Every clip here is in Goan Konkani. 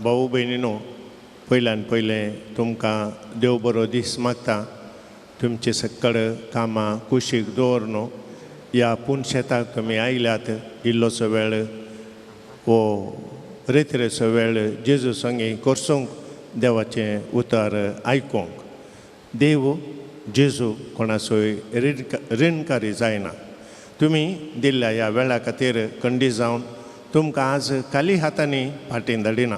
भाऊ भयणीनो, पयल्यान पयलें तुमकां देव बरो दीस मागता. तुमचे सक्कड कामां कुशीक दवर न्हू ह्या पुनशेताक तुमी आयल्यात. इल्लोसो वेळ हो रेतिरेचो वेळ जेजू संगी करसूंक, देवाचें उतर आयकूंक. देव जेजू कोणाचोय रिणकारी जायना. तुमी दिल्ल्या ह्या वेळा खातीर खंडीत जावन तुमकां आज खाली हातांनी फाटीं धाडिना.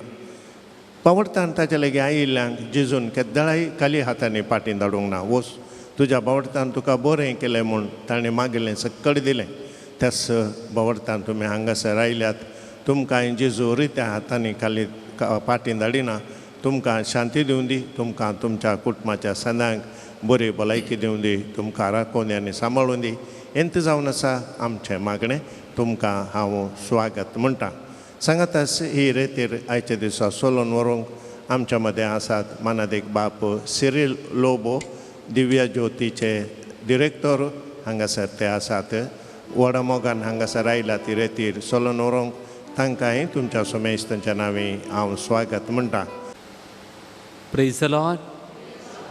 बावडतान ताच्या लागीं आयिल्ल्यांक जेजून केद्दाळाय खाली हातांनी फाटीं धाडूंक ना. वच, तुज्या बावडतान तुका बरें केलें म्हूण ताणें मागिल्लें सक्कड दिलें. त्याच बावडतान तुमी हांगासर आयल्यात, तुमकां जेजू रित्या हातांनी खाली फाटीं धाडिना. तुमकां शांती दिवं दी, तुमकां तुमच्या कुटुंबाच्या सदांक बरी भलायकी दिवं दी, तुमकां राखून दी आनी सांबाळून दी. हेंच जावन आसा आमचें मागणें. तुमकां हांव स्वागत म्हणटा. सांगाताच ही रेतीर आयच्या दिसा सोलोन व्हरूंक आमच्या मदें आसात मानादीक बाप सिरील लोबो, दिव्या ज्योतीचे डिरेक्टर हांगासर ते आसात. व्हडा मोगान हांगासर आयल्यात ही रेतीर सोलोन व्हरूंक. तांकांय तुमच्या सोमेस्तांच्या नांवी हांव स्वागत म्हणटा. Praise the Lord.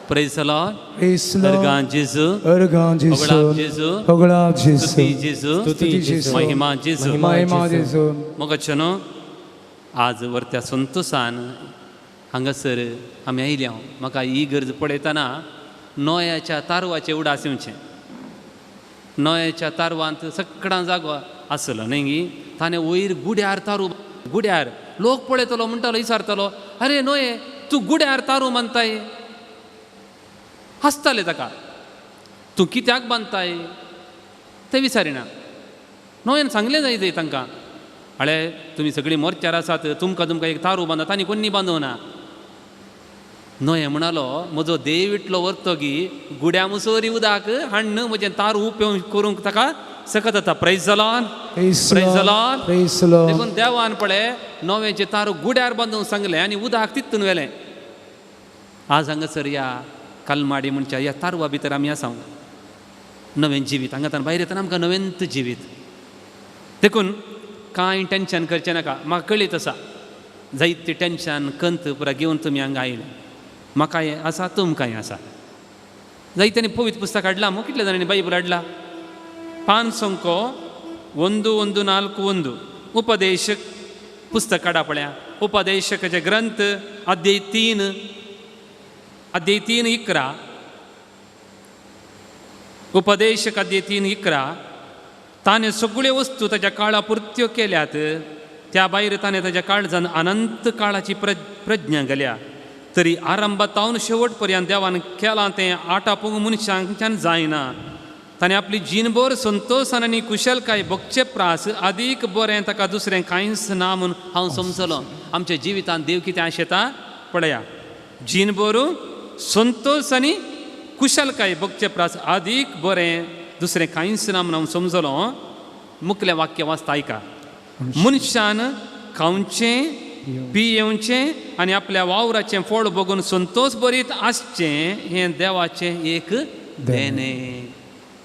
Praise the Lord. Praise the Lord. अर्गां जेजू. अर्गां जेजू. होगळाप जेजू. होगळाप जेजू. स्तुती जेजू. स्तुती जेजू. महिमा जेजू. महिमा जेजू. मोगाचेनो, आज वरत्या संतोसान हांगासर आमी आयल्या. म्हाका ही गरज पळयतना नोयाच्या तारवाचें उडास येवचें. नोयाच्या तारवांत सगळां जागो आसलो न्हय गी. ताणें वयर गुड्यार तारू, गुड्यार लोक पळयतलो म्हणटालो, विचारतलो, अरे नोये तूं गुड्यार तारू बांदताय? हांसताले ताका. तूं कित्याक बांदताय तें विचारिना. नोयेन सांगलें जाय तें तांकां, अळे तुमी सगळीं मोर्चार आसात, तुमकां तुमकां एक तारू बांदात आनी कोन्नी बांदूना. नोये म्हणालो, म्हजो देव इतलो व्हरतो की गुड्या मुसोरी उदक हाण्ण म्हजें तारू उपयोग करूंक ताका सकत जाता. Praise the Lord. Praise the Praise the Lord. Lord. Praise the Lord. देखून देवान पळय नोव्याचें तारू गुड्यार बांदूंक सांगलें आनी उदक तितून व्हेलें. आज हांगासर ह्या कलमाडी म्हणच्या ह्या तारवा भितर आमी आसा. नवें जिवीत हांगांतल्यान भायर येतना आमकां नवेंत जिवीत. देखून कांय टेंशन करचें नाका. म्हाका कळीत आसा जायती टेंशन कंत पुरा घेवन तुमी हांगा आयले. म्हाकाय आसा, तुमकांय आसा. जायत्यांनी पवित्र पुस्तक हाडलां मू, कितल्या जाणांनी बायबल हाडला? पान संको 1 1 4 1 उपदेशक पुस्तक काडा पळया. उपदेशकाचे ग्रंथ अध्याय 3, अध्याय 3:11. उपदेशक अध्याय 3:11. ताणें सगळ्यो वस्तू ताच्या काळा पुरत्यो केल्यात. त्या भायर ताणें ताच्या काळजान अनंत काळाची प्रज्ञा घाल्या. तरी आरंभातावन शेवट पर्यंत देवान केलां तें आटापूंक मनशांच्यान जायना. ताणें आपली जीणभर संतोशान आनी कुशलकाय भोगचे प्रास आदीक बरें ताका दुसरें कांयच ना म्हूण हांव समजलो. आमच्या जिवितांत देव कितें आशेता पळया. जीणभर संतोश आनी कुशलकाय भोगचे प्रास आदीक बरें दुसरें कांयच ना म्हूण हांव समजलो. मुखलें वाक्य वाचता आयका. मनशान खावचें पियेवचें आनी आपल्या वावराचें फळ बघून संतोश बरीत आसचें हें देवाचें एक देणें.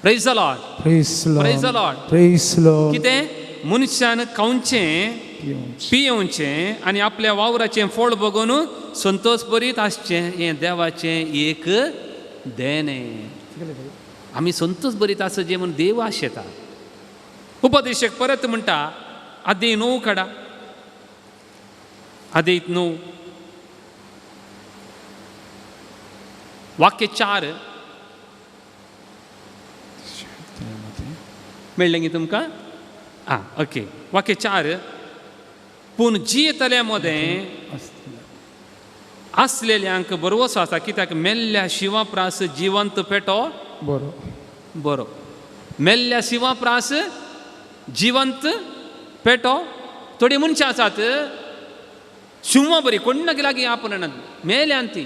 Praise the Lord. Praise the Lord. Praise the Lord. Praise the Lord. कितें? मनशान खावचें पियेवचें आनी आपल्या वावराचें फळ बघून संतोश बरीत आसचें हें देवाचें एक देणें. आमी संतोश बरीत आसचें म्हूण देव आशेता. उपदेशक परत म्हणटा, आदी 9 काडा, आदी 9 वाक्य 4 मेळ्ळें गी तुमकां? आं ओके. वाक्य 4. पूण जियेतल्या मदें आसलेल्यांक बरवसो आसा, कित्याक मेल्ल्या शिंवा प्रास जिवंत पेटो बरो. बरो. मेल्ल्या शिंवा प्रास जिवंत पेटो. थोडीं मनशां आसात शिंवा बरी कोण्णाक लागीं आपण मेल्यान ती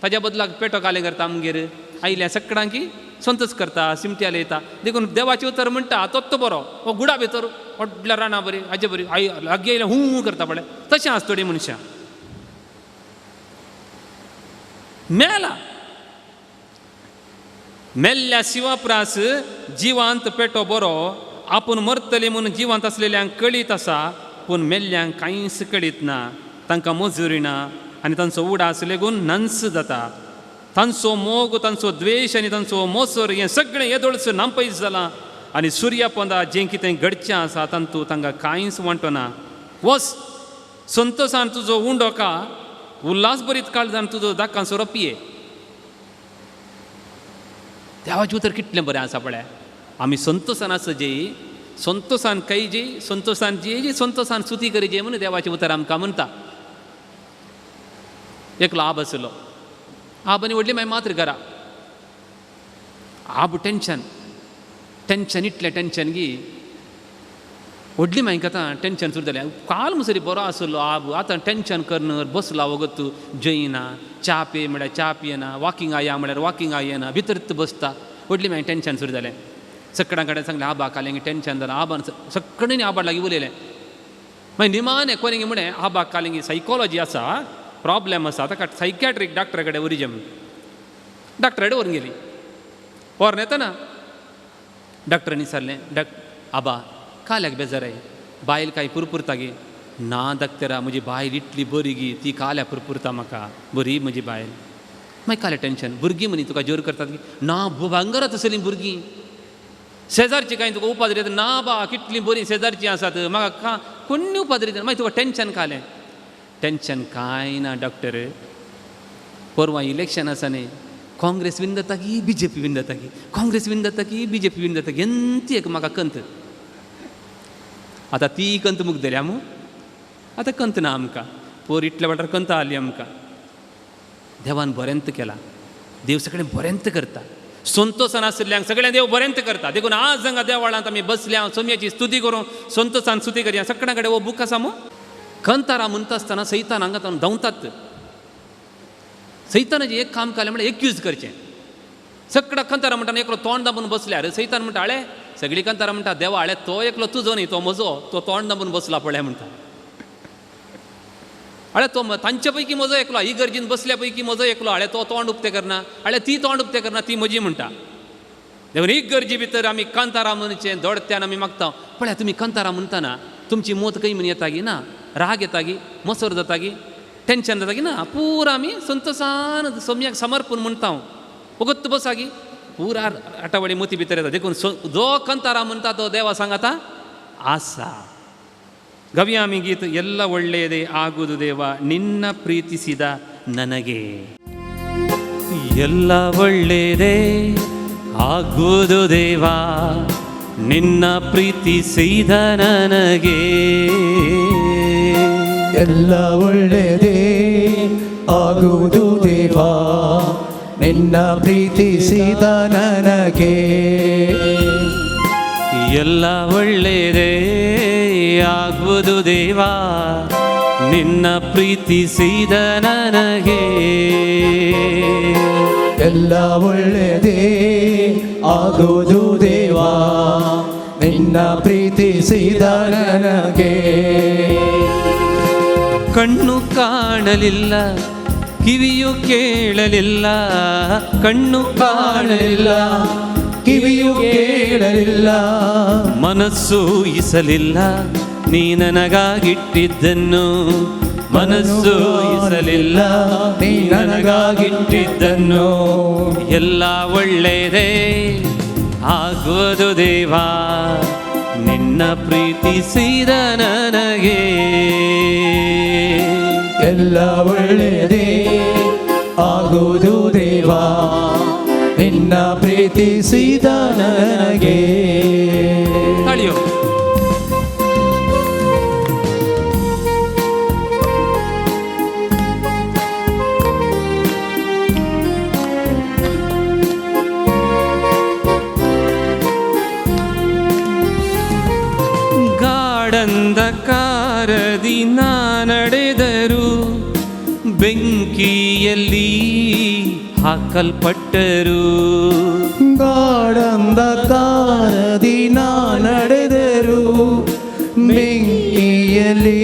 ताज्या बदलाक पेटो घालें करता. आमगेर आयल्या सगळ्यांकी संतोश करता, सिमट्या येता. देखून देवाचें उतर म्हणटा तोच बरो. हो गुडा भितर व्हडल्या रानां बरी हाजे बरी आई लागीं आयल्या हूं करता पळय, तशें आसा थोडीं मनशां. मेला मेल्ल्या शिंवा प्रास जिवांत पेटो बरो. आपूण मरतली म्हूण जिवांत आसलेल्यांक कळीत आसा, पूण मेल्ल्यांक कांयच कळीत ना. तांकां मजुरी ना आनी तांचो उडास लेगून नन्स जाता. तांचो मोग, तांचो द्वेश आनी तांचो मोसर हें सगळें येदोळच नांपयस जालां आनी सुर्या पोंदा जें कितें घडचें आसा तांतू तांकां कांयच वांटना. वच संतोसान तुजो उंडो का, उल्हास बरीत काळजान तुजो दाकां सोरो पिये. देवाचें उतर कितलें बरें आसा पळय. आमी संतोसान आसजे, संतोसान खायजे, संतोसान जियेजे, संतोसान स्तुती करिजे म्हणून देवाचें उतर आमकां म्हणटा. एकलो आब आसलो, आब आनी व्हडली मागीर मात्र घरा. आब टेंशन टेंशन इतलें टेंशन की व्हडली मागीर आतां टेंशन सुरू जालें. काल मुसरी बरो आसलो आब, आतां टेंशन करून बसला वगत जेयना, च्या पी म्हळ्यार च्या पियेना, वॉकिंग आया म्हळ्यार वॉकिंग येना, भितर बसता. व्हडली मागीर टेंशन सुरू जालें. सगळ्यां कडेन सांगलें आबा काल टेंशन जालां. आबान सगळ्यांनी आबा लागीं उलयलें. मागीर निमाणें कोणी म्हळें आबा काल सायकोलॉजी आसा, प्रॉब्लेम आसा, ताका सायकॅट्रीक डॉक्टरा कडेन व्हरिजे म्हूण. डॉक्टरा कडेन व्हरून गेली. व्हरून येतना डॉक्टरांनी विचारलें, आबा काल्याक बेजार I, बायल कांय पुरपुरता गे? ना डॉक्टरा, म्हजी बायल इतली बरी गी, ती काल्या पुरपुरता म्हाका, बरी म्हजी बायल. मागीर काल्या टेंशन, भुरगीं म्हणी तुका जोर करतात गी? ना, भांगरात आसलीं भुरगीं. शेजारची कांय तुका उपाद्री येता? ना बा, कितलीं बरीं शेजारचीं आसात, म्हाका कोण्णी उपाद्री येता. मागीर तुका टेंशन कालें? टेंशन कांय ना डॉक्टर, परवां इलेक्शन आसा न्ही, काँग्रेस विन जाता की बी जे पी विन जाता की, काँग्रेस विन जाता की बी जे पी विन जाता की, एंती एक म्हाका कंत. आतां ती कंत मुगदल्या मू, आतां कंत ना आमकां, पोर इतल्या वाठार कंत आसली आमकां. देवान बरेंत केलां, देव सगळें बरेंत करता. संतोसान आशिल्ल्यांक सगळें देव बरेंत करता. देखून आज हांगा देवळांत आमी बसल्या, सोम्याची स्तुती करूं, संतोसान स्तुती करया. सगळ्यां कडेन हो बूक आसा मू. कंतारा म्हणटा आसतना सैतान हांगा धांवतात. सैतानाचें एक काम केलें म्हळ्यार एक्यूज करचें. सगळ्या कंतारा म्हणटा एकलो तोंड दामून बसल्यार सैतान म्हणटा आळे, सगळीं कंतारा म्हणटा देवा आळे तो एकलो तुजो न्ही, तो म्हजो, तो तोंड दामून बसला पळय म्हणटा. आळे तो तांचे पैकी म्हजो एकलो, ही गरजेन बसल्या पैकी म्हजो एकलो, आळे तो तोंड उक्तें करना, आळे ती तोंड उक्तें करना, ती म्हजी म्हणटा. देखून एक गरजे भितर आमी कंतारा म्हणचें दोडत्यान आमी मागता. पळय तुमी कंतारा म्हणटना तुमची मोत खंय म्हण येता गी ना, राग येता गी, मसर जाता गी, टेंशन जाता की ना, पुरा आमी संतोसान सोम्याक समर्पण म्हणटा. वगत बसा गी पुरा आटावडी मोती भितर येता. देखून जो कंतारा म्हणटा तो देवा सांगाता आसा. ಗವ್ಯ ಆಮಿ ಗೀತ ಎಲ್ಲ ಒಳ್ಳೆಯದೇ ಆಗುವುದು ದೇವ ನಿನ್ನ ಪ್ರೀತಿಸಿದ ನನಗೆ. ಎಲ್ಲ ಒಳ್ಳೆಯದೇ ಆಗುವುದು ದೇವ ನಿನ್ನ ಪ್ರೀತಿಸಿದ ನನಗೆ. ಎಲ್ಲ ಒಳ್ಳೆಯದೇ ಆಗುವುದು ದೇವ ನಿನ್ನ ಪ್ರೀತಿಸಿದ ನನಗೆ. ಎಲ್ಲ ಒಳ್ಳೆಯದೇ ಆಗುವುದು ದೇವಾ ನಿನ್ನ ಪ್ರೀತಿಸಿದ ನನಗೆ. ಎಲ್ಲ ಒಳ್ಳೆಯದೇ ಆಗುವುದು ದೇವಾ ನಿನ್ನ ಪ್ರೀತಿಸಿದ ನನಗೆ. ಕಣ್ಣು ಕಾಣಲಿಲ್ಲ, ಕಿವಿಯು ಕೇಳಲಿಲ್ಲ, ಕಣ್ಣು ಕಾಣಲಿಲ್ಲ, ಕಿವಿಯು ಕೇಳಲಿಲ್ಲ, ಮನಸ್ಸು ಇಸಲಿಲ್ಲ ನೀ ನನಗಾಗಿಟ್ಟಿದ್ದನ್ನು, ಮನಸ್ಸು ಇಸಲಿಲ್ಲ ನೀ ನನಗಾಗಿಟ್ಟಿದ್ದನ್ನು. ಎಲ್ಲ ಒಳ್ಳೆಯದೇ ಆಗುವುದು ದೇವಾ ನಿನ್ನ ಪ್ರೀತಿಸಿದ ನನಗೆ. ಎಲ್ಲ ಒಳ್ಳೆಯದೇ ಆಗುವುದು ದೇವಾ ನಿನ್ನ ಪ್ರೀತಿಸಿದ ನನಗೆ. ತಾಳಿಯೋ. ಗಾಢಂಧಕಾರದಿ ನಾ ನಡೆದರು, ಬೆಂಕಿಯಲ್ಲಿ ಹಾಕಲ್ಪಟ್ಟರು. ಗಾಢಂಧಕಾರದಿ ನಾ ನಡೆದರು, ಬೆಂಕಿಯಲ್ಲಿ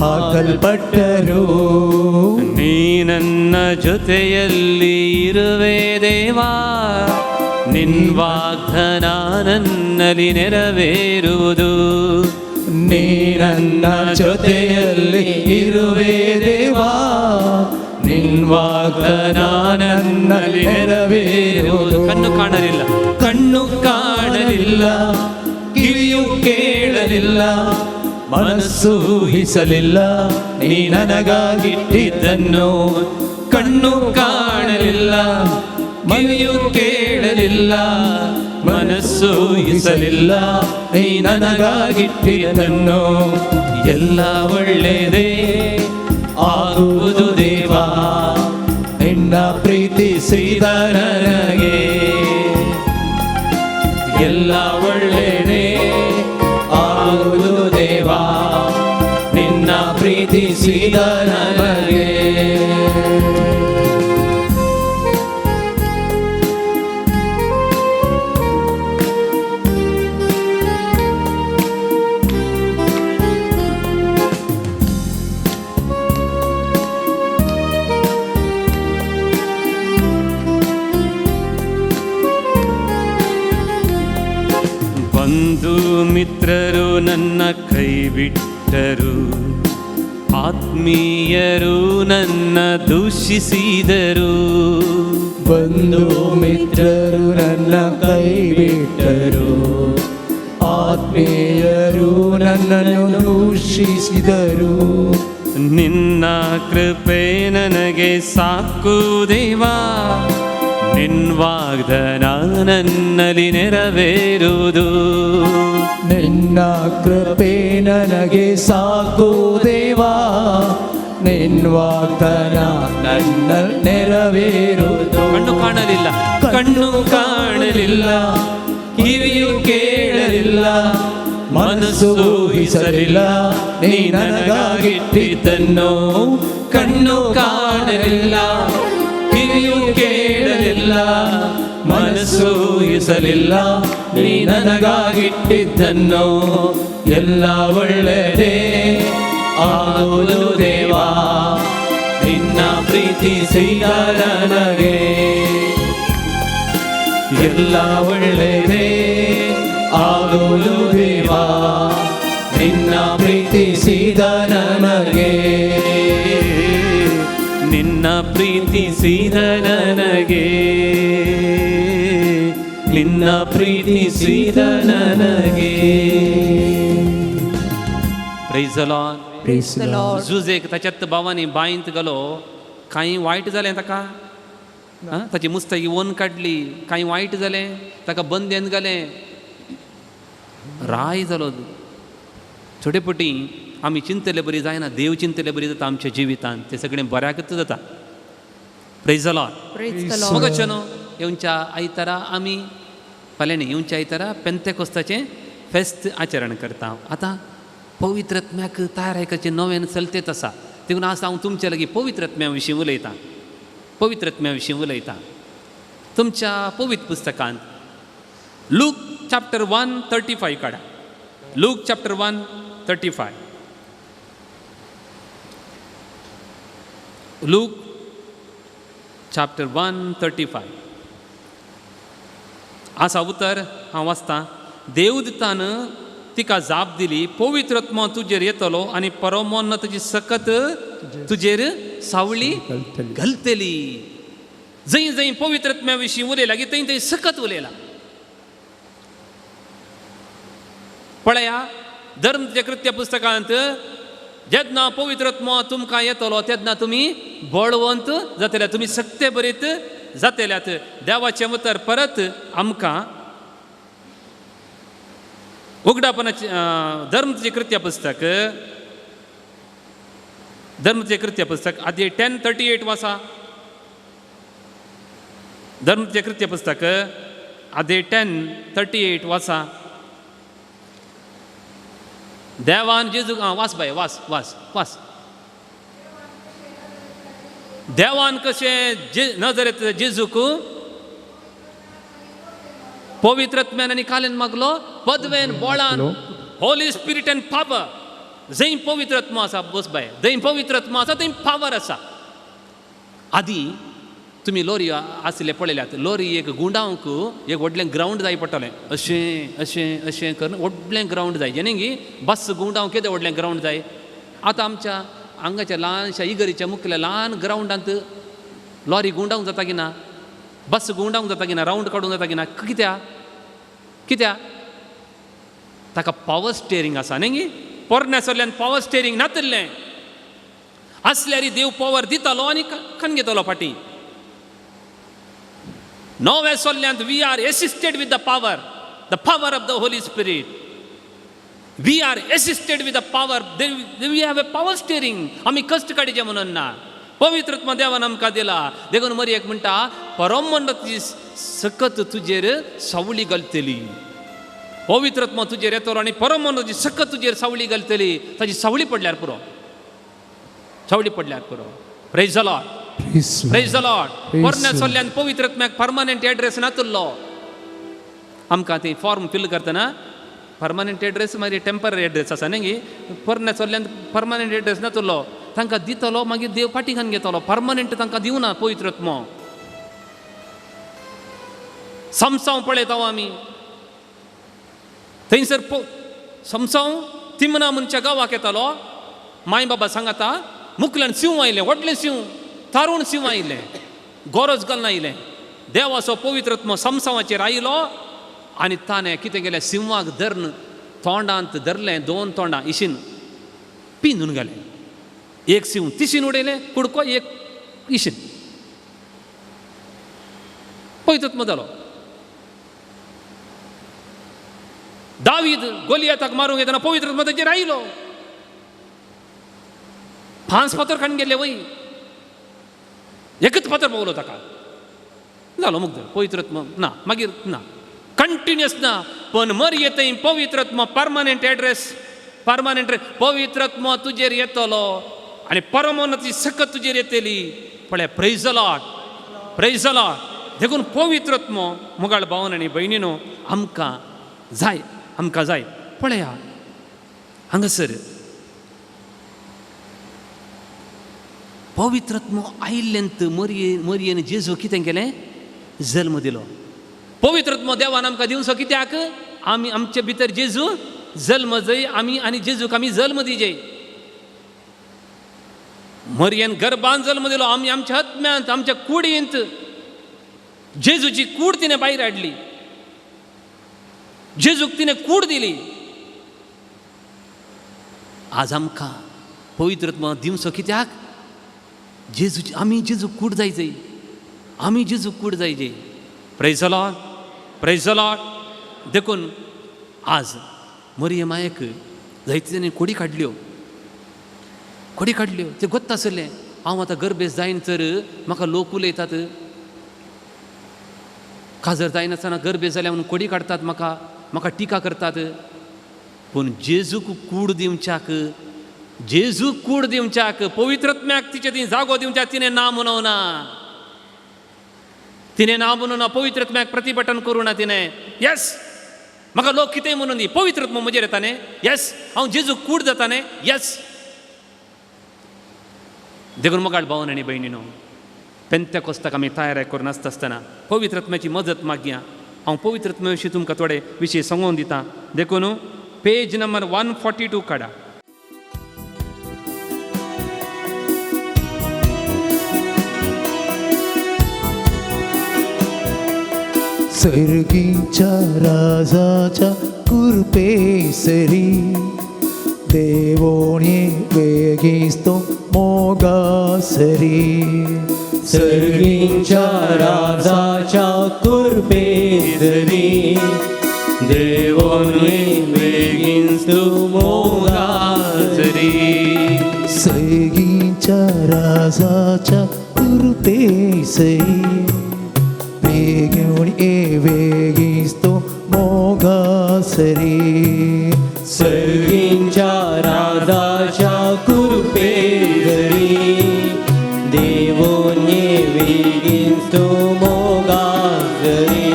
ಹಾಕಲ್ಪಟ್ಟರು. ನೀ ನನ್ನ ಜೊತೆಯಲ್ಲಿ ಇರುವೆ ದೇವಾ, ನಿನ್ ವಾಗ್ದಾನ ನನ್ನಲ್ಲಿ ನೆರವೇರುವುದು. ನೀ ನನ್ನ ಜೊತೆಯಲ್ಲಿ ಇರುವೆ ದೇವಾ, ನಿನ್ ವಾಗ್ದಾನ ನನ್ನಲ್ಲಿ ನೆರವೇರುವುದು. ಕಣ್ಣು ಕಾಣಲಿಲ್ಲ, ಕಣ್ಣು ಕಾಣಲಿಲ್ಲ, ಕಿವಿಯು ಕೇಳಲಿಲ್ಲ, ಮನಸ್ಸು ಊಹಿಸಲಿಲ್ಲ ನೀ ನನಗಾಗಿಟ್ಟಿದ್ದನ್ನು. ಕಣ್ಣು ಕಾಣಲಿಲ್ಲ, ಕಿವಿಯು ಕೇಳಲಿಲ್ಲ, ಮನಸ್ಸು ಊಹಿಸಲಿಲ್ಲ ನೀ ನನಗಾಗಿಟ್ಟಿದ್ದನ್ನು. ಎಲ್ಲ ಒಳ್ಳೆಯದೇ ಆಗುವುದು ದೇವಾ, ನಿನ್ನ ಪ್ರೀತಿಸಿದ ನನಗೆ. ಎಲ್ಲ ಒಳ್ಳೆಯದೇ ಆಗುವುದು ದೇವಾ, ನಿನ್ನ ಪ್ರೀತಿಸಿದ ನನಗೆ. ಬಂಧು ಮಿತ್ರರು ನನ್ನ ಕೈ ಬಿಟ್ಟರು, ಆತ್ಮೀಯರು ನನ್ನ ದೂಷಿಸಿದರು. ಬಂಧು ಮಿತ್ರರು ನನ್ನ ಕೈ ಬಿಟ್ಟರು, ಆತ್ಮೀಯರು ನನ್ನನ್ನು ದೂಷಿಸಿದರು. ನಿನ್ನ ಕೃಪೆ ನನಗೆ ಸಾಕು ದೇವಾ, ನಿನ್ ವಾಗ್ದಾನ ನನ್ನಲ್ಲಿ ನೆರವೇರುವುದು. ನಿನ್ನ ಕೃಪೆ ನನಗೆ ಸಾಕು ದೇವಾ, ನಿನ್ ವಾಗ್ದಾನ ನನ್ನ ನೆರವೇರುವುದು. ಕಣ್ಣು ಕಾಣಲಿಲ್ಲ, ಕಣ್ಣು ಕಾಣಲಿಲ್ಲ, ಕಿವಿಯು ಕೇಳಲಿಲ್ಲ, ಮನಸ್ಸು ಊಹಿಸಲಿಲ್ಲ ನೀ ನನಗಾಗಿಟ್ಟಿದ್ದನ್ನು. ಕಣ್ಣು ಕಾಣಲಿಲ್ಲ, ಕಿವಿಯು ಕೇಳಲಿಲ್ಲ, ಮನಸ್ಸು ಊಹಿಸಲಿಲ್ಲ ನೀ ನನಗಾಗಿಟ್ಟಿದ್ದನ್ನು. ಎಲ್ಲ ಒಳ್ಳೆಯದೇ ಆಗುವುದು ದೇವಾ, ನಿನ್ನ ಪ್ರೀತಿಸಿದ ನನಗೆ. ಎಲ್ಲ ಒಳ್ಳೆಯದೇ ಆಗುವುದು ದೇವಾ, ನಿನ್ನ ಪ್ರೀತಿಸಿದ ನನಗೆ. ನಿನ್ನ ಪ್ರೀತಿಸಿದ ನನಗೆ, ನಿನ್ನ ಪ್ರೀತಿಸಿದ ನನಗೆ. Praise the lord. Praise the lord. जुजेक ताच्यात भावांनी बांयंत गेलो, कांय वायट जालें ताका, ताची मुस्ताकी ओन काडली, कांय वायट जालें ताका बंदेन घालें, राय जालो. थोडे पटी आमी चिंतले बरी जायना, देव चिंतले बरी जाता आमच्या जिवितांत, तें सगळें बऱ्याकच जाता. Praise the lord. मगचे न्हू येवच्या आयतारा आमी फाल्यां न्ही येवच्या आयतारा पेंतेकोस्ताचें फेस्त आचरण करता. आतां पवित्र आत्म्याक तयार आयकाचें नव्यान चलतेच आसा, देखून आज हांव तुमच्या लागीं पवित्र आत्म्या विशीं उलयतां, पवित्र आत्म्या विशीं उलयतां. तुमच्या पवित्र पुस्तकांत लूक चॅप्टर 1:35 काडा. Look chapter 1:35. लूक चॅप्टर 1:35 आसा उतर हांव वाचतां. देवदूतान तिका जाप दिली, पवित्र आत्मो तुजेर येतलो आनी परमोन्न तुजी सकत तुजेर सावळी घालतली. जंय जंय पवित्र आत्म्या विशीं उलयला की थंय थंय सकत उलयला. पळया धर्मच्या कृत्य पुस्तकांत जेन्ना पवित्र आत्मो तुमकां येतलो तेन्ना तुमी बळवंत जातले, तुमी सक्ते बरीत जातल्यात. देवाचें उतर परत आमकां उगडापणाचें धर्मचें कृत्य पुस्तक, धर्मचें कृत्य पुस्तक आदी 10:38 वासा. धर्मचें कृत्य पुस्तक आदी 10:38 वासा. देवान जेजू वास बाय वास वास वास. देवान कशें नजरेत जेजूक पवित्र आत्म्यान आनी कालेन मागलो, पदवेन बोळान, होली स्पिरिट एंड पावर. जंय पवित्र आत्मो आसा बस बाय, जंय पवित्र आत्मो आसा थंय पावर आसा. आदी तुमी लोरी आशिल्ले पळयल्यात, लोरी एक गुंडावंक एक व्हडलें ग्रावंड जाय पडटलें, अशें अशें अशें करून व्हडलें ग्रावंड जाय, जेणे की बस गुंडावंक केदें व्हडलें ग्रावंड जाय. आतां आमच्या हांगाच्या ल्हानशा इगरीच्या मुखल्या ल्हान ग्रावंडांत लॉरी गुंडावंक जाता की ना, बस गुंडावंक जाता की ना, रावंड काडूंक जाता की ना? कित्या कित्या ताका पावर स्टेरींग आसा न्ही गी. पोरण्या सोल्ल्यान पावर स्टेरींग नातिल्लें आसल्यार देव पावर दितालो आनी खन घेतलो फाटीं. नव्या सोल्ल्यांत we are assisted with the power of the Holy Spirit. We are assisted with the power, we have a power steering. आमी कश्ट काडीचे म्हणून ना, पवित्रत्व देवान आमकां दिला. देखून मरयेक म्हणटा परमनती सकत तुजेर सावळी घालतली. पवित्रत्व तुजेर येतलो आनी परमनती सकत तुजेर सावळी घालतली. ताजी सावळी पडल्यार पुरो, सावळी पडल्यार पुरो. Praise the Lord, praise the Lord. पोरण्या सोल्ल्यान पवित्रत्म्याक परमनंट एड्रेस नातुल्लो. आमकां ती फॉर्म फिल करतना परमनंट एड्रेस मागीर टेंपररी एड्रेस आसा न्ही गी. पोरण्या सोल्ल्यान परमनंट एड्रेस नातुल्लो, तांकां दितलो मागीर देव फाटीं घालून घेतलो. परमनंट तांकां दिवना पवित्रत्मो. समसांव पळयता आमी थंयसर समसांव तिमना म्हणच्या गांवाक येतालो. माय बाबा सांगाता मुखल्यान सिंव आयलें, व्हडलें सिंव, तारुण सिंव आयलें, गोरज घालून आयलें. देवाचो पवित्रत्म समसांवाचेर आयलो आनी ताणें कितें केलें, सिंवाक धरून तोंडांत धरलें, दोन तोंडां इशीन पिंजून घालें. एक सिंव तिशीन उडयलें कुडको, एक इशीन. पवित्रत्म जालो. दावीद गोलियाताक मारूंक येतना पवित्रत्म ताचेर आयलो. फांस फातर खाण गेले वय, एकच फातर पावलो ताका, जालो मुग्ध. पवित्रत्म ना मागीर ना, कंटिन्युअस ना. पण मरये थंय पवित्रत्म परमनंट एड्रेस, परमनंट पवित्रत्म तुजेर येतलो आनी परमोन्नती सकत तुजेर येतली. पळय, praise the Lord, praise the Lord. देखून पवित्रत्म मुगाळ भावन आनी भयणीनो आमकां जाय, आमकां जाय. पळया हांगासर पवित्रत्म आयिल्ल्यांत मरये मरयेन जेजू कितें केलें, जल्म दिलो. पवित्रत्म देवान आमकां दिवचो कित्याक, आमी आमचे भितर जेजू जल्म जय, आमी आनी जेजूक आमी जल्म दिजे. मरयेन गर्भान जल्म दिलो, आमी आमच्या आत्म्यांत आमच्या कुडींत जेजूची कूड तिणें भायर हाडली, जेजूक तिणें कूड दिली. आज आमकां पवित्रत्म दिवचो कित्याक, जेजूची आमी जेजूक कूड जायचे, आमी जेजूक कूड जायचे. Praise the Lord, praise the Lord. देखून आज मरिये मायेक जायते जाणांनी कोडी काडल्यो, कोडी काडल्यो. ते गोत्ता आसलें हांव आतां गर्भेस जायन तर म्हाका लोक उलयतात, काजर जायनासतना गर्भेस जाल्या म्हणून कोडी काडटात, म्हाका म्हाका टिका करतात. पूण जेजूक कूड दिवच्याक, जेजूक कूड दिवच्याक, पवित्रत्म्याक तिचे ती जागो दिवच्याक तिणें ना म्हणोवना, तिणें ना म्हणून पवित्रत्म्याक प्रतिभटन करूं ना तिणें. येस, म्हाका लोक कितेंय म्हणून दी, पवित्रत्म म्हजेर येता न्ही, येस हांव जेजूक कूड जाता न्ही, येस. देखून मोगाळ भावन आनी भयणीनो, पेंतेकोस्ताक आमी तयार करून आसता आसतना पवित्रत्म्याची मदत मागया. हांव पवित्रत्म्या विशीं तुमकां थोडे विशय सांगून दितां. देखून पेज नंबर 142 काडा. सर्गीच्या राजाच्या कृपेसरी देवोणी वेगीस्तो मोगासरी. सर्गीच्या राजाच्या कृपेसरी देवोणी वेगीस्तो मोगासरी. सर्गीच्या राजाच्या कृपेसरी वेगीण वेगीस्तो मोगासरी. सर्गीच्या राजाच्या कृपेसरी देवोनी वेगीस्तो मोगासरी.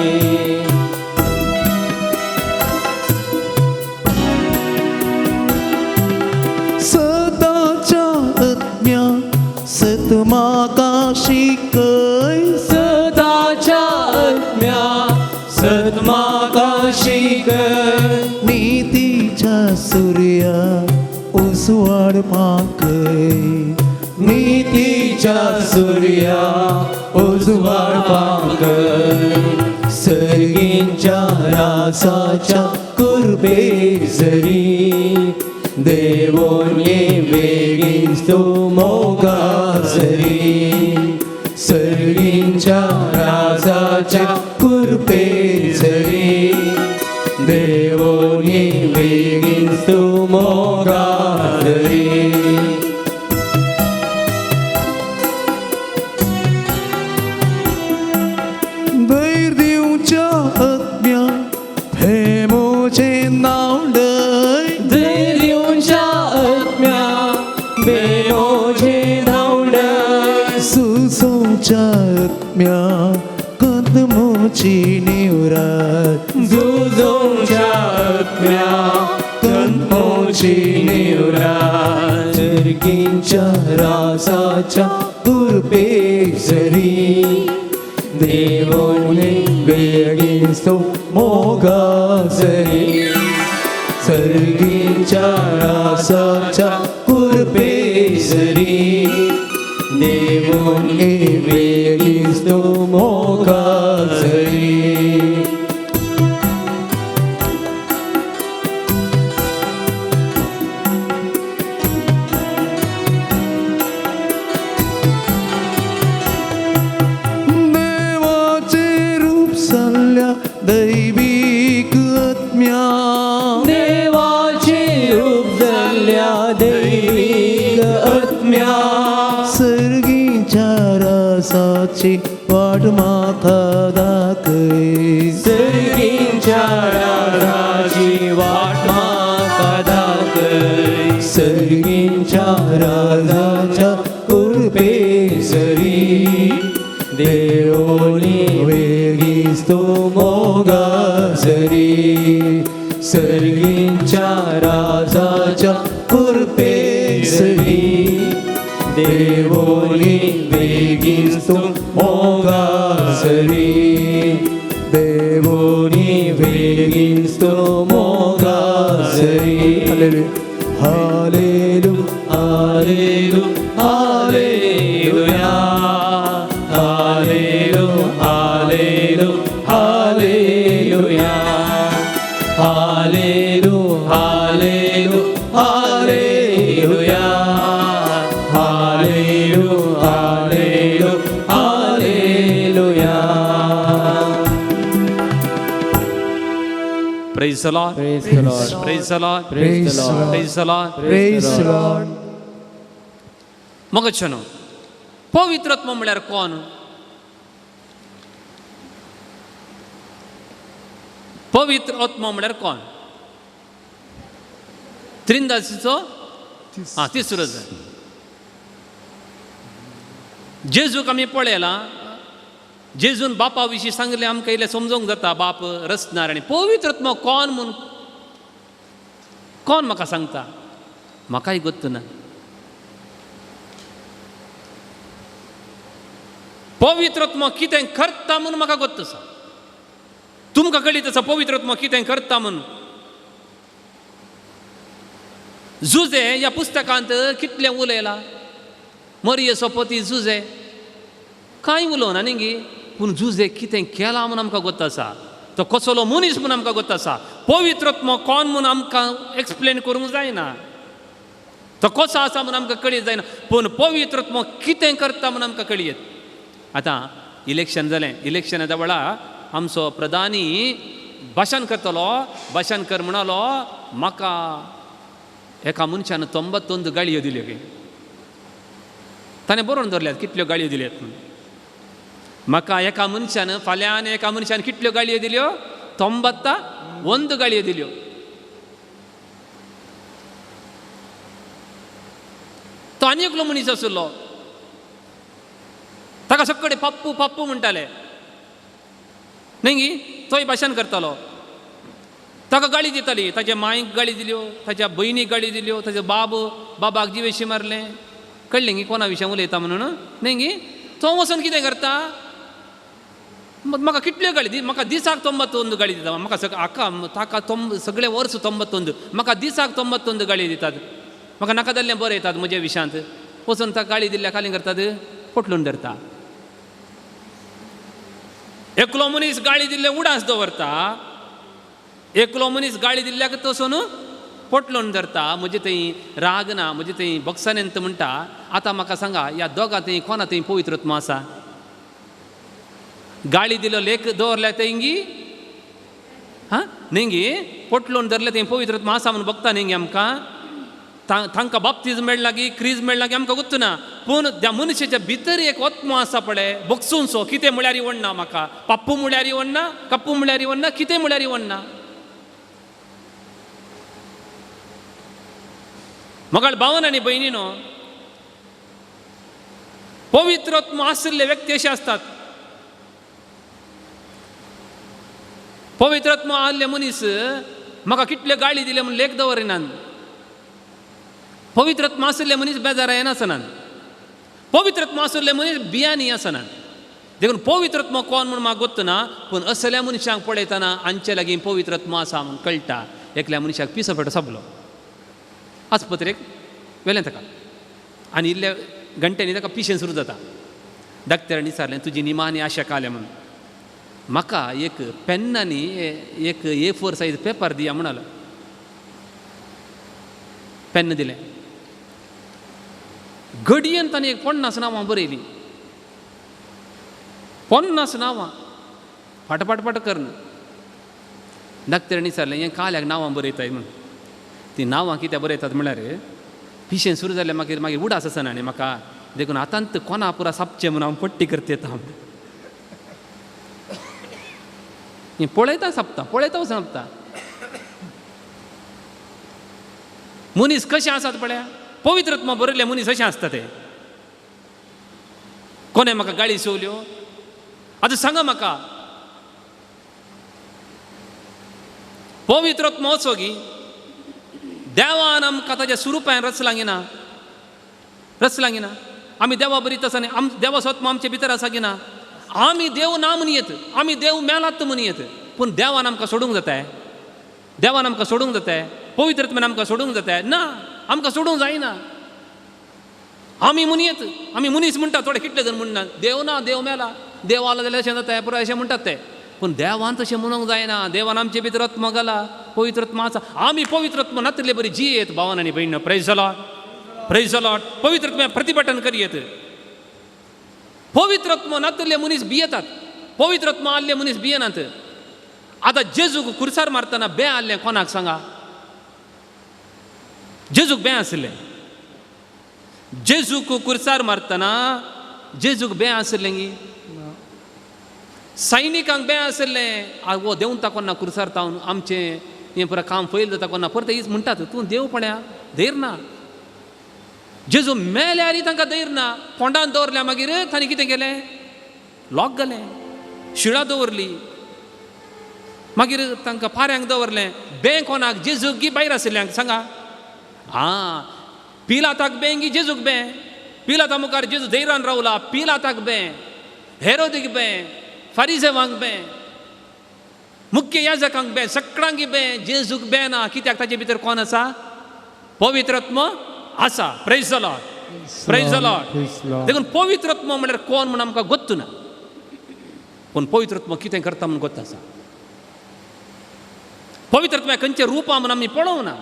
सदाच्या आत्म्या सत म्हाका शिकय सदाच्या आत्म्या सत म्हाका शिकय नीतीच्या सूर्या उजवाड पाकय नीतीच्या सूर्या उजवाड पाकय सर्गींच्या रासाच्या कृपेसरी देवोनी बेगीन तूं मोगासरी सर्गींच्या रासाच्या कृपेसरी देवोनी बेगीन तूं मोगासरी. धैर्य दिवच्या आत्म्या भेमोचें नांव डय धैर्य दिवच्या आत्म्या भेमोचें नांव डय सुसोच्या आत्म्या कदमोची निवरात झुजोवच्या आत्म्या कदमोची निवरात सर्गींच्या रासाच्या कृपेसरी देवोनी बेगीन तूं मोगासरी सर्गींच्या रासाच्या कृपेसरी देवोनी बेगीन तूं मोगासरी. देवाचें रूप जाल्ल्या दैवीक आत्म्या देवाचे रूप जाल्ल्या दैवीक आत्म्या सर्गीच्या रासाची वाट म्हाका दाखय सर्गींच्या राजाची वाट म्हाका दाखय सर्गींच्या राजाच्या कृपेसरी देवोनी वेगीन तूं मोगासरी सर्गींच्या राजाच्या कृपेसरी देवोनी बेगीन तूं मोगासरी देवोनी बेगीन तूं मोगासरी. हालेलू हालेलू हालेलुया हालेलू हालेलू हालेलुया हालेलू हालेलू हालेलुया हालेलू हालेलू hallelujah. Praise the Lord. Praise the Lord. Praise the Lord. Praise the Lord. Praise the Lord. Praise the Lord. मगच न्हू पवित्रत्व म्हळ्यार कोण? पवित्र आत्मो म्हळ्यार कोण? त्रिंदासीचो आं तिसरो जाय. जेजूक आमी पळयला, जेजून बापा विशीं सांगलें आमकां इल्लें समजूंक जाता बाप रचणार आनी पवित्र आत्मो कोण म्हूण कोण म्हाका सांगता? म्हाकाय गोत्त ना. पवित्र आत्मो कितें करता म्हूण म्हाका गोत्त आसा. तुमकां कळीत आसा पवित्र आत्मो कितें करता म्हूण. जुजे ह्या पुस्तकांत कितलें उलयलां मरियेचो पती जुजे कांय उलोवना न्ही गी, पूण जुजे कितें केलां म्हूण आमकां गोत्त आसा. तो कसलो मनीस म्हूण आमकां गोत्त आसा. पवित्र आत्मो कोण म्हूण आमकां एक्सप्लेन करूंक जायना, तो कसो आसा म्हूण आमकां कळीत जायना, पूण पवित्र आत्मो कितें करता म्हूण आमकां कळयत. आतां इलेक्शन जालें, इलेक्शनाच्या वेळा आमचो प्रधानी भाशण करतलो, भाशण कर म्हणालो म्हाका एका मनशान 92 गाळयो दिल्यो खंय. ताणें बरोवन दवरल्यात कितल्यो गाळयो दिल्यात म्हूण. म्हाका एका मनशान फाल्यां एका मनशान कितल्यो गाळयो दिल्यो? 91 गाळयो दिल्यो. तो आनी एकलो मनीस आशिल्लो, ताका सगळे पप्पू पप्पू म्हणटाले न्ही गी, तोय भाशण करतालो. ताका गाळी दिताली, ताच्या मांयक गाळी दिल्यो, ताच्या भयणीक गाळी दिल्यो, ताच्या बाब बाबाक जिवेशी मारलें. कळ्ळें गी कोणा विशयान उलयता म्हणून न्ही गी? तो वचून कितें करता? म्हाका कितल्यो गाळी दी, म्हाका दिसाक 91 गाळी दिता, म्हाका आका ताका सगळे वर्स 91, म्हाका दिसाक 91 गाळी दितात, म्हाका नाका जाल्लें बरें येतात म्हज्या विशांत. वचून ताका गाळी दिल्ल्या खाली करतात, पोटलून धरता. एकलो मनीस गाळी दिल्ले उडास दवरता, एकलो मनीस गाळी दिल्ल्याक तसोन पोटलून धरता. म्हजे थंय राग ना, म्हजे थंय बक्सानेंत म्हणटा. आतां म्हाका सांगा, ह्या दोगां थंय कोणा थंय पवित्रत्म आसा? गाळी दिलो लेख दवरल्या थंय हां न्ही, पोटलून धरले थंय पवित्रत्म आसा म्हणून बगता न्ही आमकां. तांकां बाप्तीज मेळ्ळा की क्रीज मेळ्ळा की आमकां गोत्तू ना, पूण त्या मनशाच्या भितर एक आत्मो आसा पळय, बगसूनसो. कितें म्हळ्यार वण्णा म्हाका, पप्पू म्हळ्यार वण्णा, कप्पू म्हळ्यार वण्णा, कितें म्हळ्यार वण्णा. मगाळ भावन आनी भयणीनो, पवित्र आत्मो आशिल्ले व्यक्ती अशे आसतात. पवित्र आत्मो आसले मनीस म्हाका कितल्यो गाळी दिल्यो म्हूण लेख दवरिनात. पवित्र आत्मो आशिल्ले मनीस बेजार येनासनात. पवित्र आत्मो आशिल्ले मनीस बियानी आसनात. देखून पवित्र आत्मो कोण म्हूण म्हाका गोत्त ना, पूण असल्या मनशांक पळयतना हांचे लागीं पवित्र आत्मो आसा म्हूण कळटा. एकल्या मनशाक पिसो पेटो सोंपलो, आस्पत्रेक व्हेलें ताका, आनी इल्ल्या घंट्यांनी ताका पिशें सुरू जाता. डाक्टरान विचारलें, तुजी निमानी आशा काल्या म्हणून. म्हाका एक पेन आनी एक A4 size paper दिया म्हणालो. पेन्न दिलें. घडयेन ताणें एक 50 नांवां बरयलीं, 50 नांवां फाटफाट फाट करून. डाक्टरान विचारलें, हें काल्याक नांवां बरयताय म्हणून. ती नांवां कित्याक बरयतात म्हळ्यार पिशें सुरू जालें मागीर मागीर उडास आसना न्ही म्हाका, देखून आतांत कोणा पुरा सापचें म्हणून हांव पट्टी करता येता. हें पळयता सापता, पळयता सापता. मनीस कशें आसात पळया, पवित्र आत्मो बरयल्ले मनीस अशें आसता ते. कोणें म्हाका गाळी सोवल्यो आतां सांगा म्हाका, पवित्र आत्मो असो गी देवान आमकां ताज्या स्वरुपान रचलां गिना, रचलां गिना. आमी देवा बरीत आसा न्ही, आम देवाचो आत्मो आमचे भितर आसा गिना. आमी देव ना म्हणयेत, आमी देव मेलात म्हणयेत, पूण देवान आमकां सोडूंक जाताय, देवान आमकां सोडूंक जाताय, पवित्र आत्म्यान आमकां सोडूंक जाताय ना, आमकां सोडूंक जायना. आमी म्हणयेत, आमी मनीस म्हणटा, थोडे कितले जण म्हणना देव ना, देव मेला, देव आलो जाल्यार अशें जाता पुराय अशें म्हणटात ते. पूण देवान तशें म्हणूंक जायना. देवान आमचे भितर आत्मो घाला, पवित्र आत्मो आसा. आमी पवित्र आत्मो नातिल्ले बरी जियेत भावान आनी भयण. Praise the Lord, praise the Lord. पवित्र आत्म्या प्रतिपाटन करयेत. पवित्र आत्मो नातिल्ले मनीस भियेतात, पवित्र आत्मो आसले मनीस भियेनात. आतां जेजूक खुर्सार मारतना बें आसलें कोणाक सांगा? जेजूक बें आसलें. जेजूक खुर्सार मारतना जेजूक बें आसलें गी? सैनिकांक बें आसलें. आवो देंवता कोन्ना खुर्सार तावन आमचें हें पुरा काम फैल जाता कोन्ना, परते हीच म्हणटात तूं देव पळया धैर ना. जेजू मेल्यार तांकां धैर ना. फोंडान दवरल्या मागीर तांणी कितें केलें? लॉक घालें, शिळा दवरली, मागीर तांकां पाऱ्यांक दवरलें. बें कोणाक? जेजूक गी भायर आशिल्ल्यांक सांगा? आं, पिलाताक बें गी जेजूक बें? पिलाता मुखार जेजू धैरान रावला. पिलाताक बें, हेरोदीक बें, फारिजेवांक बें, मुख्य याजकांक बें, सगळ्यांक बें, जेजूक बें ना. कित्याक? ताचे भितर कोण आसा? पवित्र आत्मो आसा. Praise the Lord, praise the Lord. देखून पवित्र आत्मो म्हळ्यार कोण म्हूण आमकां गोत्तू ना, पूण पवित्र आत्मो कितें करता म्हूण गोत्त आसा. पवित्र आत्म्या खंयचें रुपां म्हूण आमी पळोवना,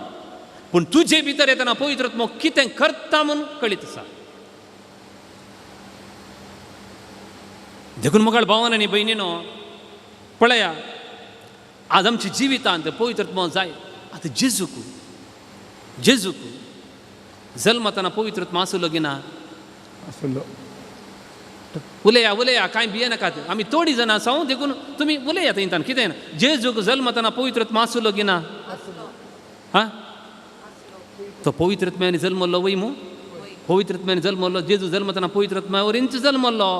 पूण तुजे भितर येतना पवित्र आत्मो कितें करता म्हूण कळीत आसा. देखून मोगाळ भावान आनी भयणीनो, पळया आज आमच्या जिवितांत पवित्र आत्मो जाय. आतां जेजूक, जेजूक जल्मतना पवित्र आत्मो आसलो की ना? आसलो. उलया उलया, कांय भियेनाकात, आमी थोडी जाणां आसा देखून तुमी उलया थंय कितें ना. जेजूक जल्मतना पवित्र आत्मो आसलो की ना? हां, तो पवित्र आत्म्यान जल्मल्लो वय मू? पवित्र आत्म्यान जल्मल्लो जेजू जल्मतना पवित्र आत्म्या वरींच जल्मल्लो.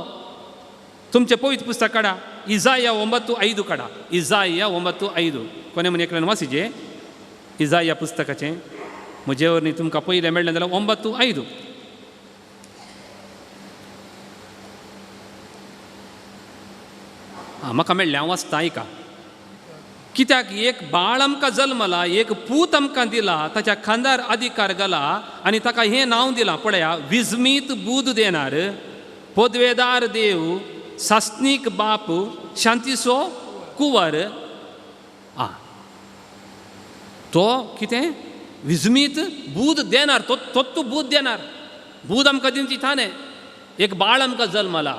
तुमचें पवित्र पुस्तक काडा, इजाया 9:5 काडा, इजाया 9:5. कोणे म्हण एकल्यान वाचिजे इजाया पुस्तकाचें, म्हजे वरवीं तुमकां पयलें मेळ्ळें जाल्यार 9:5. आं म्हाका मेळ्ळें, हांव वाचता आयका. कित्याक एक बाळ आमकां जल्मला, एक पूत आमकां दिला, ताच्या खांदार अधिकार घाला आनी ताका हें नांव दिलां पळया, विजमीत बूद देणार, पदवेदार देव, सासनीक बाप, शांतीचो कुंवर. आं तो कितें विजमीत बूद देणार, तो तोत्तू बूद देणार, बूद आमकां दिवची थाने. एक बाळ आमकां जल्मला,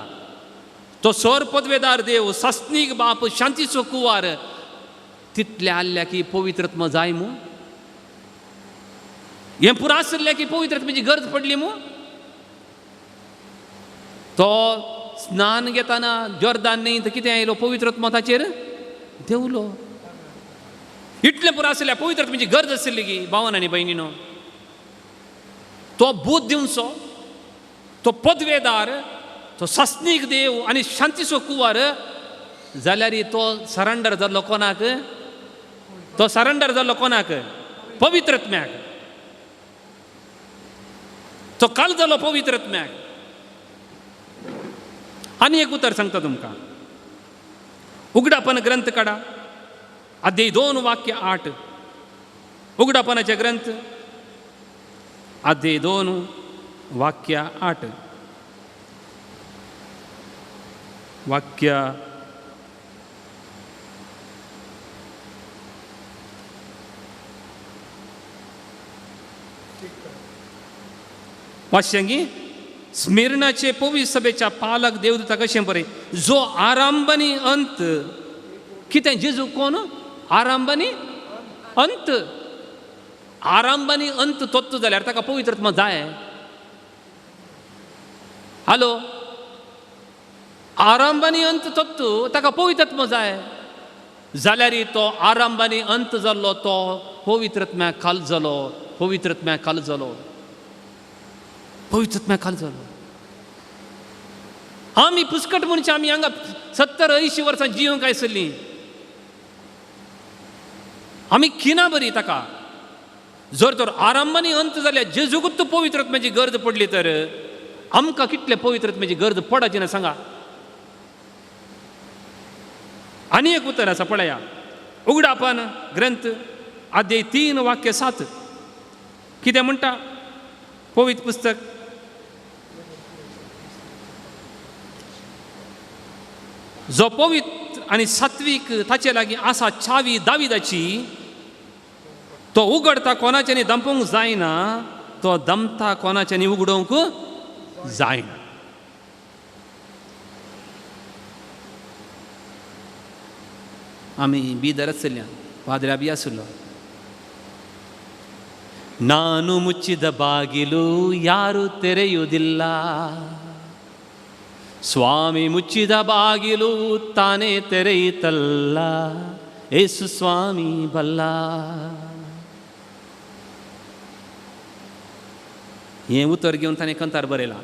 तो सोर पदवेदार देव, सासनीक बाप, शांतीचो कुंवर. तितले आसल्या की पवित्रत्म जाय मू? हें पुरा आसलें की पवित्रत्माची गरज पडली मू? तो स्नान घेताना जोर्दान न्हय तर कितें आयलो पवित्रत्म ताचेर देवलो. इतलें पुरो आसल्या पवित्रत्माची गरज आशिल्ली की भावन आनी भयणीनो, तो बूद दिवचो, तो पदवेदार, तो सासनीक देव आनी शांतीचो कुंवर. जाल्यार तो सरंडर जाल्लो कोणाक? तो सरंडर जाल्लो कोणाक? पवित्रत्म्याक. तो काल जालो पवित्रत्म्याक. आनी एक उतर सांगता तुमकां, उगडापन ग्रंथ काडा, अध्याय 2 वाक्य 8. उगडापनाचे ग्रंथ अध्याय 2 वाक्य 8. वाक्य वाश्यांगी स्मिरणाचे पवित्र सभेच्या पालक देवदूता कशें बरें, जो आरंभ आनी अंत. कितें जेजू कोण? आरंभ आनी अंत. आरंभ आनी अंत तत्व जाल्यार ताका पवित्रत्म जाय. हॅलो, आरंभ आनी अंत तत्व ताका पवित्रत्म जाय. जाल्यार तो आरंभ आनी अंत जाल्लो तो पवित्रत्म्या खाल जालो, पवित्रत्म्या खाल जालो, पवित्रत्म्या खाल जालो. आमी पुस्कट मनशां, आमी हांगा 70-80 वर्सां जिवंक आयसरलीं, आमी खिना बरी ताका. जर तर आरंभ आनी अंत जाल्यार जेजूकूच पवित्रत्म्याची गरज पडली तर आमकां कितले पवित्रत्म्याची गरज पडाची ना सांगा. आनी एक उतर आसा पळया, उगडापन ग्रंथ अध्याय 3 वाक्य 7. कितें म्हणटा पवित्र पुस्तक? जो पवित्र आनी सात्वीक ताचे लागीं आसा चावी दाविदाची, तो उगडता कोणाच्यानी दमपूंक जायना, तो दमता कोणाच्यानी उगडोवंक जायना. आमी बिदर आसल्या, पाद्र्या बी आसलो. ನಾನು ಮುಚ್ಚಿದ ಬಾಗಿಲು ಯಾರು ತೆರೆಯುವುದಿಲ್ಲ, ಸ್ವಾಮಿ ಮುಚ್ಚಿದ ಬಾಗಿಲು ತಾನೇ ತೆರೆಯಿತಲ್ಲ, ಏಸು ಸ್ವಾಮಿ ಬಲ್ಲ. हें उतर घेवन ताणें कंतार बरयलां.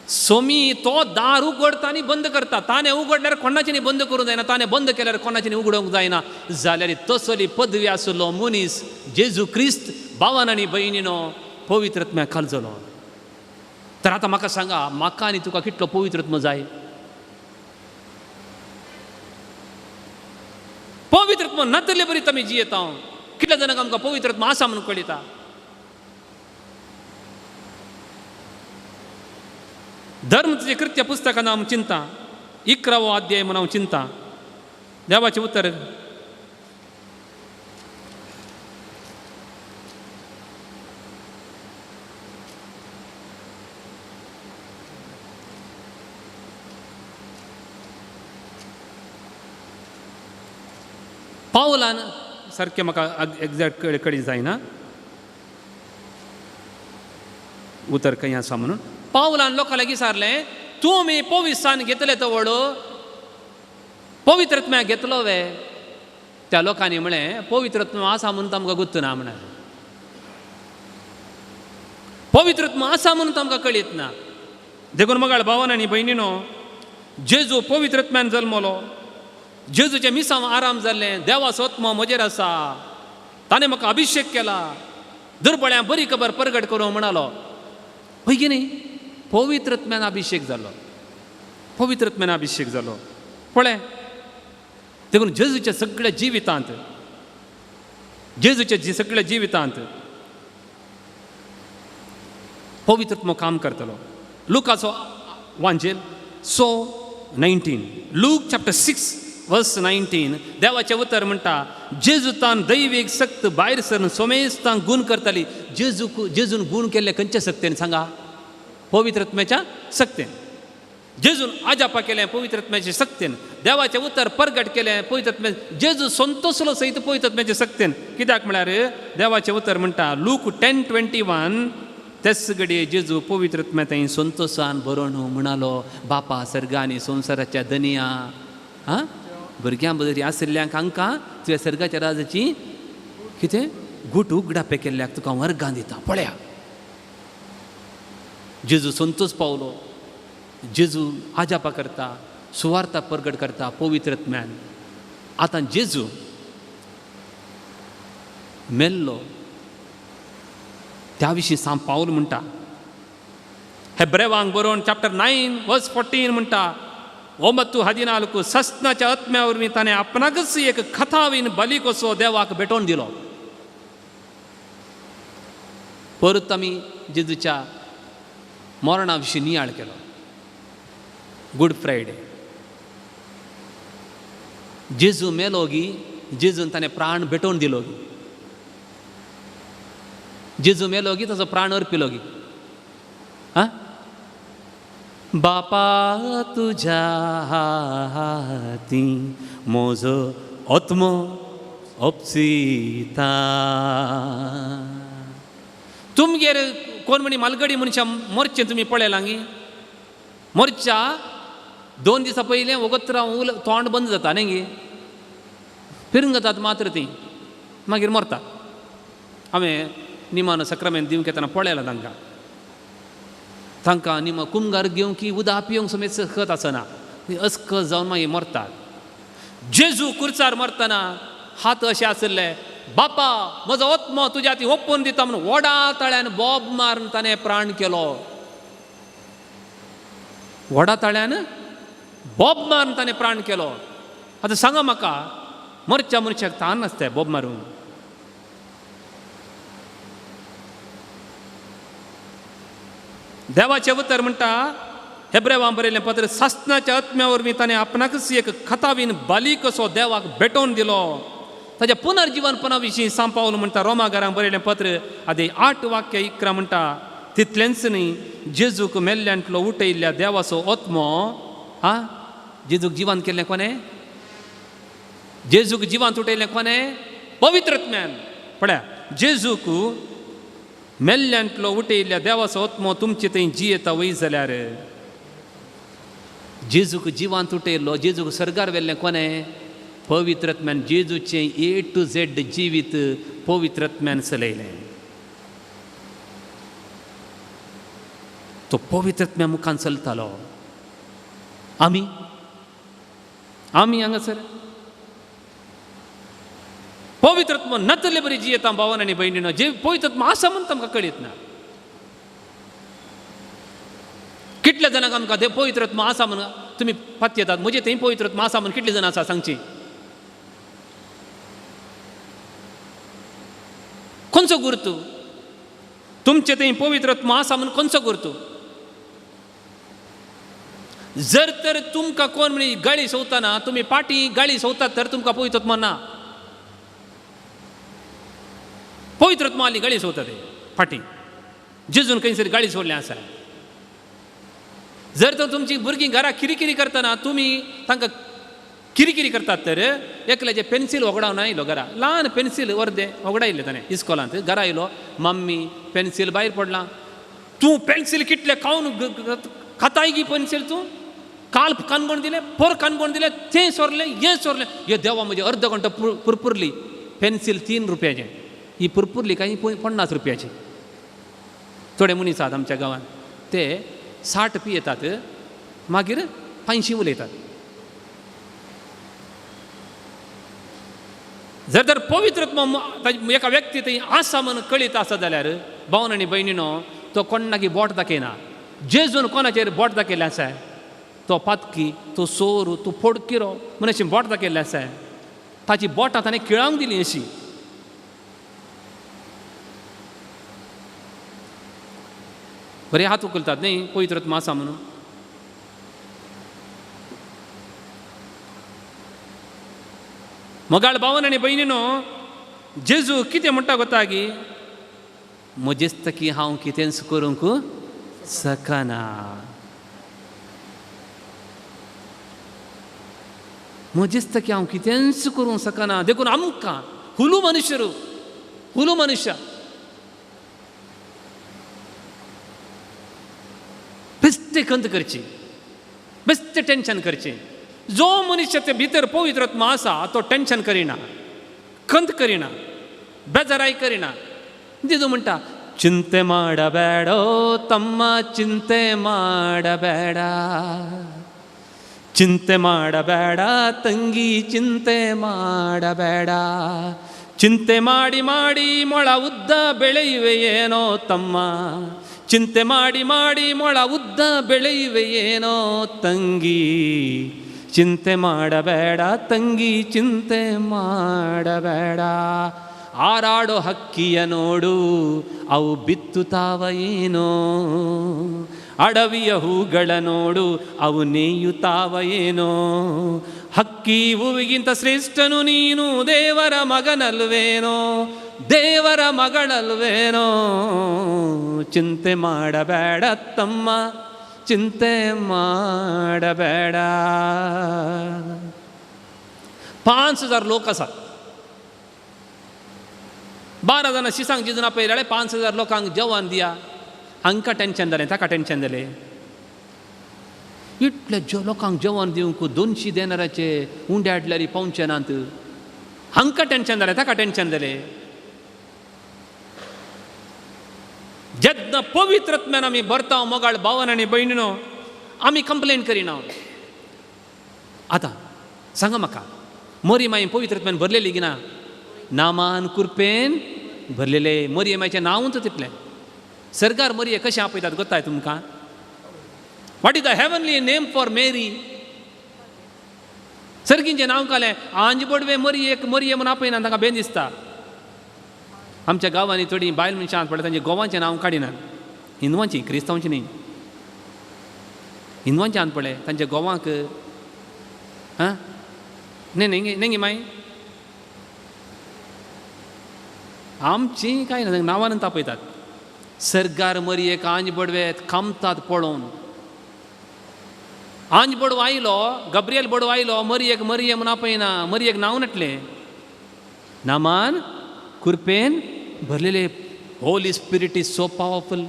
सोमी तो दार उगडता आनी बंद करता. ताणें उगडल्यार कोणाच्यानी बंद करूंक जायना, ताणें बंद केल्यार कोणाच्यानी उगडोवंक जायना. जाल्यार तसली पदवी आसलो मनीस जेजू क्रिस्त भावान आनी भयणीनो पवित्रत्म्या खाल जालो. तर आतां म्हाका सांगा, म्हाका आनी तुका कितलो पवित्रत्म जाय? पवित्रत्म नातले बरी आमी जियेता. कितल्या जाणांक आमकां पवित्रत्म आसा म्हणून कळयता? धर्म तुजें कृत्य पुस्तकान हांव चिंता, 11वो अध्याय म्हूण हांव चिंता. देवाचें उतर पावलान सारकें म्हाका एग्जॅक्ट कळी जायना उतर खंय आसा म्हणून. पावलान लोकां लागीं सारलें, तुमी पविसान घेतले तो व्हड पवित्रत्म्या घेतलो वे? त्या लोकांनी म्हळें, पवित्रत्म आसा म्हणून आमकां गुत्त ना. म्हणाले, पवित्रत्म आसा म्हणून आमकां कळीत ना. देखून मगाळ भावान आनी भयणीनो, जेजू पवित्रत्म्यान जल्मलो, जेजूचें मिसांव आराम जाल्लें, देवाचो आत्मो म्हजेर आसा, ताणें म्हाका अभिशेक केला, दुर्बळ्यां बरी खबर परगट करूं म्हणालो. हय की न्ही? पवित्रत्म्यान अभिशेक जालो, पवित्रत्म्यान अभिशेक जालो. पळय देखून जेजूच्या सगळ्या जिवितांत, जेजूच्या सगळ्या जिवितांत पवित्रत्म काम करतलो. लुकाचो वांजेल 6:19, लूक चॅप्टर 6 वर्स 19, देवाचें उतर म्हणटा जेजूतान दैवीक शक्त भायर सरून सोमेस्तांक गूण करताली. जेजूक जेजून गूण केल्ले खंयच्या शक्तेन सांगा? पवित्रत्म्याच्या शक्तेन. जेजून आजापा केलें पवित्रत्म्याच्या शक्तेन, देवाचें उतर परगट केलें पवित्रत्म्या, जेजू संतोसलो सयत पवित्रत्म्याच्या शक्तेन. कित्याक म्हळ्यार देवाचें उतर म्हणटा लूक 10:21, तेच घडये जेजू पवित्रत्म्या थंय संतोसान बरोवन म्हणालो, बापा सर्गांनी संवसाराच्या दनिया आं भुरग्यां बरी आशिल्ल्यांक हांकां तुवें सर्गाच्या राजाची कितें गुट उगडापे केल्ल्याक तुका वर्गां दिता. पळया जेजू संतोष पावलो, जेजू आजापा करता, सुवार्ता परगट करता पवित्रत्म्यान. आतां जेजू मेल्लो त्या विशीं सांत पावल म्हणटा हेब्रेवांक बरोवन चॅप्टर 9 वर्स 14 म्हणटा, 9:14 सस्नाच्या आत्म्या वरवीं ताणें आपणाकच एक खतावीन बली कसो देवाक भेटोवन दिलो. परत आमी जेजूच्या मरणा विशीं नियाळ केलो. गुड फ्रायडे जेजू मेलो गी, जेजून ताणें प्राण भेटोवन दिलो गी, जेजू मेलो गी ताचो प्राण अर्पिलो गी. आं बापा तुज्या हाती म्हजो आत्मो ओपसिता. तुमगेर कोण म्हणी मालगडी मनशां मोरचें तुमी पळयलां गी? मोरच्या 2 दिसां पयलें वगत राव तोंड बंद जाता न्ही गी, फिरंगतात मात्र ती मागीर मरतात. हांवें निमान सक्रामेंत दिवंक येतना पळयलां तांकां, तांकां निम कुमगार घेवंक की उदक पिवंक समेत खत आसना, अस्कस जावन मागीर मरतात. जेजू कुर्चार मरतना हात अशे आशिल्ले, बापा म्हजो आत्मो तुज्या ती ओपून दिता म्हणून व्हडा ताळ्यान बोब मारून ताणें प्राण केलो. व्हडा ताळ्यान बोब मारून ताणें प्राण केलो. आतां सांगा म्हाका, मरच्या मनशाक तान नासता बोब मारून? देवाचें उतर म्हणटा हेब्रेवां बरयलें पत्र, सासणाच्या आत्म्या वरवीं ताणें आपणाकच एक खतावीन बाली कसो देवाक भेटोवन दिलो. ताच्या पुनर्जिवनपणा विशीं सांत पावल म्हणटा रोमा घरांक बरयलें पत्र आदी 8:11 म्हणटा, तितलेंच न्ही जेजूक मेल्ल्यांतलो उठयल्ल्या देवाचो आत्मो. आं जेजूक जिवान केल्लें कोणें? जेजूक जिवांत उठयल्लें कोणें? पवित्रत्म्यान. पळया जेजूक मेल्ल्यांतलो उठयल्ल्या देवाचो आत्मो तुमचे थंय जियेता वय जाल्यार, जेजूक जिवांत उठयल्लो, जेजूक सर्गार व्हेल्लें कोणें? पवित्रत्म्यान. जेजूचें ए टू झेड जिवीत पवित्रत्म्यान चलयलें. तो पवित्रत्म्या मुखान चलतालो. आमी आमी हांगासर पवित्रत्म नातले बरी जियेता भावन आनी भयणीनो, जे पवित्रत्म आसा म्हूण आमकां कळीत ना. कितल्या जाणांक आमकां ते पवित्रत्म आसा म्हूण तुमी पातयेतात, म्हजे थंय पवित्रत्म आसा म्हूण कितले जाणां आसा सांगची? खंयचो गुर्तू तुमचे थंय पवित्रत्म आसा म्हूण खंयचो गुर्तू? जर तर तुमकां कोण म्हणी गाळी सोवताना तुमी पाटी गाळी सोवतात तर तुमकां पवित्रत्म ना. पवित्रत्म आली गाळी सोवता ते फाटी जेजून खंयसर गाळी सोडलें आसा. जर तर तुमची भुरगीं घरा किरिकिरी करतना तुमी तांकां किरिकिरी करतात तर एकल्याचे पेन्सील वगडावन आयलो घरा, ल्हान पेन्सील अर्दें वगडायलें ताणें इस्कोलांत, घरा आयलो, मम्मी पेन्सील भायर पडलां, तूं पेन्सील कितले खावन खाताय गी पेन्सील, तूं काल कानगोण दिलें पोर कानगोण दिलें, तें सोरलें हें सोरलें, हे देवा म्हजें अर्द घंटो पुरपुरली पेन्सील 3 रुपयाचें, ही पुरपुरली काय 50 रुपयाची. थोडे मनीस आसात आमच्या गांवांत ते 60 पियेतात मागीर 500 उलयतात. जर तर पवित्रत्म एका व्यक्ती थंय आसा म्हूण कळीत आसा जाल्यार भावन आनी भयणीनो तो कोणाकी बोट दाखयना. जेजून कोणाचेर बोट दाखयलें आसा? तो पातकी, तो सोर, तो फोडकिरो म्हण अशें बोट दाखयल्लें आसा. ताची बोटां ताणें किळावंक दिली अशी. बरे हात उखलतात न्ही पवित्र आत्मा आसा म्हणून. मोगाळ भावन आनी भयणीनो, जेजू कितें म्हणटा गोता की म्हजेच की हांव कितेंच करूंक शकना. म्हजेच की हांव कितेंच करूंक शकना. देखून आमकां हुलू मनुष्य, हुलू मनुष्य बेश्टें खंत करची, बेश्टें टेंशन करचें. जो मनुष्य ते भितर पवित्र आत्मा आसा तो टेंशन करिना, खंत करिना, बेजाराय करिना. जेजू म्हणटा चिंते ಮಾಡಬೇಡೋ ತಮ್ಮ, ಚಿಂತೆ ಮಾಡಬೇಡ, ಚಿಂತೆ ಮಾಡಬೇಡ ತಂಗಿ, ಚಿಂತೆ ಮಾಡಬೇಡ, ಚಿಂತೆ ಮಾಡಿ ಮಾಡಿ ಮೊಳ ಉದ್ದ ಬೆಳೆಯುವೆಯೇನೋ ತಮ್ಮ, ಚಿಂತೆ ಮಾಡಿ ಮಾಡಿ ಮೊಳ ಉದ್ದ ಬೆಳೆಯುವೆಯೇನೋ ತಂಗಿ, ಚಿಂತೆ ಮಾಡಬೇಡ ತಂಗಿ, ಚಿಂತೆ ಮಾಡಬೇಡ. ಹಾರಾಡೋ ಹಕ್ಕಿಯ ನೋಡು, ಅವು ಬಿತ್ತುತ್ತಾವ ಏನೋ, ಅಡವಿಯ ಹೂಗಳ ನೋಡು, ಅವು ನೇಯುತ್ತಾವ ಏನೋ, ಹಕ್ಕಿ ಹೂವಿಗಿಂತ ಶ್ರೇಷ್ಠನು ನೀನು, ದೇವರ ಮಗನಲ್ವೇನೋ, ದೇವರ ಮಗಳಲ್ವೇನೋ, ಚಿಂತೆ ಮಾಡಬೇಡ ತಮ್ಮ, ಚಿಂತೆ ಮಾಡಬೇಡ. 5000 लोक आसात. 12 जाणां शिसांक जेजून आपयले जाल्यार 5000 लोकांक जेवण दिया. हांकां टेंशन जालें, ताका टेंशन जालें. इतले लोकांक जेवण दिवंक 200 देनाराचे उंडे हाडल्यार पावचे नात. हांकां टेंशन जालें, ताका टेंशन जालें. जेन्ना पवित्र आत्म्यान आमी भरता मोगाळ भावन आनी भयणीनो, आमी कंप्लेन करिना. आतां सांगा म्हाका, मोरी माई पवित्र आत्म्यान भरलेली की ना? नामान कुरपेन भरलेले. मोरये मायचें नांवूच तितलें. सरकार मोरये कशें आपयतात गोत्ताय तुमकां? What is the heavenly name for Mary? सर्गींचें नांव कालें आंज बोडवे मोरयेक मोरये म्हूण आपयना, तांकां बेन दिसता. आमच्या गांवांनी थोडीं बायल मनशां पळय तांचे गोवांचें नांव काडिनात, हिंदवांची, क्रिस्तांवची न्ही, हिंदवांचें आन पळय तांच्या गोवांक. आं न्ही न्ही न्ही माई आमची कांय ना, नांवान तापयतात. सरकार मरयेक आंज बडवे खामतात पळोवन. आंज बडवो आयलो, गब्रियल बडवो आयलो, मरयेक मरये म्हूण आपयना, मरयेक नांव नाटलें. नामान कुरपेन भरलेले. Holy Spirit is so powerful,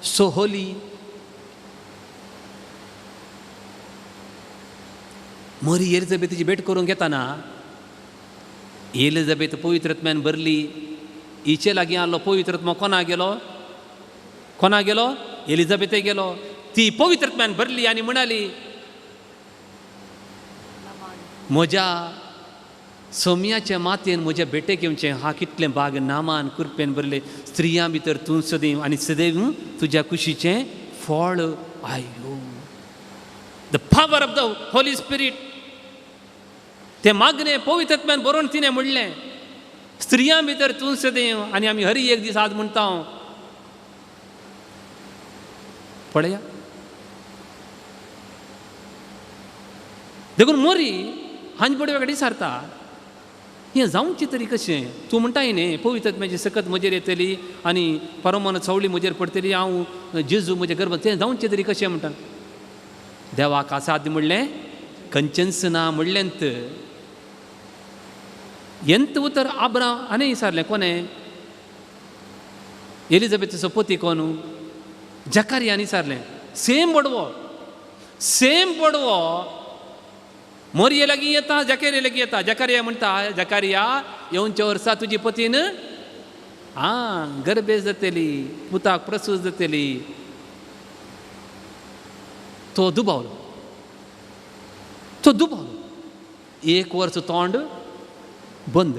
so holy. Mary एलिझाबेथीची भेट करूंक येताना एलिझाबेथ पवित्र आत्म्यान भरली. हिचे लागीं आसलो पवित्र आत्मो कोणा गेलो? कोणा गेलो? एलिझाबेथे गेलो. ती पवित्र आत्म्यान भरली आनी म्हणाली, म्हज्या सोम्याच्या मातयेन म्हज्या भेटेक येवचें हा कितलें भाग. नामान कुरपेन भरले. स्त्रियां भितर तूं सदैव आनी सदैव तुज्या कुशीचें फळ. आयो, the power of the Holy Spirit. तें मागणें पवित्र आत्म्यान बरोवन तिणें म्हणलें, स्त्रियां भितर तूं सदैव. आनी आमी हरी एक दीस आज म्हणटा पळया. देखून मोरी हांज बडव्या कडेन सारता, हें जावचें तरी कशें? तूं म्हणटाय न्ही पवित्र आत्म्याची सकत म्हजेर येतली आनी परमान चवली म्हजेर पडटली, हांव जेजू म्हज्या गर्भांत, तें जावचें तरी कशें म्हणटा? देवाक आसाद म्हणलें खंयचेंच ना म्हणलेंत. एंत उतर आब्राम आनी विचारलें कोणें? एलिझाबेथीचो पती कोण? जकारियान विचारलें. सेम बडवो, सेम बडवो मोरये लागीं येता, जकारिया लागीं येता. जकारिया म्हणटा, जकारिया येवच्या वर्सा तुजी पतीन आं गर्भेस जातली, पुताक प्रसूत जातली. तो दुबावलो, तो दुबावलो. एक वर्स तोंड बंद.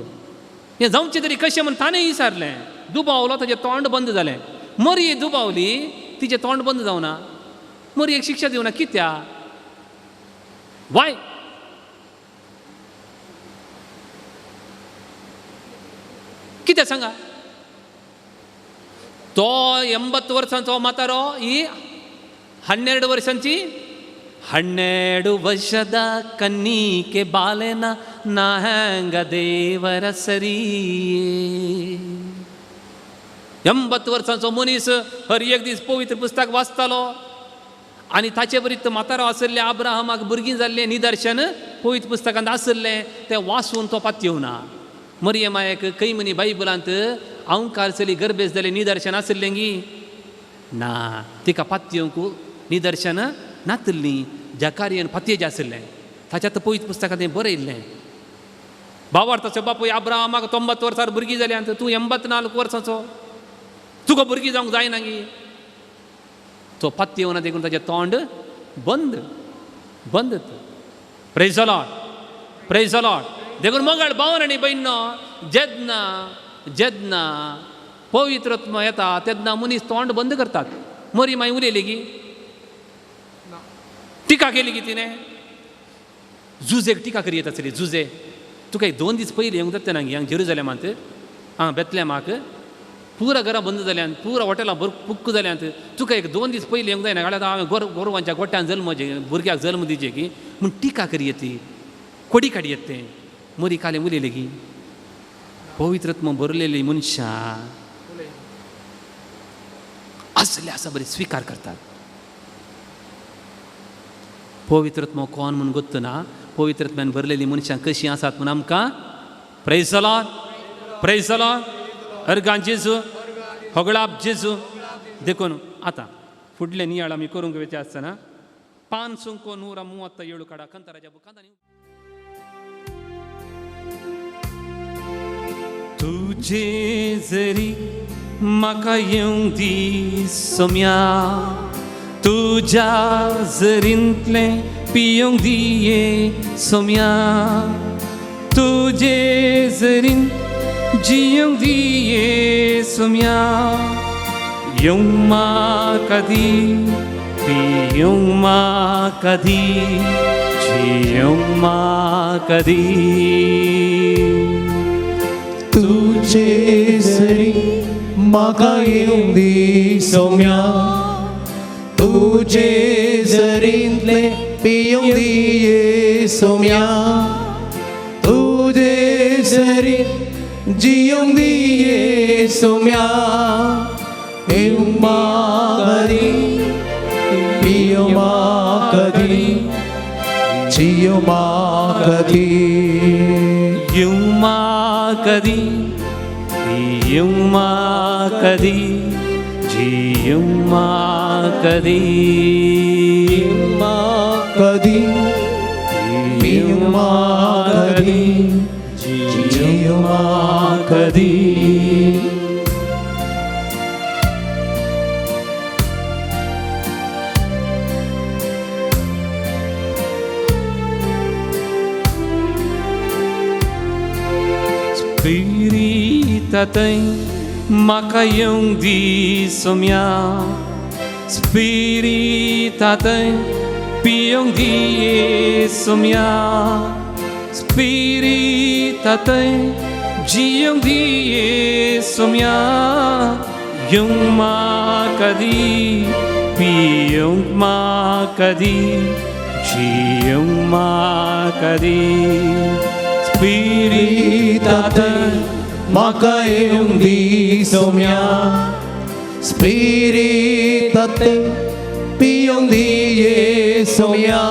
हें जावचें तरी कशें म्हूण ताणें विचारलें. दुबावलो, ताजें तोंड बंद जालें. मोरये दुबावली, तिचें तोंड बंद जावना. मोरयेक शिक्षा दिवना. कित्याक? वाय कितें सांगा? तो 80 वर्सांचो म्हातारो, ही 12 वर्सांची. 12 ವರ್ಷದ ಕನ್ನಿಕೆ ಬಾಲೆನ ನಾ ಹ್ಯಾಂಗ ದೇವರ ಸರಿ. 80 वर्सांचो मनीस हर एक दीस पवित्र पुस्तक वाचतालो आनी ताचे बरी तो म्हातारो आशिल्ले अब्राहमाक भुरगीं जाल्लें निदर्शन पवित्र पुस्तकांत आशिल्लें तें वाचून तो पातयेवना. मरियमायक खंय मनी बायबलांत अंकार चली गर्भेस जालें निदर्शन आशिल्लें गी ना, तिका पातयेवंक निदर्शन नातिल्लीं. जकारियन पातयेचें आशिल्लें ताच्या पवित्र पुस्तकांत बरयल्लें. बावार्थाचो बापूय अब्राहमाक 90 वर्सार भुरगीं जाल्यात, तूं 84 वर्सांचो, तुका भुरगीं जावंक जायना गी. तो पातयेवना देखून ताचें तोंड बंद बंद. Praise the Lord, praise the Lord. देखून मंगळ भावन आनी भयणो, जेन्ना जेन्ना पवित्रत्व येता तेन्ना मनीस तोंड बंद करतात. मरी माई उलयली गी, टिका केली गी तिणें. जुजेक टिका करी येता आसली. जुजे तुका एक 2 दीस पयलीं येवंक जाता ना गी हांगा जेरुजलेमांत, आं बेतलेमाक पुरा घरां बंद जाल्यांत, पुरा हॉटेलां बुक जाल्यांत, तुका एक 2 दीस पयलीं येवंक जायना जाल्यार हांवें गोरवांच्या गोट्यान जल्म भुरग्याक जल्म दिवचे की म्हूण टिका करी येती, कोडी काडी येत तें. मरी कालें उलयलें की पवित्रत्व भरलेली मनशां असले आसा बरें स्विकार करतात. पवित्रत्व कोण म्हूण गोत्त ना, पवित्रत्वान भरलेली मनशां कशीं आसात म्हूण आमकां. Praise the Lord, praise the Lord. अर्गां जेजू, होगळाप जेजू. देखून आतां फुडलें नियाळ आमी करूंक वयता आसतना 537 काडा कंताराच्या बुकांत. तुजे जरी म्हाका येवंक दी सोम्या, तुज्या जरींतलें पियोंक दिये सोम्या, तुजे जरीन जियोंक दिये सोम्या, येवंक म्हाका दी, पियोंक म्हाका दी, जियोंक म्हाका दी. तुजे सरी म्हाका येवंक दी सोम्या, तुजे जरींतलें पियोंक दिये सोम्या, तुजे सरी जियोंक दिये सोम्या, येवंक म्हाका दी, पियोंक म्हाका दी, जियोंक म्हाका दी. येवंक म्हाका दी, पियोंक म्हाका दी, जियोंक म्हाका दी. म्हाका दी, पियोंक म्हाका दी, जियोंक म्हाका दी. स्पिरितांतय म्हाका येवंक दी सोम्या, स्पिरितांतय पियोंक दिये सोम्या, स्पिरितांतय जियोंक दिये सोम्या, येवंक म्हाका दी, पियोंक म्हाका दी, जियोंक म्हाका दी. स्पिरितांतय म्हाका येवंक दी सोम्या, स्पिरितांतय पियोंक दिये सोम्या,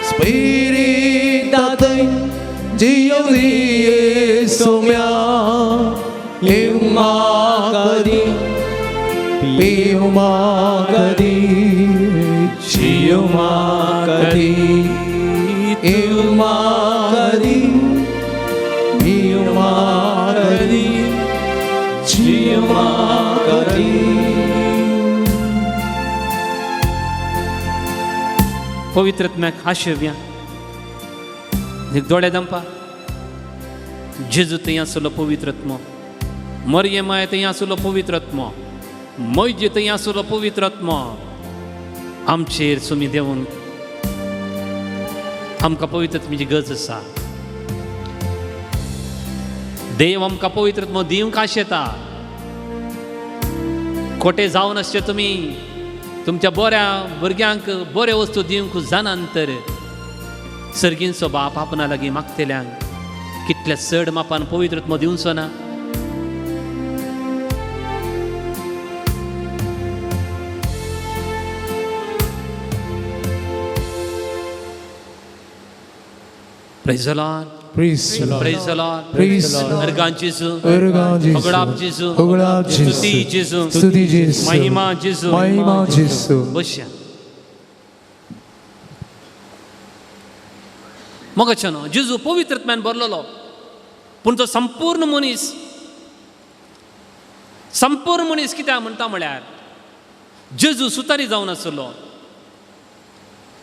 स्पिरितांतय जियोंक दिये सोम्या, येवंक म्हाका दी, पियोंक म्हाका दी, जियोंक म्हाका दी. येवंक म्हाका दी, पियोंक म्हाका दी, जियोंक म्हाका दी. पवित्रत्म्याक आशेवया एक दोळे दंपा. जेजू थंय आसलो पवित्रत्म, मरियमाय थंय आसलो पवित्रत्म, मैजे थंय आसलो पवित्रत्म. आमचेर सुमी देवून आमकां पवित्र आत्म्याची गरज आसा. देव आमकां पवित्र आत्मो दिवंक आशेता. खोटे जावन आसचे तुमी तुमच्या बऱ्या भुरग्यांक बऱ्यो वस्तू दिवंक जाणात तर सर्गींचो बाप आपणा लागीं मागतल्यांक कितल्या चड मापान पवित्र आत्मो दिवचो ना. Praise the Lord. Praise the Lord. Praise the Lord. Praise the Lord. अर्गां जेजू. अर्गां जेजू. होगडाप जेजू. होगडाप जेजू. स्तुती जेजू. स्तुती जेजू. महिमा जेजू. महिमा जेजू. बसया. मोगाच्यानो जेजू पवित्र आत्म्यान भरलेलो, पूण तो संपूर्ण मनीस, संपूर्ण मनीस कित्याक म्हणटा म्हळ्यार जेजू सुतारी जावन आसलो.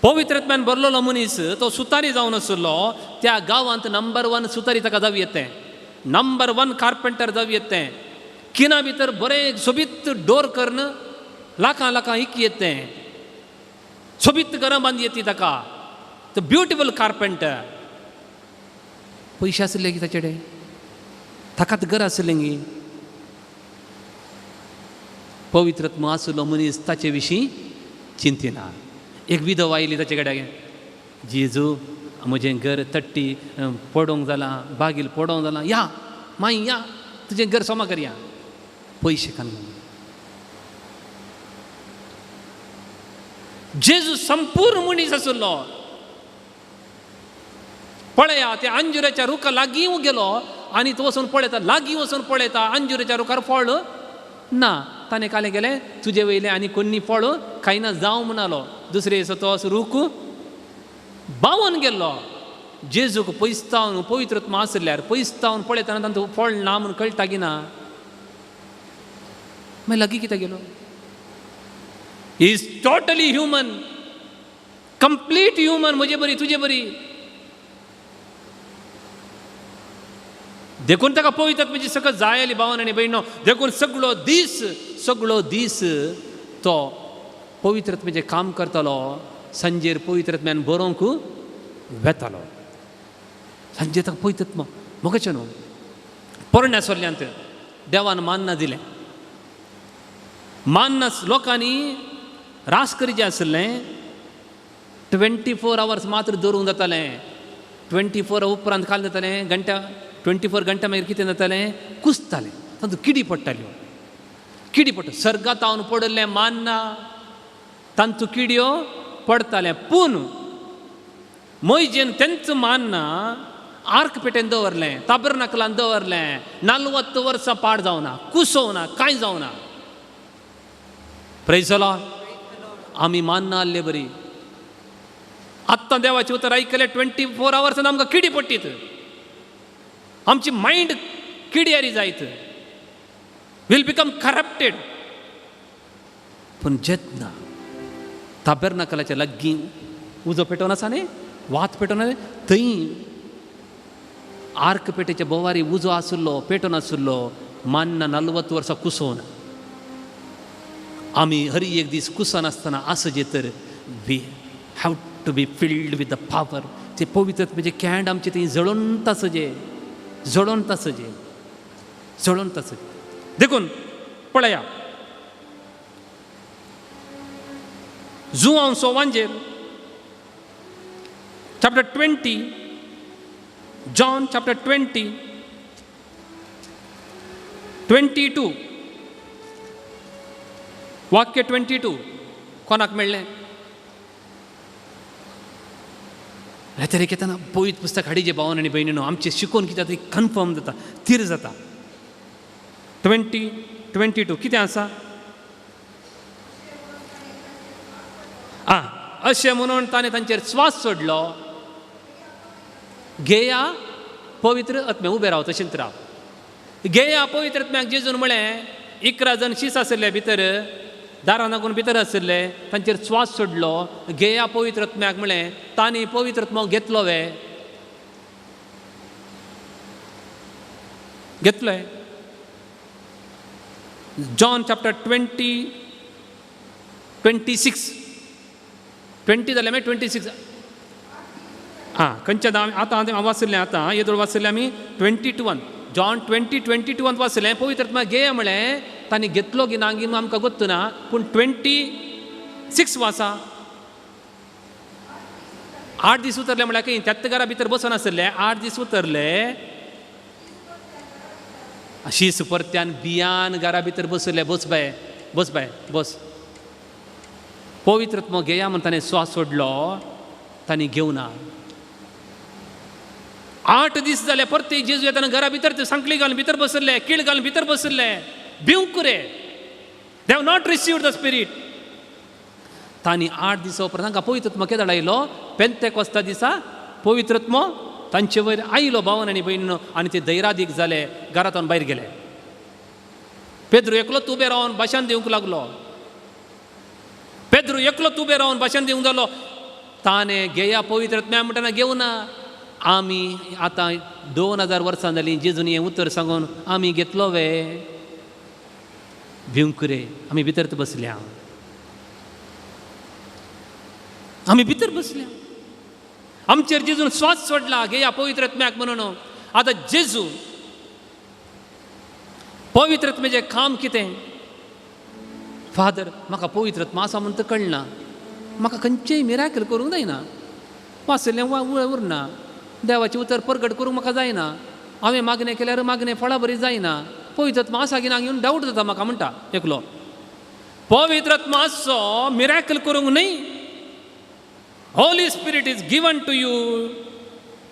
पवित्र आत्म्यान भरलेलो मनीस तो सुतारी जावन आसलो. त्या गांवांत नंबर 1 सुतारी ताका जावं येतें, नंबर 1 कार्पेंटर जावं येतें, किना भितर बरें सोबीत डोर करून लाखां लाखां इक येतें, सोबीत घरां बांदी येती ताका. तो ब्युटिफूल कार्पेंटर. पयशे आसले की ताचे कडेन, ताकात घर आसलें गी. पवित्र आत्मो आसलो मनीस ताचे विशीं चिंतिना. एक विधवा आयली ताचे कडेन, जेजू म्हजें घर तट्टी पडोवंक जालां, बागील पडोवंक जालां, या माई या तुजें घर सोमा करया. पयशे कान. जेजू संपूर्ण मनीस आसलो. पळया त्या अंजुराच्या रुखा लागीं गेलो आनी तो वचून पळयता, लागीं वचून पळयता अंजुराच्या रुखार फळ ना. ताणें कालें गेलें तुजे वयलें आनी कोन्नी फळ खायना जावं म्हणालो. दुसरे दिसा तो असो रूख बावन गेल्लो. जेजूक पयसतावन पवित्र आत्मा आसल्यार पयसतावन पळयतना तांचो फळ ना म्हूण कळटा की ना. मागीर लागीं कित्याक गेलो? He is totally human, complete human, म्हजे बरी तुजे बरी. देखून ताका पवित्र आत्म्याची सकत जाय आली भावन आनी भयणो. देखून सगळो दीस, सगळो दीस तो पवित्र आत्म्याचें काम करतालो. सांजेर पवित्र आत्म्यान बरोवंक वेतालो. सांजेर ताका पवित्र आत्मा मोगाचें न्हू. पोरण्या सोल्ल्यांत देवान मान्ना दिलें. मान्ना लोकांनी रास करचें आसलें. 24 आवर्स मात्र दवरूंक जातालें. 24 उपरांत खाल जातालें घंट्या 24 घंटा मागीर कितें जातालें, कुसतालें, तातूंत किडी पडटाल्यो. किडी पडटा सर्गातावन पडिल्लें मान्ना तांतू किडयो पडटालें. पूण मोयजेन तेंच मान्ना आर्क पेटेन दवरलें, ताबरनाकलान दवरलें. 40 वर्सां पाड जावना, कुसोवना, कांय जावना. Praise the Lord. आमी मान्ना आहले बरी. आत्तां देवाचें उतर आयकलें 24 आवर्सान आमकां किडी पडटीत, आमची मायंड किडयारी जायत, will become corrupted. पूण जेन्ना ताबेरनाकलाच्या लागीं उजो पेटोवन आसा न्ही, वात पेटोवन आसा, थंय आर्क पेटेच्या बोवारी उजो आसलो, पेटोवन आसलो. मान्ना 40 वर्सां कुसोवन. आमी हर एक दीस कुसनासतना आसचे तर we have to be filled with the power. ते पवित्र म्हणजे कॅन्ड आमचे थंय जळोवन आसचे, जळोवन आसचे, जळोवन आसचे. देखून पळया जुआंव सोवांजेर chapter 20, John chapter 20 22 वाक्य 22 कोणाक मेळ्ळें? तरी घेतना पवित्र पुस्तक हाडीचे भावन आनी भयणीनो, आमचें शिकोवन कितें तरी कन्फर्म जाता, थीर जाता. 20 22 कितें आसा? आं, अशें म्हणून ताणें तांचेर स्वास सोडलो. घेया पवित्र आत्म्या, उबें राव, तशेंच राव. घेया पवित्र आत्म्याक जेजून म्हळें, 11 जण शीस आशिल्ले भितर, दारां लागून भितर आशिल्ले, तांचेर स्वास सोडलो. घेया पवित्र आत्म्याक म्हळें, तांणी पवित्र आत्मो घेतलो वे? घेतलोय. जॉन चॅप्टर 20 26 20 जालें मागीर 26. आं खंयच्या आतां हांव वाचलें, आतां येदोळ वाचलें आमी 22, जॉन 20:22 वाचलें. पवित्र आत्मा घेया म्हळें, तांणी घेतलो की ना गी आमकां गोत्त ना, पूण 26 वाचा. 8 दीस उतरले म्हळ्यार खंय त्याच घरा भितर बसून आसले, 8 दीस उतरले. शीस परत्यान बियान घरा भितर बसले. बस बाय, बस बाय, बस. पवित्र आत्मो घेया म्हण ताणें स्वास सोडलो, तांणी घेवना. 8 दीस जाले परते जेजू येताना घरा भितर ते सांकली घालून भितर बसले, कीळ घालून भितर बसले. भिवंक रे, they have not received the spirit. तांणी 8 दिसा उपरांत तांकां पवित्र आत्मो केदळ आयलो? पेंतेकोस्ता दिसा पवित्र आत्मो तांचे वयर आयलो भावन आनी भयणीनो, आनी ते धैरादीक जाले, घरांतून भायर गेले. पेद्रू एकलोच उबे रावन भाशण दिवंक लागलो. पेद्रू एकलोच उबे रावन भाशण दिवंक जालो. ताणें घेया पवित्र आत्म्या म्हणटना घेवना. आमी आतां 2000 वर्सां जालीं जेजून हें उतर सांगून आमी घेतलो वे? भिवंक रे, आमी भितर बसल्या, आमी भितर बसल्या. आमचेर जेजून स्वास सोडला घेया पवित्र आत्म्याक म्हणून. आतां जेजू पवित्र आत्म्याचें काम कितें? फादर म्हाका पवित्र आत्मा आसा म्हूण तर कळना, म्हाका खंयचेय मिराकल करूंक जायना, वाचलें उरना, देवाचें उतर परगट करूंक म्हाका जायना, हांवें मागणें केल्यार मागणें फळां बरी जायना, पवित्र आत्मा आसा की ना घेवन डावट जाता म्हाका म्हणटा एकलो. पवित्र आत्मा आसचो मिराकल करूंक न्हय. Holy Spirit is given to you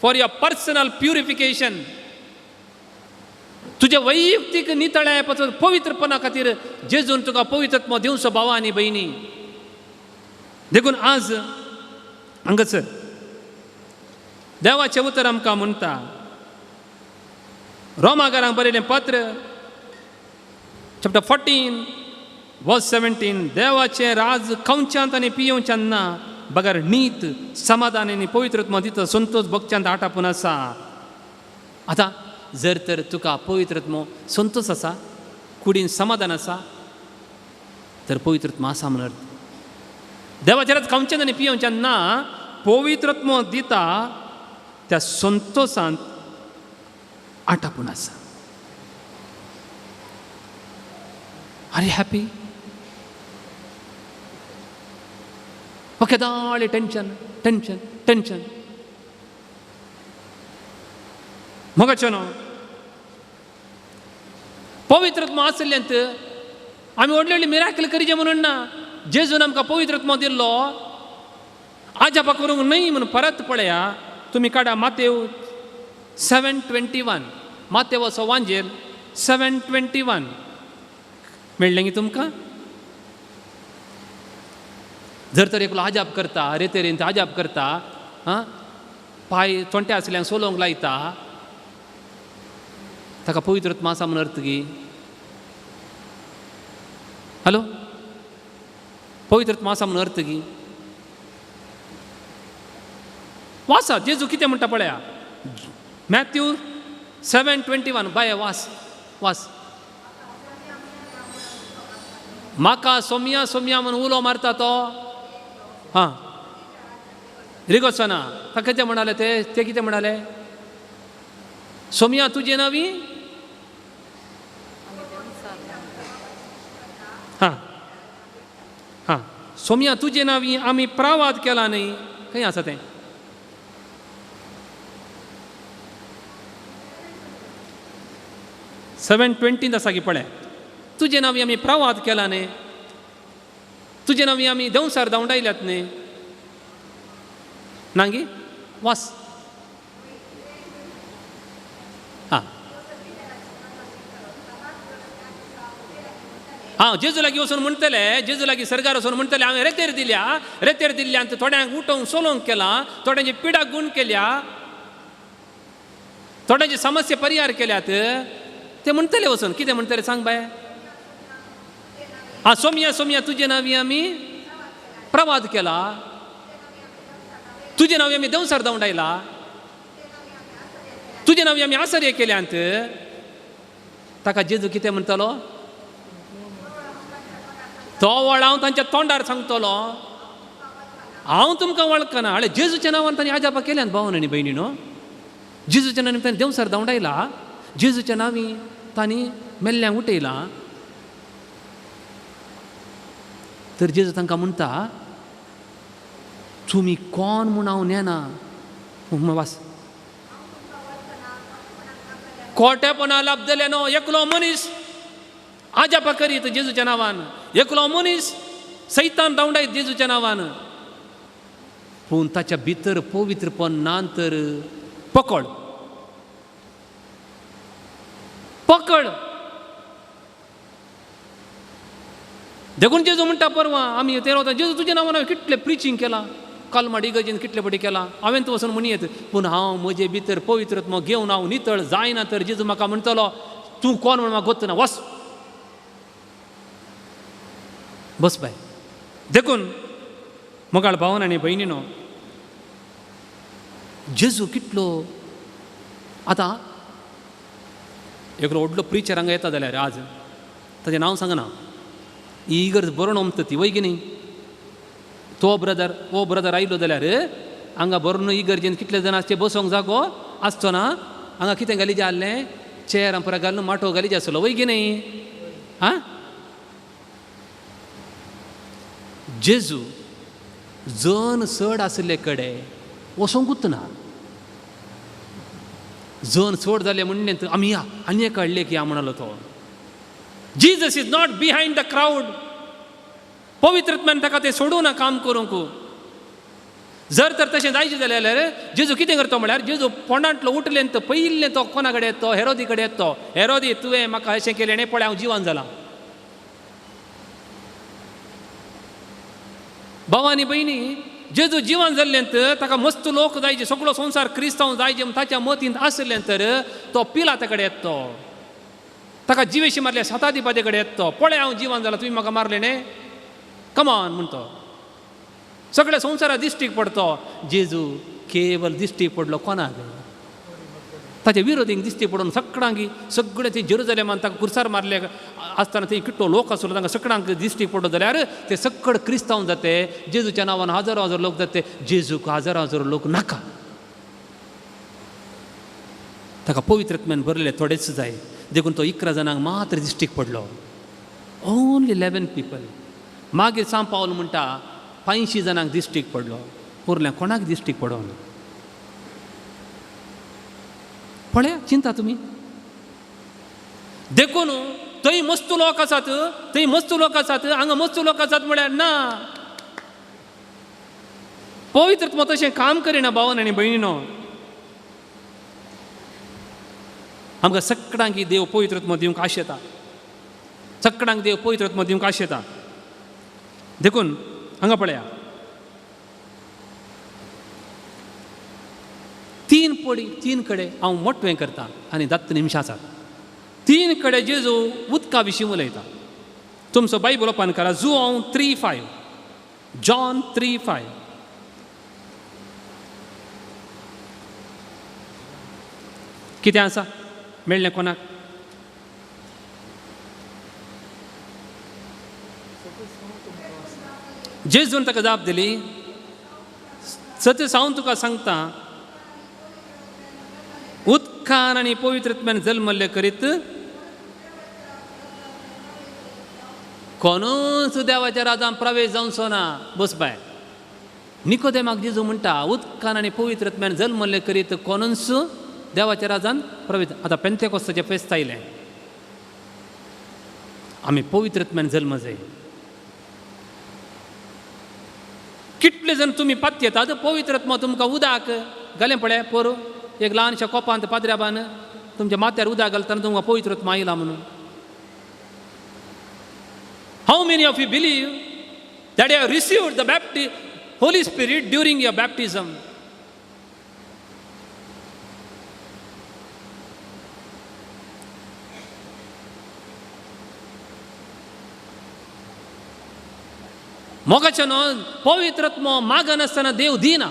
for your personal purification. तुज्या वैयक्तीक नितळाये पासून पवित्रपणा खातीर जेजून तुका पवित्र आत्मो दिवचो भावा आनी भयणी. देखून आज हांगासर देवाचें उतर आमकां म्हणटा, रोमागारांक बरयलें पत्र चॅप्टर 14 वर्स 17, देवाचें राज खावच्यांत आनी पियोवच्यांत ना, बगर नीत समाधान आनी पवित्र आत्मो दिता संतोष भोगच्यांत आटापून आसा. आतां जर तर तुका पवित्र आत्मो संतोष आसा, कुडीन समाधान आसा, तर पवित्र आत्मो आसा म्हण अर्थ. देवाचें राज खावचें आनी पियोवचें ना, पवित्र आत्मो दिता त्या संतोषांत आटापून आसा. Are you happy? केदाळे tension tension tension. मोगाचें न्हू, पवित्र आत्मो आशिल्ल्यांत आमी व्हडली व्हडली मिराकल करीचे म्हणून ना. जेजून आमकां पवित्र आत्मो दिल्लो आजापा करूंक न्हय म्हणून. परत पळया तुमी काडा मातेव 7:21, मातेवाचो वांजेल 7:21 मेळ्ळें गी तुमकां? जर तर एकलो आजाप करता, रेतेरेन आजाप करता, आं पांय तोंटे आसल्यान सोलोवंक लायता, ताका पवित्र आत्मा आसा म्हूण अर्थ गी? हॅलो, पवित्र आत्मा आसा म्हूण अर्थ गी? वासा जेजू कितें म्हणटा पळया, मॅथ्यू 7:21. बाय वास वास. म्हाका सोमया सोमया म्हूण उलो मारता तो, हां रिगोचो ना. ताका कितें म्हणाले ते? ते कितें म्हणाले? सोमया तुजें नावी, हां हां, सोमया तुजें नावी आमी प्रावाद केला न्हय. खंय आसा तें? 7:20 आसा की पळय. तुजें नावी आमी प्रवाद केला न्हय, तुजें नावी आमी देंवसार धांवडायल्यात न्हय. नांगी वास. हां हां, जेजू लागीं वचून म्हणटले, जेजू लागीं सरकार वचून म्हणटले, हांवें रेतेर दिल्या, रेतेर दिल्ल्यान थोड्यांक उठोवंक सोलोवंक केलां, थोड्यांची पिडा गूण केल्या, थोड्यांची समस्या परिहार केल्यात. ते म्हणटले वचून कितें म्हणटले सांग बाय? हां, सोमया सोमया तुजें नावी आमी प्रवाद केला, तुजें नावी आमी देंवसार धांवडायला, तुजें नावी आमी आसर्य केल्यांत. ताका जेजू कितें म्हणटलो? तो वळ हांव तांच्या तोंडार सांगतलो, हांव तुमकां वळखना. हाळे जेजूच्या नांवान तांणी आजापा केल्यान भावन आनी भयणी न्हू. जेजूच्या नांवान तांणी देंवसार धांवडायला, जेजूच्या नांवी तांणी मेल्ल्यांक उठयला. तर जेजू तांकां म्हणटा तुमी कोण म्हूण हांव नेना. वास खोटेपणा लाभतले न्हू. एकलो मनीस आजापा करीत जेजूच्या नांवान, एकलो मनीस सैतान धांवडायत जेजूच्या नांवान, पूण ताच्या भितर पवित्रपण ना तर पकड पकड. देखून जेजू म्हणटा परवा आमी ते रावता जेजू तुज्या नांवान हांवें कितलें प्रिचींग केलां, कलमाड इगर्जेन कितले पटी केलां, हांवें तूं वचून म्हणयेत, पूण हांव म्हजे भितर पवित्रत्व घेवन हांव नितळ जायना तर जेजू म्हाका म्हणटलो तूं कोण म्हण म्हाका गोत्त ना, वस बस बाय. देखून मोगाळ भावन आनी भयणीनो, जेजू कितलो आतां एकलो व्हडलो प्रिचर हांगा येता जाल्यार आज ताजें नांव सांगना, ही इगर्ज बरोवन ओमता ती वय की न्ही, तो ब्रदर ओ ब्रदर आयलो जाल्यार हांगा बरोवन इगर्जेन कितले जाण आसचे बसोंक जागो आसचो ना, हांगा कितें घाली जें आहलें चेर पुरा घालून माटो घाली जे आसलो वय की न्ही. आं जेजू जण चड आशिल्ले कडेन वचोंकूच ना. जण चड जाले म्हणलें आमी या आनी एक हाडले की या म्हणालो तो. Jesus is not behind the crowd. पवित्रत्मान ताका तें सोडूं ना काम करूंक. जर तर तशें जायचें जालें जाल्यार जेजू कितें करता म्हळ्यार जेजू पोंडांतलो उठलें तो पयिल्लें तो कोणा कडेन येतो, हेरोदी कडेन येतो. हेरोदी तुवें म्हाका अशें केलें न्ही, पळय हांव जिवन जालां. भाव आनी भयणी, जेजू जिवन जाल्लें तर ताका मस्त लोक जायचे, सगळो संवसार क्रिस्तांव जायचे ताच्या मतींत आशिल्लें तर तो पिलाता कडेन येतो, ताका जिवेशी मारले साताधिपाते कडेन येतो, पळय हांव जिवन जालां, तुमी म्हाका मारलें न्ही, कमान म्हणतो. सगळ्या संवसारा दिश्टीक पडतो. जेजू केवल दिश्टीक पडलो कोणाक, ताच्या विरोधींक दिश्टी पडून सगळ्यांक सगळे ते जेरुजलेमान ताका कुर्सार मारले आसतना थंय कितलो लोक आसलो तांकां सगळ्यांक दिश्टीक पडलो जाल्यार ते सगळे क्रिस्तांव जाते, जेजूच्या नांवान हजारो हजारो लोक जाते. जेजूक हजारो हजारो लोक नाका, ताका पवित्रत्म्यान भरले थोडेच जाय. देखून तो 11 जाणांक मात्र दिश्टीक पडलो, ओनली 11 पीपल. मागीर सांव पावल म्हणटा 85 जाणांक दिश्टीक पडलो, उरल्या कोणाक दिश्टीक पडोना. पळया चिंता तुमी. देखून थंय मस्त लोक आसात, थंय मस्त लोक आसात, हांगा मस्त लोक आसात म्हळ्यार ना. पवित्रत्व तशें काम करिना भावन आनी भयणीनो. आमकां सगळ्यांक देव पवित्रत्व दिवंक आशेता, सगळ्यांक देव पवित्रत्व दिवंक आशेता. देखून हांगा पळया 3 पडी 3 कडेन हांव मोटवें करता आनी 10 निमशां आसात. 3 कडेन जेजू उदका विशीं उलयता. तुमचो बायबल ओपन करा, जुआंव 3:5, जॉन 3:5. कितें आसा मेळ्ळें कोणाक? जेजून ताका जाप दिली, सत्य हांव तुका सांगता, उदकान आनी पवित्रत्म्यान जल्मल्ले करीत कोणूच देवाच्या राजान प्रवेश जावचो ना. बस बाय. निकोदेमाक जेजू म्हणटा उदकान आनी पवित्रत्म्यान जल्मल्ले करीत कोणूच देवाच्या राजान प्रवेश. आतां पेंतेकोस्ताचें फेस्त आयलें, आमी पवित्रत्म्यान जल्म जाय. कितले जण तुमी पातयेतात पवित्रत्म तुमकां उदक घालें पळय पोरू एक ल्हानशा कोपांत पाद्र्याबान तुमच्या माथ्यार उदक घालतना तुमकां पवित्रत्म आयला म्हणून. How many of you believe that you have received the Holy Spirit during your baptism? मोगाचें न्हू पवित्रत्म मागनासतना देव दिना,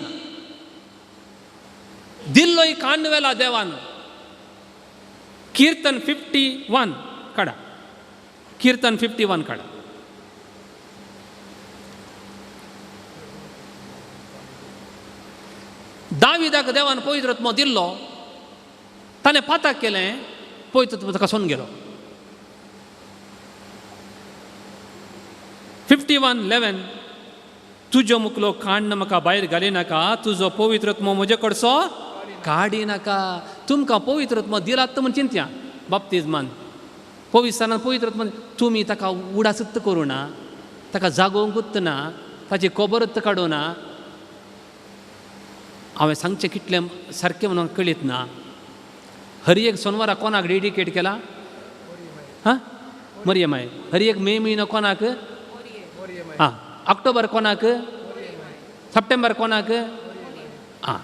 दिल्लोय कांडवेला देवान. कीर्तन 51 काडा, कीर्तन 51 काडा. दाविदाक देवान पवित्र आत्मो दिल्लो, ताणें पाताक केलें, पवित्र आत्मो ताका सोडून गेलो. 51:11 तुजो मुकलो काण्ण म्हाका भायर घाली नाका, तुजो पवित्र आत्मो म्हजे कडचो काडी नाका. तुमकां पवित्र आत्मो दिलात म्हूण चिंतया बाप्तिजमान पवित्रस्थानान पवित्र आत्मो तुमी ताका उडासत करूं ना, ताका जागोवंकूच ना, ताची खबरच काडूं ना. हांवें सांगचें कितलें सारकें म्हणून कळीत ना. हर एक सोनवारा कोणाक डेडिकेट केला? हां, मरियमाय. हर एक मे म्हयनो कोणाक? आं, ऑक्टोबर कोणाक? सप्टेंबर कोणाक? आं,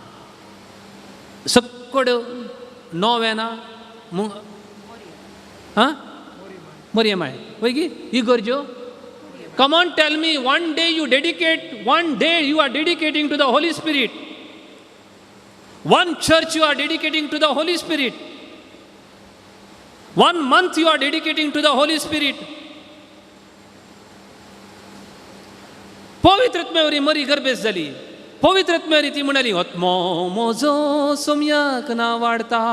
सक्कड नोवेना हां मरियमाय वय गी इगर्ज्यो. Come on, tell me, one day you dedicate, one day you are dedicating to the Holy Spirit. One church you are dedicating to the Holy Spirit. 1 month you are dedicating to the Holy Spirit. पवित्र आत्म्यावरी मरी गर्भेस जाली. पवित्र आत्म्यावरी ती म्हणाली आत्मो म्हजो सोम्याक ना वाडता.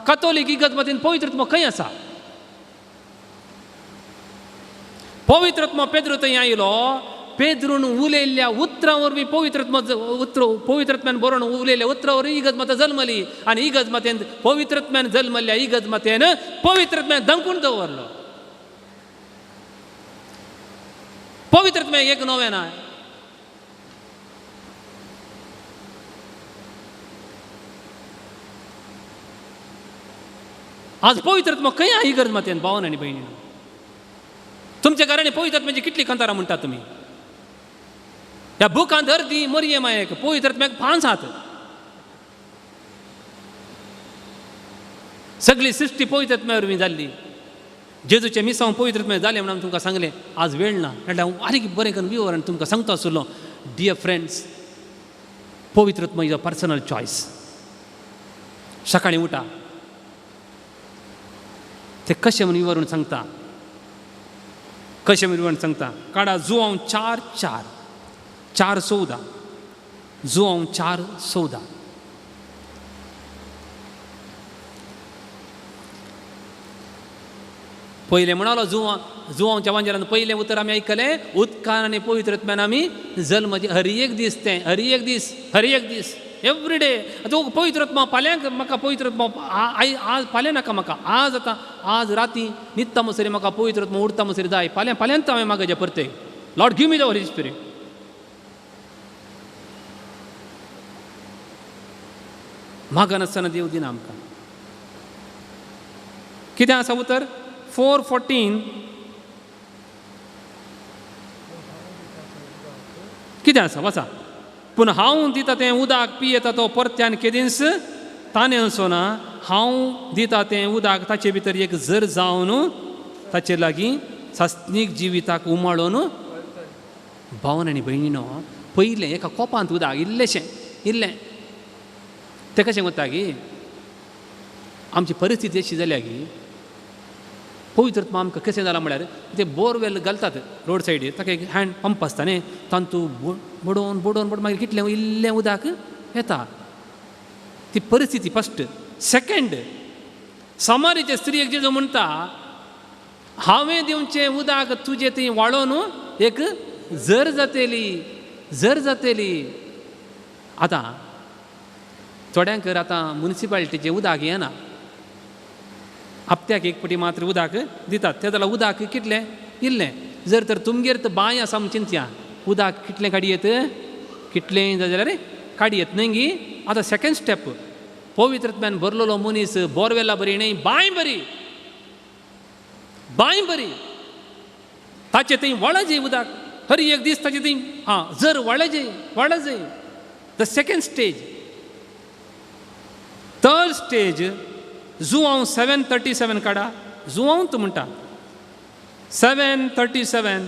कातोलीक इगर्ज मतीन पवित्र आत्मो खंय आसा? पवित्र आत्मो पेद्रू थंय आयलो. पेद्रून उलयल्ल्या उतरां वरवीं पवित्र आत्मो उतर पवित्र आत्म्यान बरोवन उलयल्ल्या उतरां वरवीं इगर्ज माता जल्मली. आनी इगर्ज मातेन पवित्र आत्म्यान जल्मल्ल्या इगर्ज मातेन पवित्र आत्म्यान दमकून दवरलो. पवित्र आत्म्याक एक नवें ना. आज पवित्र आत्मो खंय आहा इगर्ज मातेन? भावन आनी भयणीन, तुमच्या घरांनी पवित्र आत्म्याची कितली कांतारां म्हणटा तुमी? ह्या बुकांत अर्दी मरियमायक पवित्र आत्म्याक 5 हात. सगळी सृश्टी पवित्र आत्म्या वरवीं जाल्ली. जेजूचें मिसांव पवित्र आत्म्या जालें म्हणून तुमकां सांगलें. आज वेळ ना, म्हणल्यार हांव आनीक बरें करून विवरण तुमकां सांगता आसलो. डियर फ्रेंड्स, पवित्र आत्मा is a personal choice. सकाळीं उठा, ते कशें म्हणून विवरण सांगता, कशें म्हणून विवरण सांगता. काडा जुआंव 4:4, 4:14, जुआंव 4:14. पयलें म्हणालो जुआंवच्या वांजेलान पयलें उतर आमी आयकलें, उदकान आनी पवित्र आत्म्यान आमी जल्म. हर एक दीस तें, हर एक दीस, हर एक दीस, एवरी डे. आतां पवित्र आत्मा फाल्यांक म्हाका पवित्र आत्मा आज फाल्यां नाका म्हाका, आज आतां आज राती न्हिदता म्हणसर म्हाका पवित्र आत्मा उडता म्हणसर जाय. फाल्यां फाल्यांत हांवें मागचें परतें, Lord give me the Holy Spirit. मागनासतना देव दिना आमकां. कितें आसा उतर? 4:14 कितें आसा वाचा. पूण हांव दिता तें उदक पियेता तो परत्यान केदींच ताणें ना. हांव दिता तें उदक ताचे भितर एक जर जावन ताचे लागीं सासणीक जिविताक उमाळून. भावन आनी भयणीनो, पयलें एका कोपांत उदक इल्लेशें इल्लें तें कशें वता गी? आमची परिस्थिती अशी जाल्या की पवित्र आत्मा आमकां कशें जालां म्हळ्यार ते बोरवेल घालतात रोड सायडीर, ताका एक हँड पंप आसता न्ही, तातूंत बडोवन बडोवन बडोवन मागीर कितलें इल्लें उदक येता. ती परिस्थिती फस्ट. सेकंड, समारीचे स्त्रियेक जेजू म्हणटा हांवें दिवचें उदक तुजें थंय वाळोवन एक जर जातेली, जर जातेली. आतां थोड्यांक आतां मुनिसिपालिटीचें उदक येना, हप्त्याक एक पटी मात्र उदक दितात. ते जाल्यार उदक कितलें इल्लें. जर तर तुमगेर तर बांय आसा म्हूण चिंतया, उदक कितलें काडयेत, कितलें जाल्यार काडयेत न्हय गी. आतां सेकंड स्टेप, पवित्र आत्म्यान भरलेलो मनीस बोरवेला बरी न्हय, बांय बरी, बांय बरी. ताचे थंय वळजय उदक हर एक दीस ताचे थंय आं जर वळजय, वळजय. The second stage. Third stage, Joao 7:37 काडा. जुआंव तूं म्हणटा 7:37.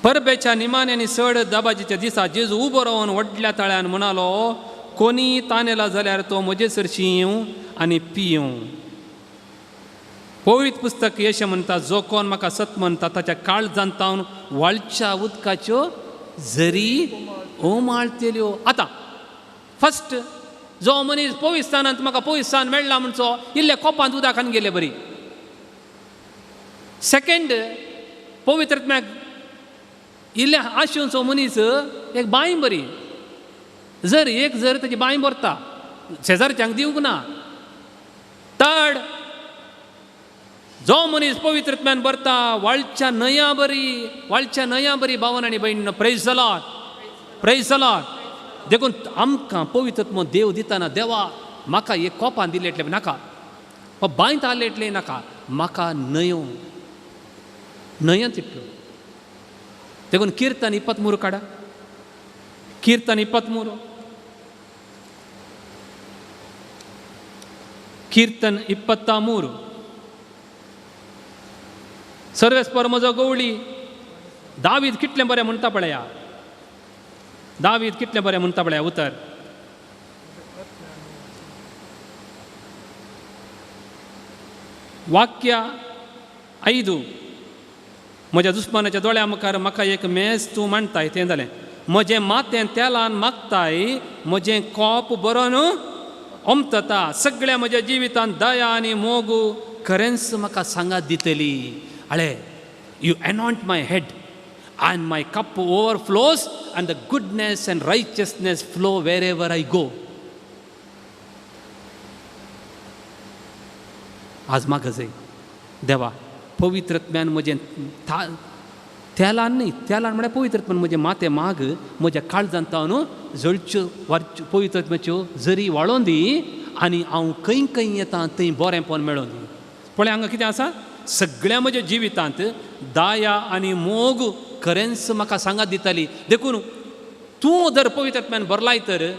परबेच्या निमाने आनी चड दबाजीच्या दिसा जेजू उबो रावन व्हडल्या ताळ्यान म्हणालो, कोणी तानेला जाल्यार तो म्हजे सरशी येवं आनी पियेवं. पवित्र पुस्तक अशें म्हणटा, जो कोण म्हाका सत म्हणटा ताच्या काळजांत तावन व्हाळच्या उदकाच्यो जरी उमाळतेल्यो. आतां फस्ट जो मनीस पविस्थानांत म्हाका पविस्थान मेळ्ळा म्हणचो इल्ले कोपांत उदकान गेले बरी. सेकेंड पवित्रत्म्याक इल्ले आशिवचो मनीस एक बांय बरी, जर एक जर ताजी बांय भरता शेजारच्यांक दिवंक ना. थर्ड जो मनीस पवित्रत्म्यान भरता वाळच्या न्हंया बरी, वाळच्या न्हंया बरी. भावन आनी भयण, praise the Lord, praise the Lord. देखून आमकां पवित्रत्म देव दितना देवा म्हाका एक कोपान दिलें इतलें नाका, वा बांयत आहलें इतलें नाका, म्हाका न्हंयो न्हंयांत इतल्यो. देखून किर्तन 23 काडा, किर्तन 23, किर्तन 23. सर्वेस्पर म्हजो गवळी दावीद कितलें बरें म्हणटा पळया, दावीद कितलें बरें म्हणटा पळया उतर. वाक्य 5, म्हज्या दुस्मानाच्या दोळ्या मुखार म्हाका एक मेज तूं मांडटाय, तें जालें. म्हजें माथें तेलान मागताय, म्हजें कोप बरोवन ओमतता. सगळ्या म्हज्या जिवितांत दया आनी मोग खरेंच म्हाका सांगात दितली. अळे, you anoint my head and my cup overflows and the goodness and righteousness flow wherever I go. आज म्हाका जाय देवा पवित्रत्म्यान म्हजें तेलान न्ही, तेलान म्हळ्यार पवित्रत्म्यान म्हजें माथें माग, म्हज्या काळजांत न्हू जळच्यो वारच्यो पवित्रत्म्याच्यो जरी वाळोवन दी आनी हांव खंय खंय येता थंय बरेंपण मेळोवन दी. पळय हांगा कितें आसा, सगळ्या म्हज्या जिवितांत दया आनी मोग खरेंच म्हाका सांगात दिताली. देखून तूं जर पवित्रत्म्यान भरलाय तर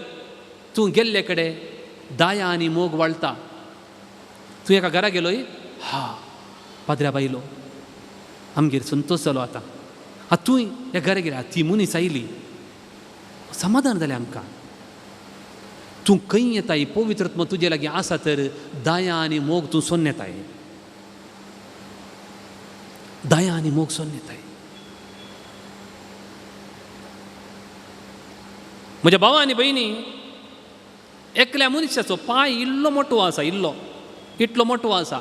तूं गेल्ले कडेन दया आनी मोग वाळटा. तूं एका घरा गेलोय, हा पाद्र्या बायलो आमगेर संतोश जालो आतां, आतां तूं ह्या घरा गेल्या ती मनीस आयली, समाधान जालें आमकां. तूं खंय येताय पवित्रत्म तुजे लागीं आसा तर दया आनी मोग तूं सोन्न येताय, दया आनी मोग सोन्न येताय. म्हज्या भावा आनी भयणी, एकल्या मनशाचो पांय इल्लो मोटो आसा, इल्लो इतलो मोटो आसा,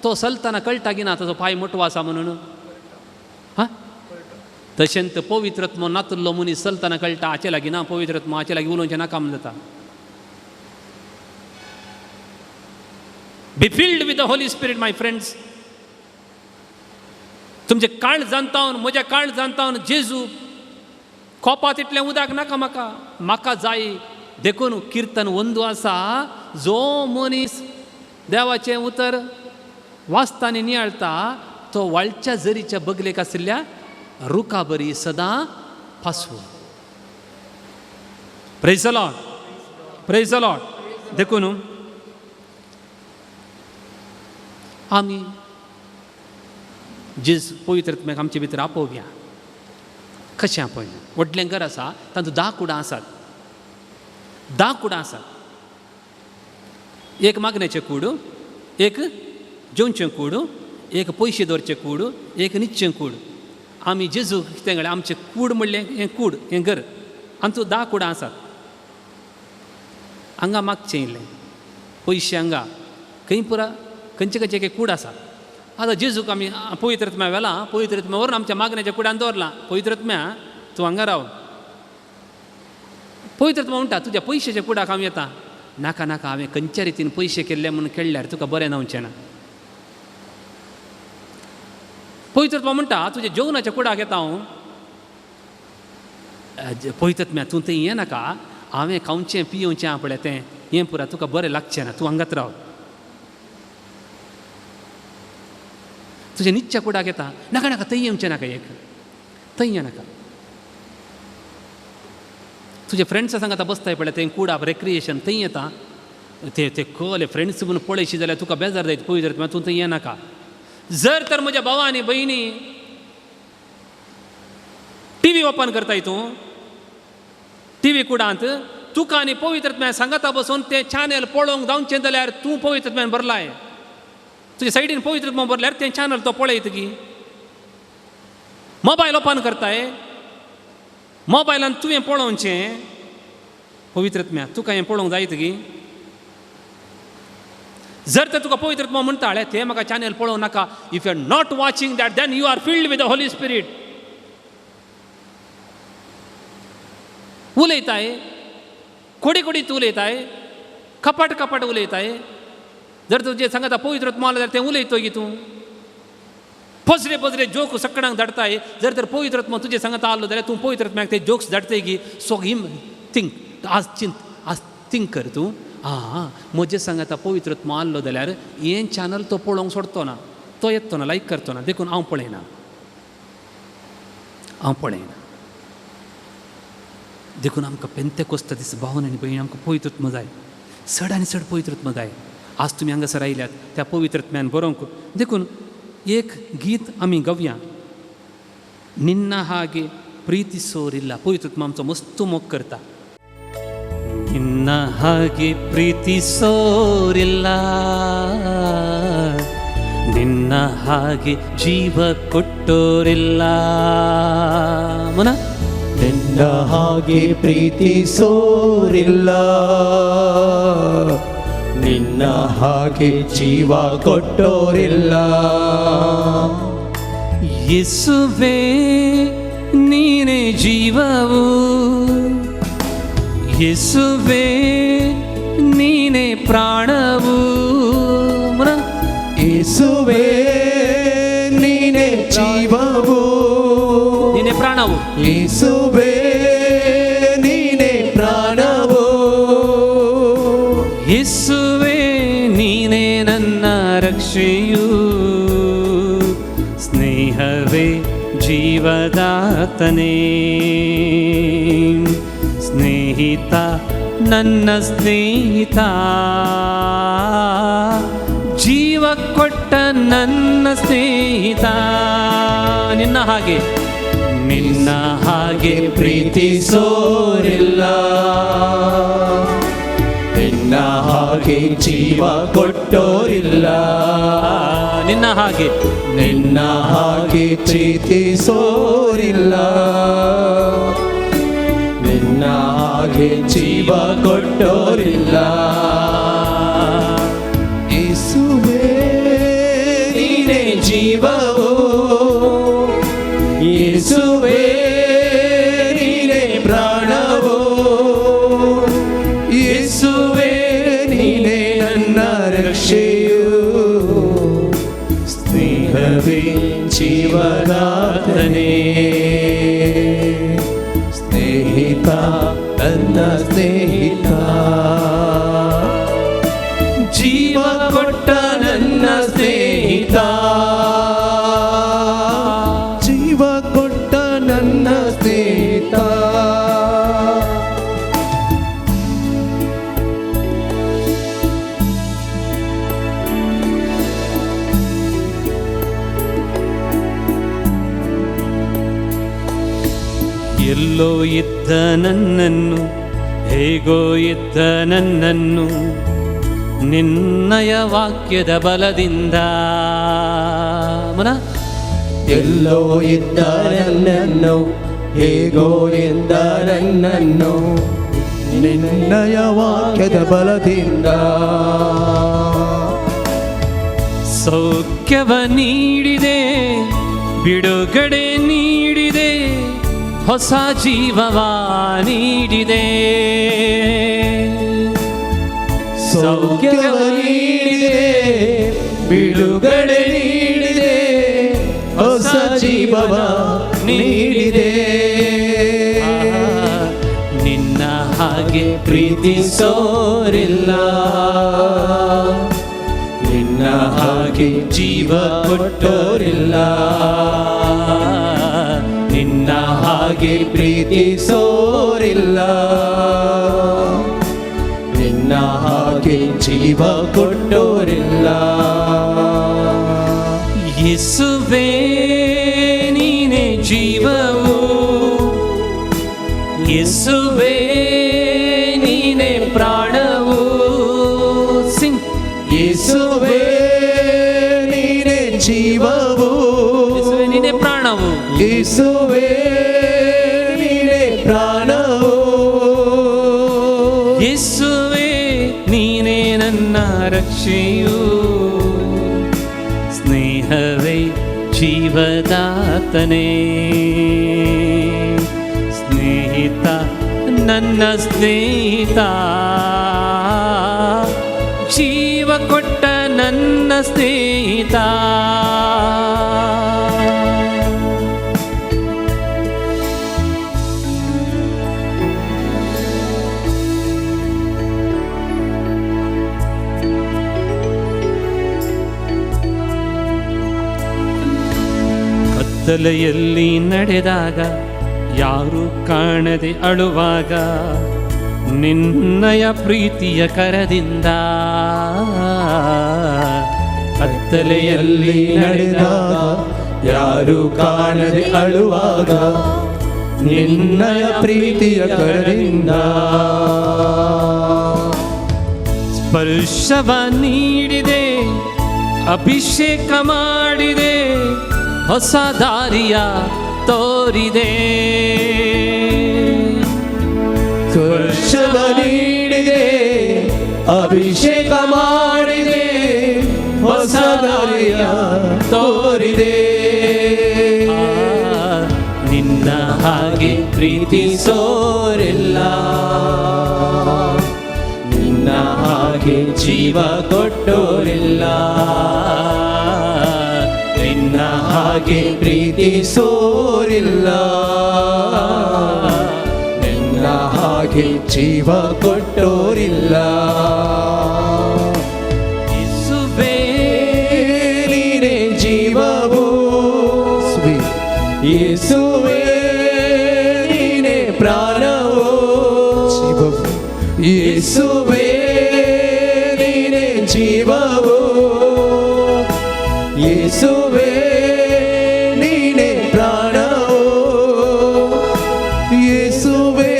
तो चलतना कळटा की ना ताचो पांय मोटो आसा म्हणून. हा तशेंच पवित्रत्म नातल्लो मनीस चलतना कळटा हाचे लागीं ना पवित्रत्म, हाचे लागीं उलोवचें नाका म्हण जाता. Be filled with the Holy Spirit my friends. तुमचें काळ जाणतावन, म्हज्या काळ जाणतावन जेजू कोपात इतलें उदक नाका म्हाका, म्हाका जाय. देखून किर्तन 1 आसा, जो मनीस देवाचें उतर वाचता आनी नियाळटा तो वाळच्या जरीच्या बगलेक आशिल्ल्या रुखा बरी सदां Pasu. Praise the Lord, praise the Lord. देखून आमी जेज पवित्रत्म्याक आमचे भितर आपोवया. कशें आपोवया? व्हडलें घर आसा, तातूंत 10 कुडां आसात, 10 कुडां आसात. एक मागण्याचें कूड, एक जेवचें कूड, एक पयशे दवरचें कूड, एक न्हिदचें कूड. आमी जेजू कितें कळ्ळें, आमचें कूड म्हणलें हें कूड, हें घर, आमचो 10 कुडां आसात. हांगा मागचें इल्लें पयशे, हांगा खंय पुरा खंयचे खंयचे एक कूड आसा. आतां जेजूक आमी पवित्रत्म्या व्हेलां, पवित्रत्म्या व्हरून आमच्या मागण्याच्या कुडान दवरलां. पवित्रत्म्या तूं हांगा राव. पवित्रत्मा म्हणटा तुज्या पयशेच्या कुडाक हांव येता. नाका नाका, हांवें खंयच्या रितीन पयशे केल्ले म्हणून खेळ्ळ्यार तुका बरें जावचें ना. पवित्रत्मा म्हणटा तुज्या जेवणाच्या कुडाक येता हांव. पवित्रत्म्या तूं थंय ये नाका, हांवें खावचें पियोवचें आहा पळय तें हें पुरा तुका बरें लागचें ना, तूं हांगात राव. तुज्या न्हिदच्या कुडाक येता. नाका नाका, थंय येवचें नाका, एक थंय ये नाका. तुजे फ्रेंड्सां सांगात बसताय पळय तें कुडाक रेक्रिएशन थंय येता, ते ते कले फ्रेंड्स म्हणून पळयशी जाल्यार तुका बेजार जायत. पवित्रत्म्या तूं थंय ये नाका. जर तर म्हज्या भावा आनी भयणी टिवी ओपन करताय, तूं टिवी कुडांत तुका आनी पवित्रत्म्या सांगाता बसून तें चॅनल पळोवंक जावचें जाल्यार तूं पवित्रत्म्यान भरलाय. तुजे सायडीन पवित्रत्मा भरल्यार तें चॅनल तो पळयत की. मोबायल ओपन करताय, मोबायलान तुवें पळोवचें पवित्रत्म्या तुका हें पळोवंक जाय गी. जर तर तुका पवित्रत्मा म्हणटा ते म्हाका चॅनल पळोवं नाका, if you are not watching that then you are filled with the Holy Spirit. उलयताय कोडी कोडीत उलयताय, कपाट कपाट उलयताय. जर तुजें सांगता पवित्रत्मा आलो जाल्यार तें उलयतो गी तूं. पसरे पसरे जोक सकणांक धाडताय, जर तर पवित्रत्मा तुजें सांगता आलो जाल्यार तूं पवित्रत्म्याक ते जोक्स धाडताय गी. सो हिम थिंक, आज चिंत, आज थिंक कर तूं, आं म्हजें सांगता पवित्रत्मा आसलो जाल्यार हें चॅनल तो पळोवंक सोडतो ना, तो येतो ना, लायक करतो ना, देखून हांव पळयना, हांव पळयना. देखून आमकां पेंतेकोस्त दीस भावन आनी भयणी आमकां पवित्रत्म जाय, चड आनी चड पवित्रत्म जाय. आज तुमी हांगासर आयल्यात त्या पवित्रत्म्यान बरोवंक. देखून एक गीत आमी गावया, निन्ना हागे प्रीतिसोरिल्ला. पवित्रत्मा आमचो मस्त मोग करता. ನಿನ್ನ ಹಾಗೆ ಪ್ರೀತಿಸೋರಿಲ್ಲ, ನಿನ್ನ ಹಾಗೆ ಜೀವ ಕೊಟ್ಟೋರಿಲ್ಲ. ಮುನ ನಿನ್ನ ಹಾಗೆ ಪ್ರೀತಿಸೋರಿಲ್ಲ, ನಿನ್ನ ಹಾಗೆ ಜೀವ ಕೊಟ್ಟೋರಿಲ್ಲ. ಯೇಸುವೇ ನೀನೇ ಜೀವವು, ಯೇಸುವೇ ನೀನೇ ಪ್ರಾಣವು. ಯೇಸುವೇ ನೀನೇ ಜೀವವು, ನೀನೇ ಪ್ರಾಣವು. ಯೇಸುವೇ ನೀನೇ ಪ್ರಾಣವು. ಯೇಸುವೇ ನೀನೇ ನನ್ನ ರಕ್ಷೆಯು, ಸ್ನೇಹವೇ ಜೀವದಾತನೇ. ಸ್ನೇಹಿತ ನನ್ನ ಸ್ನೇಹಿತ, ಜೀವ ಕೊಟ್ಟ ನನ್ನ ಸ್ನೇಹಿತ. ನಿನ್ನ ಹಾಗೆ, ನಿನ್ನ ಹಾಗೆ ಪ್ರೀತಿಸೋರಿಲ್ಲ, ನಿನ್ನ ಹಾಗೆ ಜೀವ ಕೊಟ್ಟೋರಿಲ್ಲ. ನಿನ್ನ ಹಾಗೆ, ನಿನ್ನ ಹಾಗೆ ಪ್ರೀತಿಸೋರಿಲ್ಲ, ನಿನ್ನ ಹಾಗೆ ಜೀವ ಕೊಟ್ಟೋರಿಲ್ಲ. ಯೇಸುವೇ ನೀನೇ ಜೀವವು, ಯೇಸುವೇ ನೀನೇ ಪ್ರಾಣವು, ಯೇಸುವೇ ನೀನೇ ನನ್ನ ರಕ್ಷೆಯು, ಸ್ನೇಹವೇ ಜೀವದಾತನೇ. ಸ್ನೇಹಿತ ನನ್ನ ಸ್ನೇಹಿತ, ಜೀವ ಕೊಟ್ಟ ನನ್ನ ಸ್ನೇಹಿತ, ಜೀವ ಕೊಟ್ಟ ನನ್ನ ಸ್ನೇಹಿತ. ಎಲ್ಲೋ ಇದ್ದ ನನ್ನನ್ನು, ಹೇಗೋ ಇದ್ದ ನನ್ನನ್ನು, ನಿನ್ನಯ ವಾಕ್ಯದ ಬಲದಿಂದ. ಮನ ಎಲ್ಲೋ ಇದ್ದ ನನ್ನನ್ನು, ಹೇಗೋ ಇದ್ದ ನನ್ನನ್ನು, ನಿನ್ನಯ ವಾಕ್ಯದ ಬಲದಿಂದ. ಸೌಖ್ಯವ ನೀಡಿದೆ, ಬಿಡುಗಡೆ ನೀಡಿದೆ, ಹೊಸ ಜೀವವ ನೀಡಿದೆ. ಸೌಖ್ಯವ ನೀಡಿದೆ, ಬಿಡುಗಡೆ ನೀಡಿದೆ, ಹೊಸ ಜೀವವ ನೀಡಿದೆ. ನಿನ್ನ ಹಾಗೆ ಪ್ರೀತಿಸೋರಿಲ್ಲ, ನಿನ್ನ ಹಾಗೆ ಜೀವ ಕೊಟ್ಟೋರಿಲ್ಲ. ನಿನ್ನ ಹಾಗೆ ಪ್ರೀತಿಸೋರಿಲ್ಲ, ನಿನ್ನ ಹಾಗೆ ಜೀವ ಕೊಟ್ಟೋರಿಲ್ಲ. ಯೇಸುವೇ ನೀನೇ ಜೀವವು, ಯೇಸುವೇ ನೀನೇ ಪ್ರಾಣವು. ಸಿಂಗ್. ಯೇಸುವೇ ನೀನೇ ಜೀವವು, ಯೇಸುವೇ ನೀನೇ ಪ್ರಾಣವು, ಯೇಸುವೇ ನೀನೇ ಪ್ರಾಣವು. ಯೇಸುವೇ ನೀನೇ ನನ್ನ ರಕ್ಷೆಯು, ಸ್ನೇಹವೇ ಜೀವದಾತನೇ, ಸ್ನೇಹಿತ ನನ್ನ ಸ್ನೇಹಿತ, ಜೀವ ಕೊಟ್ಟ ನನ್ನ ಸ್ನೇಹಿತ. ಕತ್ತಲೆಯಲ್ಲಿ ನಡೆದಾಗ, ಯಾರು ಕಾಣದೆ ಅಳುವಾಗ, ನಿನ್ನಯ ಪ್ರೀತಿಯ ಕರದಿಂದ. ಕತ್ತಲೆಯಲ್ಲಿ ನಡೆದಾಗ, ಯಾರು ಕಾಣದೆ ಅಳುವಾಗ, ನಿನ್ನಯ ಪ್ರೀತಿಯ ಕರದಿಂದ. ಸ್ಪರ್ಶವ ನೀಡಿದೆ, ಅಭಿಷೇಕ ಮಾಡಿದೆ, ಹೊಸ ದಾರಿಯ ತೋರಿದೆ. ಸ್ಪರ್ಶವ ನೀಡಿದೆ, ಅಭಿಷೇಕ ಮಾಡಿದೆ, ಹೊಸ ದಾರಿಯ ತೋರಿದೆ. ನಿನ್ನ ಹಾಗೆ ಪ್ರೀತಿಸೋರಿಲ್ಲ, ನಿನ್ನ ಹಾಗೆ ಜೀವ ಕೊಟ್ಟೋರಿಲ್ಲ, ನಿನ್ನ ಹಾಗೆ ಪ್ರೀತಿಸೋರಿಲ್ಲ, ನಿನ್ನ ಹಾಗೆ ಜೀವ ಕೊಟ್ಟೋರಿಲ್ಲ. ಯೇಸುವೇ ನೀನೇ ಜೀವವು, ಯೇಸುವೇ ನೀನೇ ಪ್ರಾಣವು, ಯೇಸುವೇ ನೀನೇ ಜೀವವು, ಯೇಸುವೇ ನೀನೇ ಪ್ರಾಣವು, ಯೇಸುವೇ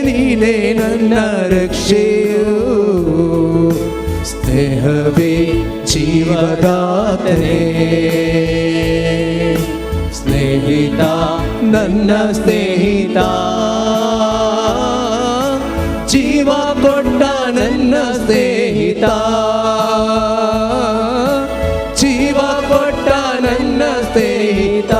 ನೀನೇ ನನ್ನ ರಕ್ಷೆಯು, ಸ್ನೇಹವೇ ಜೀವದಾತನೇ, ಸ್ನೇಹಿತ ನನ್ನ ಸ್ನೇಹಿತ, ಜೀವ ಕೊಟ್ಟ ನನ್ನ ಸ್ನೇಹಿತ, ಜೀವ ಕೊಟ್ಟ ನನ್ನ ಸ್ನೇಹಿತ.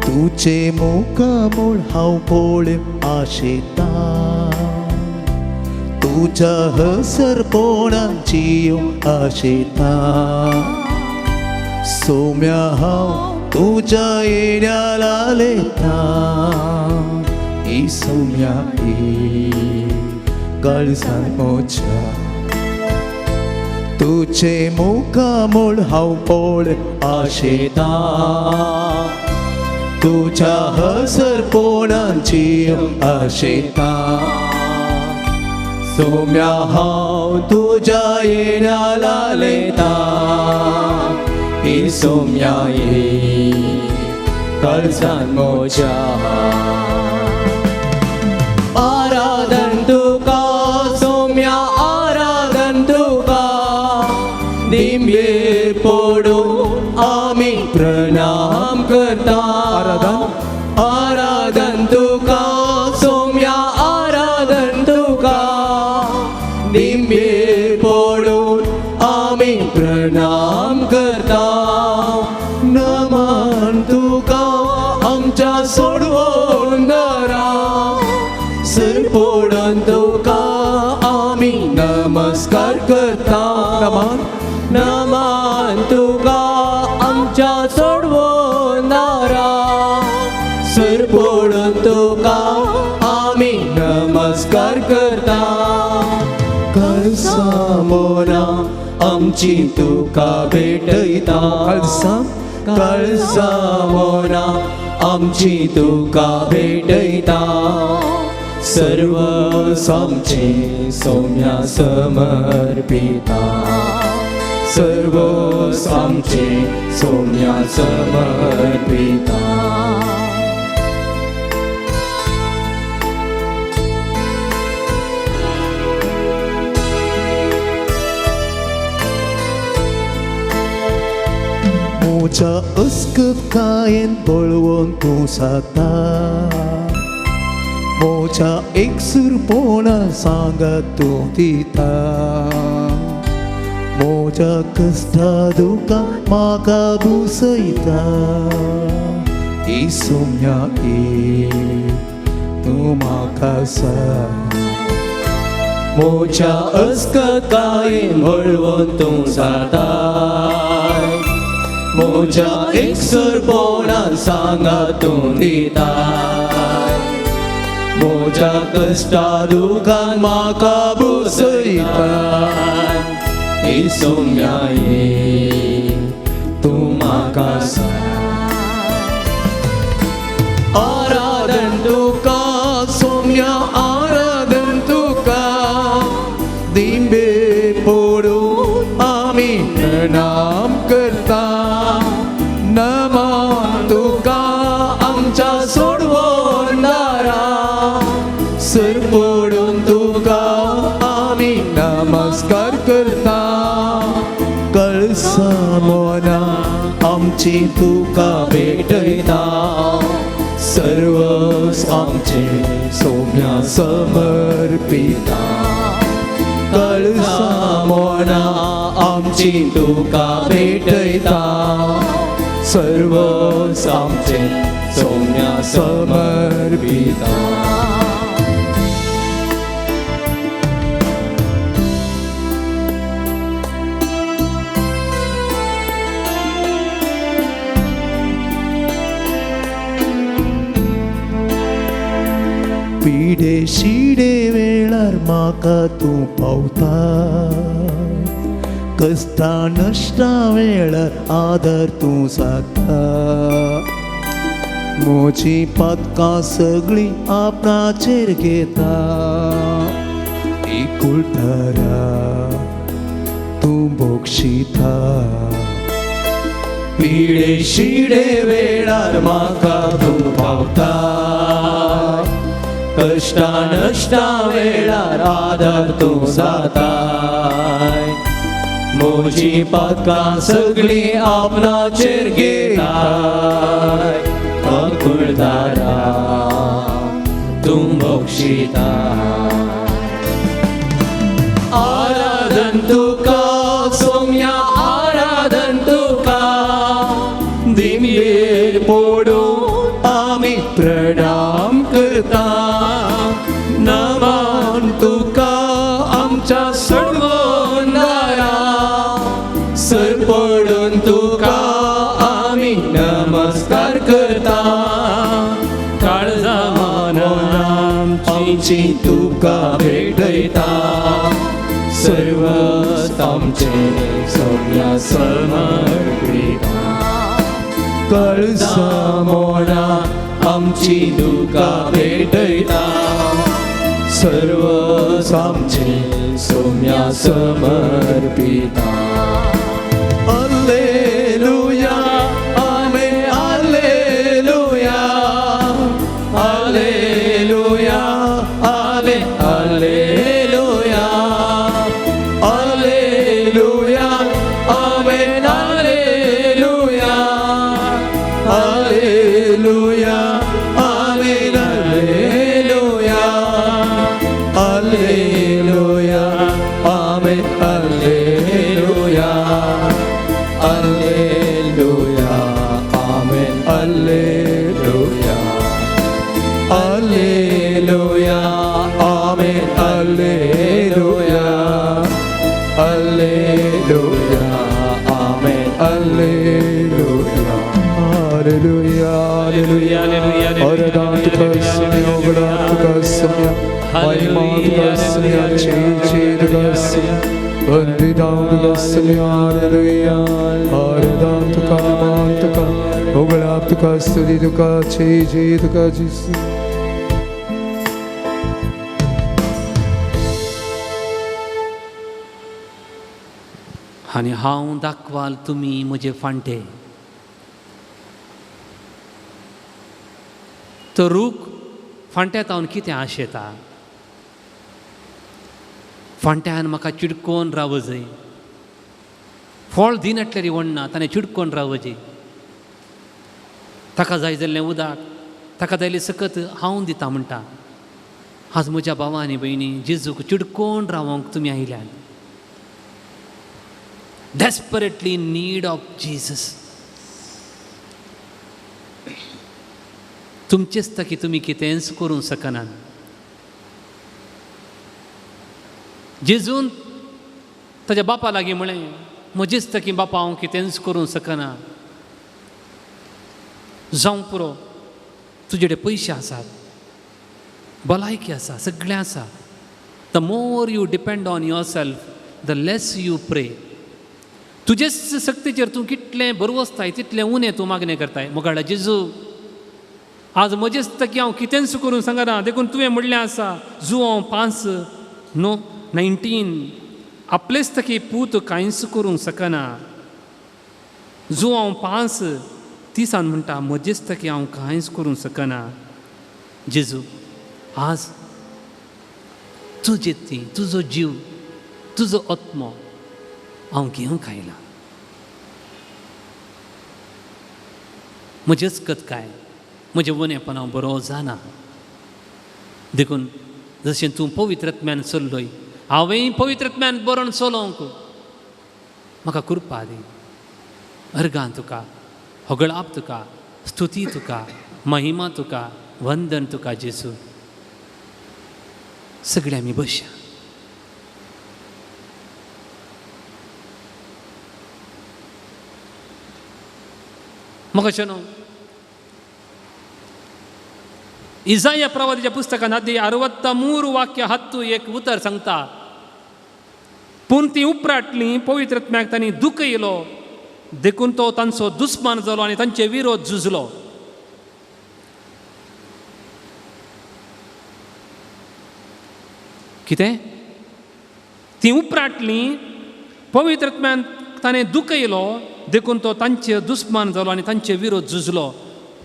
तुझे मुखामूळ हांव पळय आशेता, तुज्या हसरपोणान जियो आशेता, सोम्या हांव तुज्या येण्या लालेता, ई सोम्या ई काळजान मोज्या. तुझे मुखामूळ हांव पळय आशेता, तुझ्या हसरपोणान जियो आशेता, सोम्या हांव तुज्या येण्या लालेता, ही सोम्या ये काळजान मोज्या. आराधन तुका सोम्या, आराधन तुका, दिंबेर पडून आमी प्रणाम करता. आराधन आराधन तुका सोम्या, आराधन तुका, दिंबेर पडून आमी प्रणाम करता. नमन तुका आमच्या सोडवून दारा, सर पडून तुका आमी नमस्कार करता. नमन नमन तुका आमच्या सोडवून दारा, सर पडून तुका आमी नमस्कार करता. काळसामोना आमची तुका भेटयता, काळसामोना आमची तुका भेटयता. सर्व आमचे सौम्या समर्पिता, सर्व आमचे सौम्या समर्पिता. मोच्या अस्कतकायेन बळवंत तूं जाता मोच्या एकसूरपणा सांगात तूं दिता मोच्या कश्टा दुकां म्हाका भुसयता इसोम्या तूं म्हाका साथ मोच्या अस्कतकायेन बळवंत तूं जाताय मोच्या एकसुरपणान सांगात तूं दिताय मोच्या कश्टा दुखान म्हाका भुसयताय इसोम्या तूं म्हाका साथ आराधन तुका सोम्या आराधन तुका दिंबे पडून आमी प्रणाम करता नमन तुका आमच्या सोडवणारा सर पडून तुका आमी नमस्कार करता कळसा मोना आमची तुका भेटयता सर्व आमचे सोम्या समर्पिता कळसा मोना आमची तुका भेटयता सर्व आमचे सोम्या समर्पिता. पिडे शिडे वेळार म्हाका तूं पावता कश्टा नश्टा वेळार आदार तूं जाता म्हजी पातकां सगळीं आपणाचेर घेता एकुलतारा तूं बक्षिता पिडे शिडे वेळार म्हाका तूं पावता कश्टा नश्टा वेळार आदार तूं जाताय म्हजी पातकां सगळीं आपणाचेर घेताय अकुळदारा तूं बक्षिता. आराधन तुका सोम्या आराधन तुका दिमयेर पडून आमी प्रणाम करता नमन तुका आमच्या सोडवणारा सर पडून तुका आमी नमस्कार करता काळजा आमची तुका भेटयता सर्व आमचे सोम्या समर्पिता कळसा मोना आमची तुका भेटयता सर्व आमचे Saumya समर्पिता. Alleluia, amen, alleluia, alleluia, amen, alleluia, alleluia, amen, alleluia, alleluia, amen, alleluia, alleluia, amen, alleluia. Alleluia, amen, alleluia, alleluia, amen, alleluia, alleluia, amen, alleluia, alleluia, alleluia, आराधन तुका सोम्या उगडा तुका सोम्या महिमा तुका सोम्या चे तुका सोम्या वंदिता तुका सोम्या हालेलुया आराधन तुका नमन तुका उगडा तुका स्तुती तुका चे तुका जेसू. आनी हांव दाखवाल तुमी म्हजे फांटे. तो रूख फांट्यात हांव कितें आशेता फांट्यान म्हाका चिडकोन रावजय फळ दिनाटल्यार वण्णा ताणें चिडकोन रावजी. ताका जाय जाल्लें उदक, ताका जायलें सकत हांव दिता म्हणटा. आज म्हज्या भावा आनी भयणी, जेजूक चिडकोन रावोंक तुमी आयल्यात, desperately in need of Jesus. तुमचेच ताकी तुमी कितेंच करूंक शकनात. जेजून ताज्या बापा लागीं म्हळें, म्हजेच ताकी बापा हांव कितेंच करूंक शकना, जावं पुरो, तुजे कडेन पयशे आसात, भलायकी आसा, सगळें आसा. The more you depend on yourself the less you pray. तुजेच शक्तीचेर तूं कितलें बरवसताय तितलें उणें तूं मागणें करताय. मोगाळा जेजू, आज म्हजेच तकी हांव कितेंच करूंक सांगना, देखून तुवें म्हणलें आसा जुवांव 5:19, आपलेच तकी पूत कांयच करूंक शकना. जुवांव 5:30 म्हणटा, म्हजेच तकी हांव कांयच करूंक शकना. जेजू, आज तुजे ती तुजो जीव, तुजो आत्मो हांव घेवंक आयला. म्हजेच कतकाय, म्हजें वनेपण हांव बरो जाणा, देखून जशें तूं पवित्र आत्म्यान चल्लोय, हांवेंय पवित्र आत्म्यान बरोवन चलोवंक म्हाका कृपा दी. अर्गां तुका, होगळाप तुका, स्तुती तुका, महिमा तुका, वंदन तुका जेजू. सगळे आमी बसया. म्हाका न्हू इजाया प्रवादीच्या पुस्तकांत आदी 63 वाक्य 10 उतर सांगता, पूण ती उपराटली पवित्र आत्म्याक तांणी दुखयलो, देखून तो तांचो दुस्मान जालो आनी तांचे विरोध झुजलो. कितें? ती उपराटली पवित्र आत्म्यान ताणें दुखयलो, देखून तो तांचे दुस्मान जालो आनी तांचे विरोध झुजलो.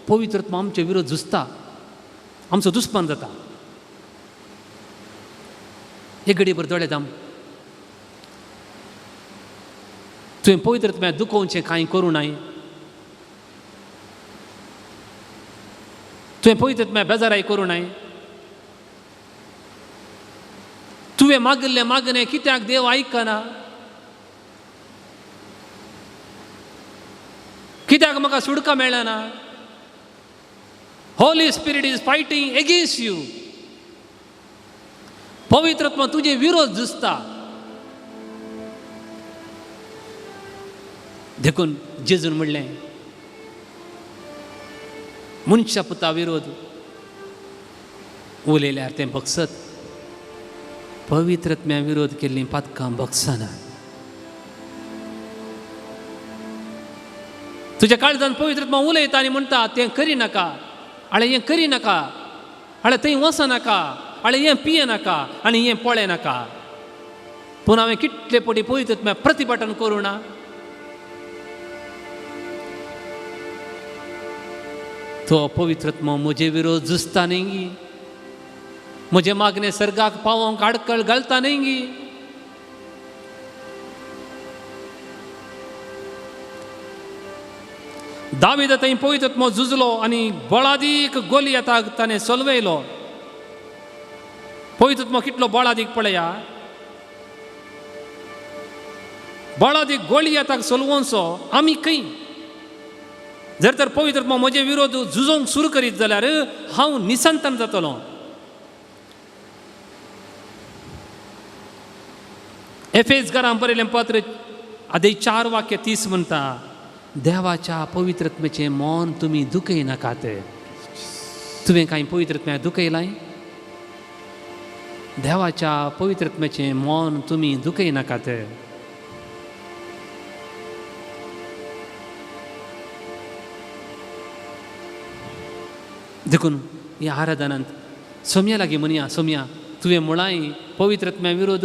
पवित्र आत्मा आमचे विरोध झुजता, आमचो दुस्मान जाता. एक घडयेभर दोळे दाम, तुवें पवित्र आत्म्याक दुखोवचें कांय करूं नाय, तुवें पवित्र आत्म्याक बेजाराय करूं नाय, तुवें मागिल्लें मागणें कित्याक देव आयकना, कित्याक म्हाका सुटका मेळना. Holy Spirit is fighting against you. पवित्र आत्मा तुजे विरोध झुजता. देखून जेजून म्हणलें, मनशा पुता विरोध उलयल्यार तें बगसत, पवित्र आत्म्या विरोध केल्लीं पातकां बगसना. तुज्या काळजान पवित्र आत्मा उलयता आनी म्हणटा, तें करी नाका, आळे हें करी नाका, आळे थंय वचनाका, आळे हें पिये नाका आनी हें पळय नाका. पूण हांवें कितले पटी पवित्र आत्म्या प्रतिपाटन करूं ना. तो पवित्र आत्मा म्हजे विरोध झुजता न्ही, म्हजे मागणे सर्गाक पावोवंक आडकळ घालता न्ही. दावीद थंय पवित्र आत्मो झुजलो आनी बळादीक गोलियताक ताणें सोलवयलो. पवित्र आत्मो कितलो बळादीक पळया, बळादीक गोलियताक सोलवोनसो आमी खंय. जर तर पवित्र आत्मो म्हजे विरोध झुजोवंक सुरू करीत जाल्यार हांव निसंतान जातलो. एफेस घरां बरयलें पत्र आदी 4:30 म्हणटा, देवाच्या पवित्र आत्म्याचें मन तुमी दुखयनाकात. तुवें कांय पवित्र आत्म्याक दुखयलाय? देवाच्या पवित्र आत्म्याचें मन तुमी दुखयनाकात. देखून ह्या आराधनांत सोम्या लागीं म्हणया, सोम्या तुवें मुळाय पवित्र आत्म्या विरोध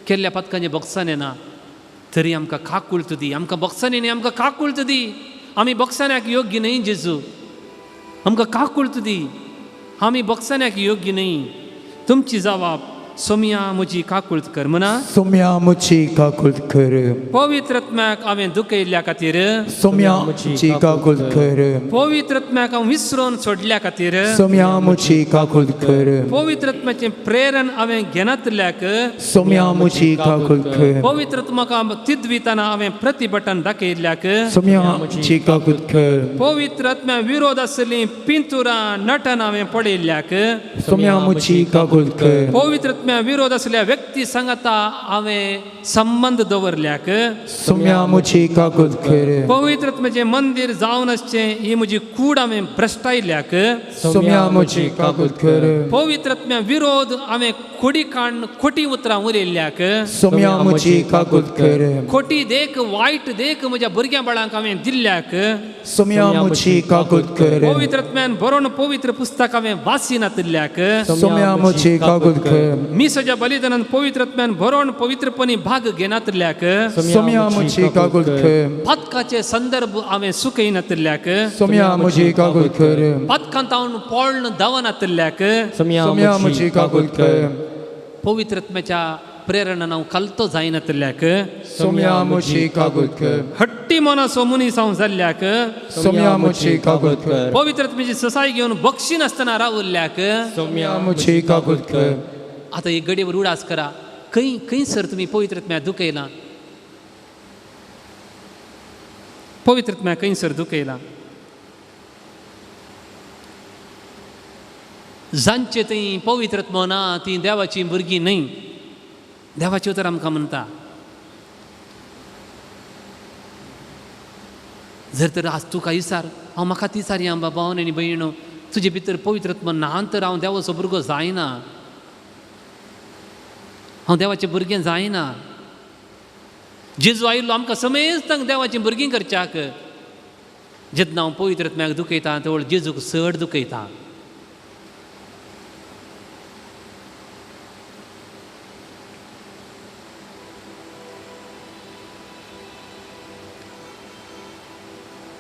केल्ल्या पातकांचें बगसान येना, तरी आमकां काकूळत दी, आमकां बगसानी न्ही, आमकां काकूळत दी. आमी बगसान्याक योग्य न्हय जेजू, आमकां काकूळत दी, आमी बगसान्याक योग्य न्हय. तुमची जवाब सोमया म्हजी काकुळत कर म्हणा. सोम्या मुची काकुळत कर. पवित्रत्म्याक हांवें दुखयल्ल्या खातीर. सोम्या मुची काकुळत कर. पवित्रत्म्याक हांव विसरून सोडल्या खातीर. सोम्या मुची काकुळत कर. पवित्रत्म्याचें प्रेरण हांवें घेनातल्याक. सोम्या मुची काकुळत कर. पवित्रत्माक तिद्विताना हांवें प्रतिभटन दाखयल्ल्याक. सोम्या मुची काकुळत कर. पवित्रत्म्या विरोध आसली पिंतुरां नटन हांवें पळयल्ल्याक. सोम्या मुची काकुळत कर. पवित्रत्म्या विरोध आसल्या व्यक्ती सांगाता हांवें संबंद दवरल्याक. सोम्या मुची काकुळत कर. पवित्रत्म्याचें मंदीर जावन आसचें ही म्हजी कूड हांवें भ्रश्टायल्याक. सोम्या मुची काकुळत कर. पवित्रत्म्या विरोध हांवें खोडी काण खोटी उतरां उलयल्ल्याक. सोम्या मुची काकुळत कर. खोटी देख वायट देख म्हज्या भुरग्यां बाळांक हांवें दिल्ल्याक. सोम्या मुची काकुळत कर. पवित्रत्म्यान बरोवन पवित्र पुस्तक हांवें वाचिनातिल्ल्याक. सोम्या मुची काकुळत कर. मिसाच्या बलिदानान पवित्रत्म्यान बरोवन पवित्रपणी भाग घेनातिल्ल्याक. सोम्या मुची काकुळत कर. पातकाचे संदर्भ हांवें सुकयनातिल्ल्याक. सोम्या मुची काकुळत कर. पातकांत हांव पळण धांवनातिल्ल्याक. सोम्या मुची काकुळत कर. पवित्रत्म्याच्या प्रेरणान हांव कलतो जायनातिल्ल्याक. सोम्या मुची काकुळत कर. हट्टी मनाचो मनीस हांव जाल्ल्याक. सोम्या मुची काकुळत कर. पवित्रत्म्याची ससाय घेवन बक्षिनासतना रावल्ल्याक. सोम्या मुची काकुळत कर. आतां एक गडयेवर उडास करा, खंय खंय सर तुमी पवित्रत्म्या दुखयला? पवित्रत्म्या खंय सर दुखयला? जांचे थंय पवित्रत्म ना ती देवाची भुरगीं न्हय. देवाचें उतर आमकां म्हणटा, जर तर आज तुका विचार, हांव म्हाका तिचार या बाबा आनी भयणो, तुजे भितर पवित्रत्म ना तर हांव देवाचो भुरगो जायना, हांव देवाचें भुरगें जायना. जेजू आयिल्लो आमकां समेस्तांक देवाचीं भुरगीं करच्याक. जेन्ना हांव पवित्रत्म्याक दुखयता तेवळ जेजूक चड दुखयता.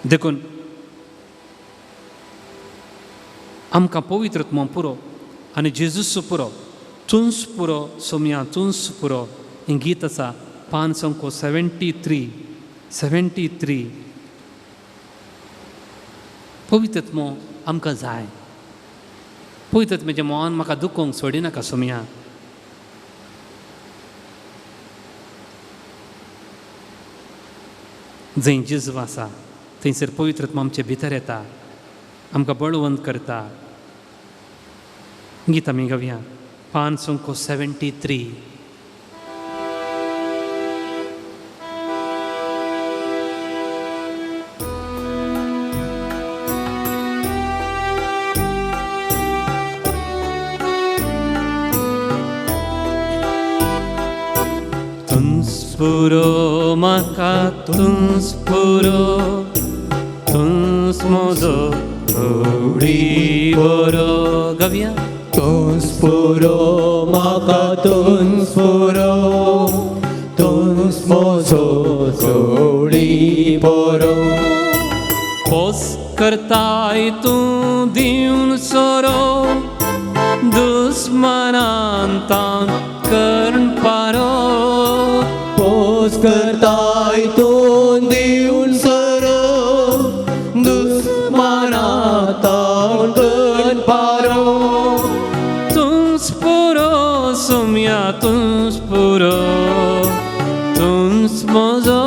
देखून आमकां पवित्रत्म पुरो आनी जेजूस पुरो, तुंस पुरो सोमया तुंस पुरो. हें गीत आसा पान संको 73 73. पवित्रत्म आमकां जाय. पवित्रत्माचें मन म्हाका दुखोवंक सोडिनाका सोमया. जंय जेजू आसा थंयसर पवित्रत्म आमचे भितर येता, आमकां बळवंत करता. गीत आमी गावया पान संको 73. तुंस पुरो म्हाका तुंस पुरो, तुंस म्हजो गोडी बरो. गावया. तुंस पुरो म्हाका तुंस पुरो, तुंस म्हजो गोडी बरो. पोस करताय तूं दिवन सोरो, दुस्मनान तान कर्ण पारो. पोस करताय तूं दिवन सोरो, दुस्मनान तान कर्ण पारो. तुंस पुरो सोम्या तुंस पुरो, तुंस म्हजो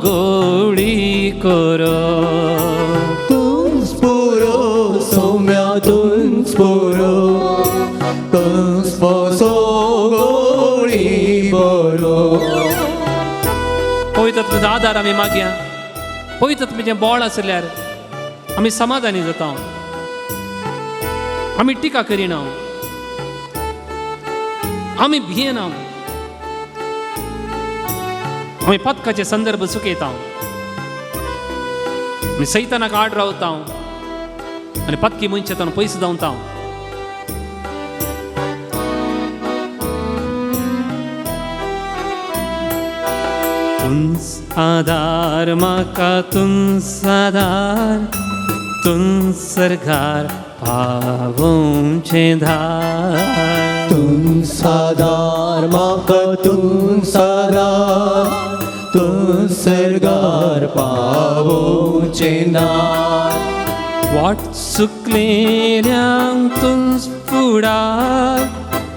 गोडी करो. तुंस पुरो सोम्या तुंस पुरो, तुंस म्हजो गोडी बरो. पवित्रत्वाचो आदार आमी मागया. पवित्रत्वाचें बळ आसल्यार आमी समाधानी जाता, आमी टिका करिना, आमी भियेना, आमी पदकाचे संदर्भ चुकयता, आमी सैतानाक आड रावता आनी पदकी मनशां पयस धांवता. तुंस आदार म्हाका तुंस आदार, तुंस सरकार पावोवचें धार. तूं सादार म्हाका तूं सादार तूं सर्गार पावोवचें ना. वाट चुकलेल्यांक तूंच फुडार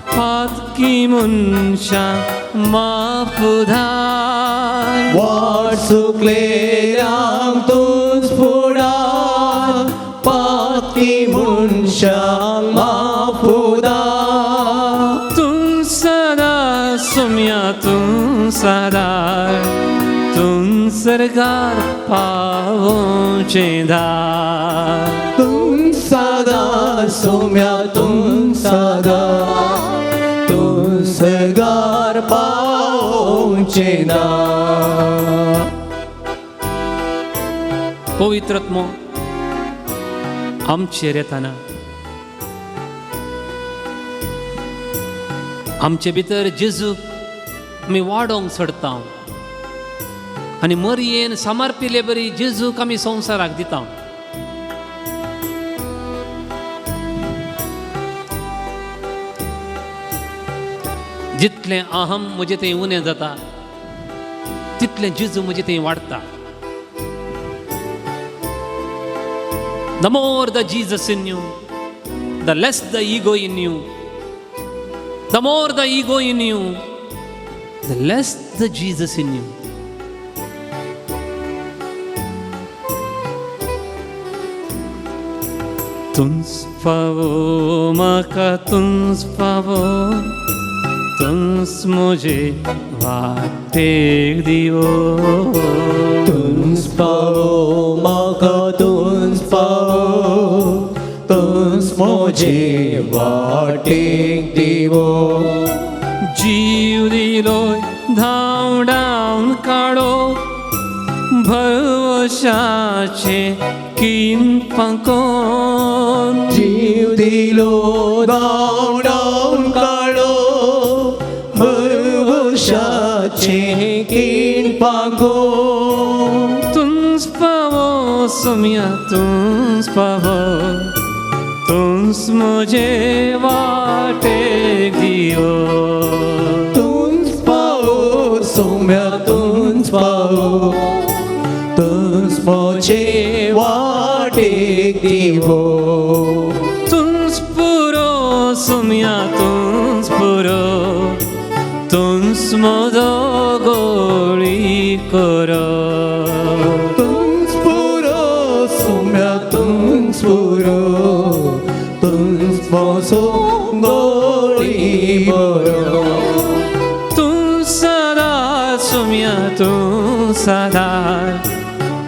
पातकी मनशां माफ धार. वाट चुकलेल्यांक तूंच फुडार पातकी मनशांक माफ धार. तूं सदा सोम्या तूं सादार तूं सर्गार पावोवचें धार. तूं सादा सोम्या तूं सादा तूं सर्गार पावोवचें ना. पवित्रत्मो आमचेर येताना आमचे भितर जेजूक आमी वाडोवंक सोडता आनी मरयेन समर्पिल्ले बरी जेजूक आमी संवसाराक दिता. जितलें अहम म्हजें थंय उणें जाता तितलें जेजू म्हजें थंय वाडटा. The more the Jesus in you, the less the ego in you. The more the ego in you, the less the Jesus in you. तुंच फावो म्हाका तुंच फावो तुंच म्हजे वाटेक दिवो. तूंच पावो म्हाका तूंच पावो तूंच म्हजे वाटेक दिवो. जीव दिलो धांवडावन काडो भरवशाचे किनपाकोन. जीव दिलो धांवडावन काडो भरवशाचे किनपाकोन. तुंच पावो सोम्या तुंच पावो तुंच म्हजे वाटेक दिवो. तूंच पावो सोम्या तूंच पावो तूंच म्हजे वाटेक दिवो. तुंच पुरो सोम्या तुंच पुरो तुंच म्हजो गोळी करो. तूंच पुरो सोम्या तूंच पुरो तूंच म्हजो गोळी बरो. तूं सदा सोम्या तूं सदार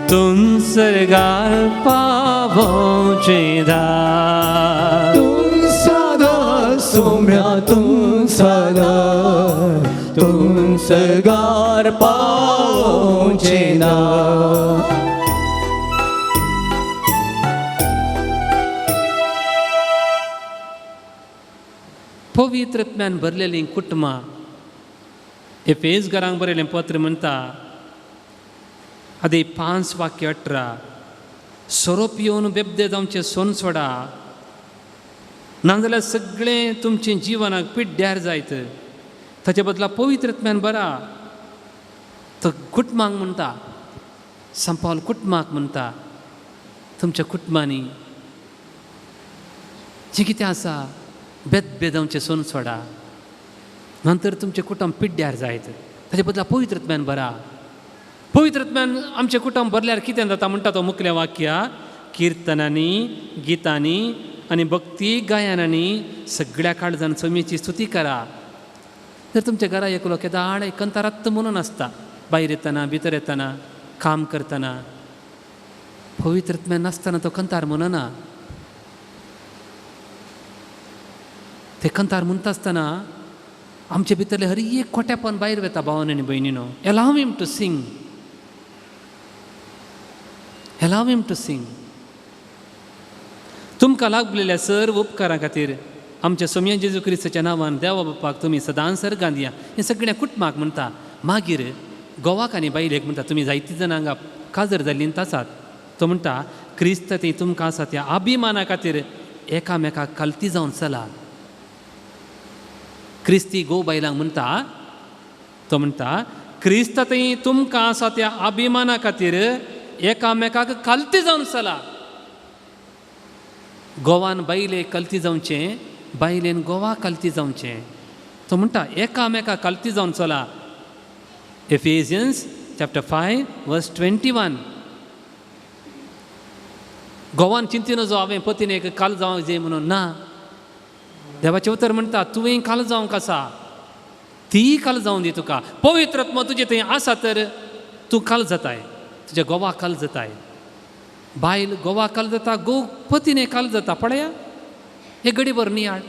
तूं सर्गार पावोवचें दार. तूं सदा सोम्या तूं सदा तूं सर्गार पावोवचें ना. पवित्र आत्म्यान भरलेलीं कुटुंबां एफेज घरांक बरयलें पत्र म्हणटा आदी 5:18 सोरो पिवन बेबदे जावचें सोन सोडा नाजाल्यार सगळें तुमचें जिवनाक पिड्ड्यार जायत. ताचे बदला पवित्र आत्म्यान बरा. तो कुटुंबांक म्हणटा संपावल कुटुंबाक म्हणटा तुमच्या कुटुंबांनी जें कितें आसा बेदबे जावचें सोन सोडा नंतर तुमचें कुटुंब पिड्ड्यार जायत. ताचे बदला पवित्र आत्म्यान बरा. पवित्र आत्म्यान आमचें कुटुंब भरल्यार कितें जाता म्हणटा तो मुखलें वाक्य किर्तनांनी गितांनी आनी भक्ती गायनांनी सगळ्या काळजान सोम्याची स्तुती करा. जर तुमच्या घरा एकलो केदाळ एकंतारात म्हणून आसता भायर येतना भितर येतना काम करतना पवित्र आत्म्यान नासतना तो कंतार म्हणना. ते कंतार म्हणटा आसतना आमचे भितरले हर एक खोटेपण भायर वता भावान आनी भयणीनो. Allow him to sing, allow him to sing. तुमकां लागलेल्या सर्व उपकारां खातीर आमच्या सोम्या जेजू क्रिस्ताच्या नांवान देवा बापाक तुमी सदांच सर्गांत या. हें सगळ्या कुटुंबाक म्हणटा. मागीर गोवाक आनी बायलेक म्हणटा तुमी जायतीं जाणां हांगा काजर जाल्लीं आसात. तो म्हणटा क्रिस्त ती तुमकां आसा त्या अभिमाना खातीर एकामेकाक खालती जावन चला. क्रिस्ती गो बायलांक म्हणटा, तो म्हणटा क्रिस्ता थंय तुमकां आसा त्या अभिमाना खातीर एकामेकाक कलती जावन चला. गोवान बायले कलती जावचें, बायलेन गोवा कलती जावचें. तो म्हणटा एकामेकाक कलती जावन चला. Ephesians chapter 5 verse 21. गोवान चिंतिनो जो हांवें पतीन एक काल जावंक जाय म्हणून ना. देवाचें उतर म्हणटा तुवें काल जावंक आसा, ती काल जावन दी तुका. पवित्र आत्मा तुजें थंय आसा तर तूं काल जाताय, तुज्या गोवा काल जाताय. बायल गोवा काल जाता, गो पतीने काल जाता. पळया हे गडीभर नियाळ.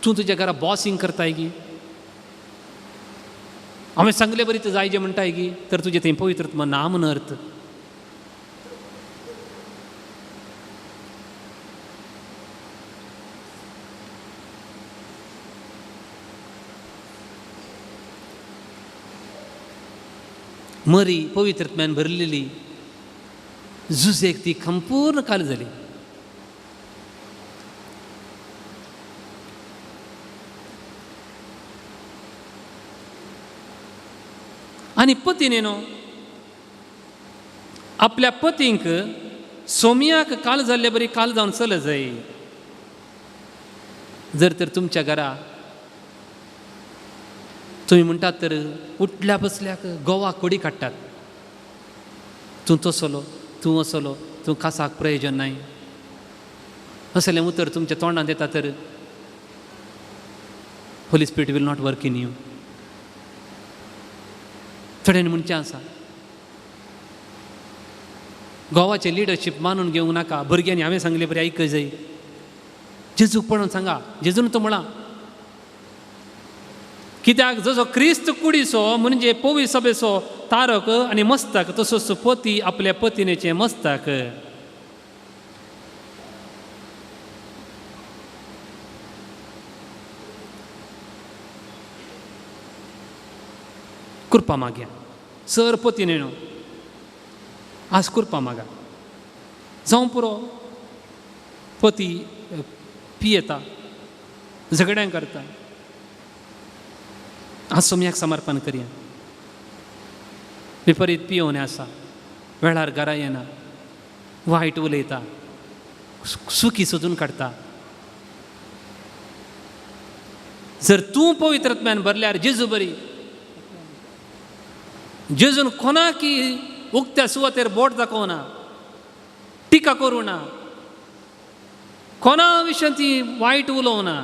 तूं तुज्या घरा बॉसिंग करताय गी, हांवें सांगले बरी तूं जाय जे म्हणटाय गी, तर तुजें थंय पवित्र आत्मा ना म्हूण अर्थ. मरी पवित्र आत्म्यान भरलेली जुजेक ती संपूर्ण काल जाली. आनी पतीने न्हू आपल्या पतींक सोमयाक काल जाल्ले बरी काल जावन चल जाय. जर तर तुमच्या घरा तुमी म्हणटात तर उठल्या बसल्याक गोवा कोडी काडटात, तूं तसलो तूं असलो तूं कासाक प्रयोजन नाय असलें उतर तुमच्या तोंडांत येता तर Holy Spirit will not work in you. थोड्यांनी म्हणचें आसा गोवाचें लिडरशीप मानून घेवंक नाका. भुरग्यांनी हांवें सांगलें बरें आयक जाय. जेजूक पळोवन सांगा, जेजून तो म्हळां कित्याक जसो क्रिस्त कुडीचो म्हणजे पवी सभेचो तारक आनी मस्तक, तसोच पती आपल्या पतिनेचें मस्तक. कृपा मागया सर पतीने न्हू आज कृपा मागा. जावं पुरो पती पियेता, झगड्यां करता, आज सोमयाक समर्पण करया. विपरीत पियोवन आसा, वेळार घरा येना, वायट उलयता, सुकी सोदून काडटा. जर तूं पवित्र आत्म्यान भरल्यार जेजू बरी. जेजून कोणाकी उक्त्या सुवातेर बोट दाखोवना, टिका करूं ना, कोणा विशयान ती वायट उलोवना.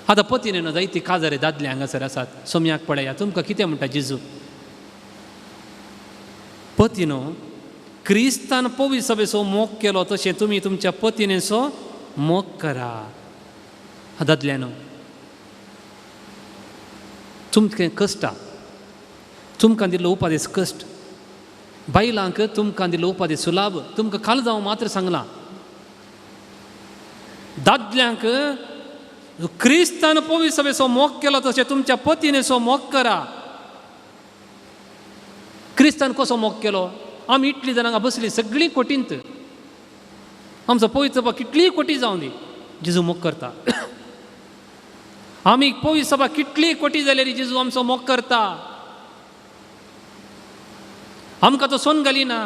आतां पतीन न्हू जायती काजारे दादले हांगासर आसात. सोमयाक पळया तुमकां कितें म्हणटा जेजू. पतीनो क्रिस्तान पवी सभेचो मोग केलो तशें तुमी तुमच्या पतीनेचो मोग करा. दादल्यानो तुमकां कश्ट, तुमकां दिल्लो उपादेस कश्ट, बायलांक तुमकां दिल्लो उपादेस सुलाभ. तुमकां काल जावं मात्र सांगलां. दादल्यांक क्रिस्तान पवी सभेचो मोग केलो तशें तुमच्या पतीनेचो मोग करा. क्रिस्तान कसो मोग केलो? आमी इतली जाणां हांगा बसली सगळीं कोटींत, आमचो पवित्र सभा कितलीय कोटी जावं दी, जेजू मोग करता. आमी पवित्र सभा कितलीय कोटी जाल्यार जेजू आमचो मोग करता. आमकां तो सोन घालिना.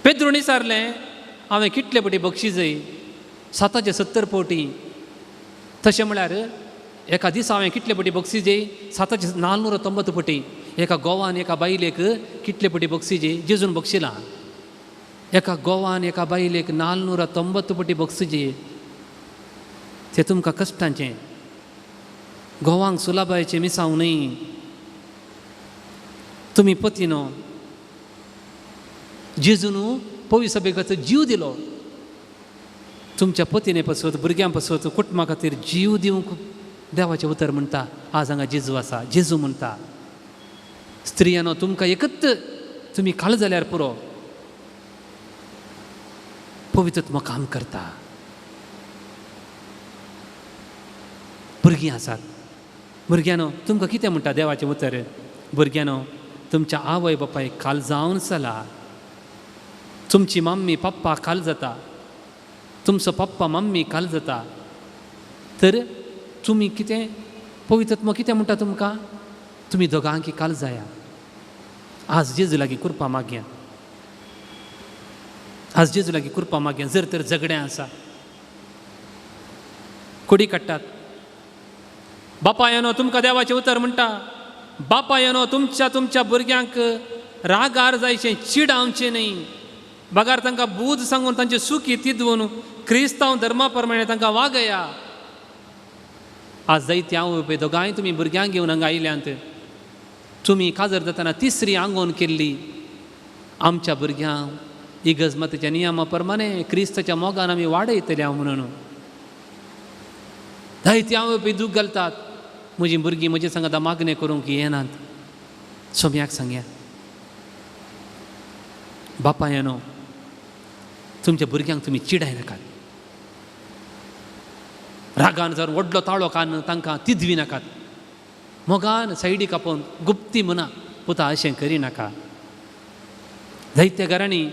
पेद्रून विचारलें हांवें कितले पटी बक्षीस जाय? 770 पटी. तशें म्हळ्यार एका दिसा हांवें कितले पटी बक्षीस जाय? 7,490 पटी. एका गोवान एका बायलेक कितले पटी बक्षीस जाय? जेजून बक्षिलां. एका गोवान एका बायलेक 490 पटी बक्षीस जाय. तें तुमकां कश्टांचें, गोवांक सुलाबायचें मिसांव न्हय. तुमी पतीनो जेजून पवी सभे खातीर जीव दिलो. तुमच्या पतीने पासत, भुरग्यां पासत, कुटुंबा खातीर जीव दिवंक देवाचें उतर म्हणटा. आज हांगा जेजू आसा, जेजू म्हणटा स्त्रियांनो तुमकां एकच तुमी काल जाल्यार पुरो, पवित्र आत्मो काम करता. भुरगीं आसात, भुरग्यांनो तुमकां कितें म्हणटा देवाचें उतर? भुरग्यांनो तुमच्या आवय बापायक काल जावन चला. तुमची मम्मी पप्पा काल जाता, तुमचो पप्पा मम्मी काल जाता, तर तुमी कितें पवित्र कितें म्हणटा तुमकां, तुमी दोगांकी काल जाया. आज जेजू लागीं कृपा मागया, आज जेजू लागीं कृपा मागया. जर तर झगडें आसा, कोडी काडटात, बापायनो तुमकां देवाचें उतर म्हणटा, बापायनो तुमच्या तुमच्या भुरग्यांक रागार जायचें, चिडावचें न्हय, बगार तांकां बूद सांगून तांचे सुखी तिदून क्रिस्तांव धर्मा प्रमाणे तांकां वागया. आज जायती आवय पळय दोगांय तुमी भुरग्यांक घेवन हांगा आयल्यांत, तुमी काजर जातना तिसरी आंगोवन केल्ली. आमच्या भुरग्यांक इगर्ज मातेच्या नियमा प्रमाणे क्रिस्ताच्या मोगान आमी वाडयतले हांव म्हणून. जायती आवय पळय दूख घालतात, म्हजीं भुरगीं म्हजे सांगात मागणें करूंक येनात. सोम्याक सांगया, बापायनो तुमच्या भुरग्यांक तुमी चिडाय नाकात, रागान जर व्हडलो ताळो कान तांकां तिदवी नाकात, मोगान सायडीक आपोवन गुप्ती म्हणा, पुता अशें करिनाका. जायत्या घरांनी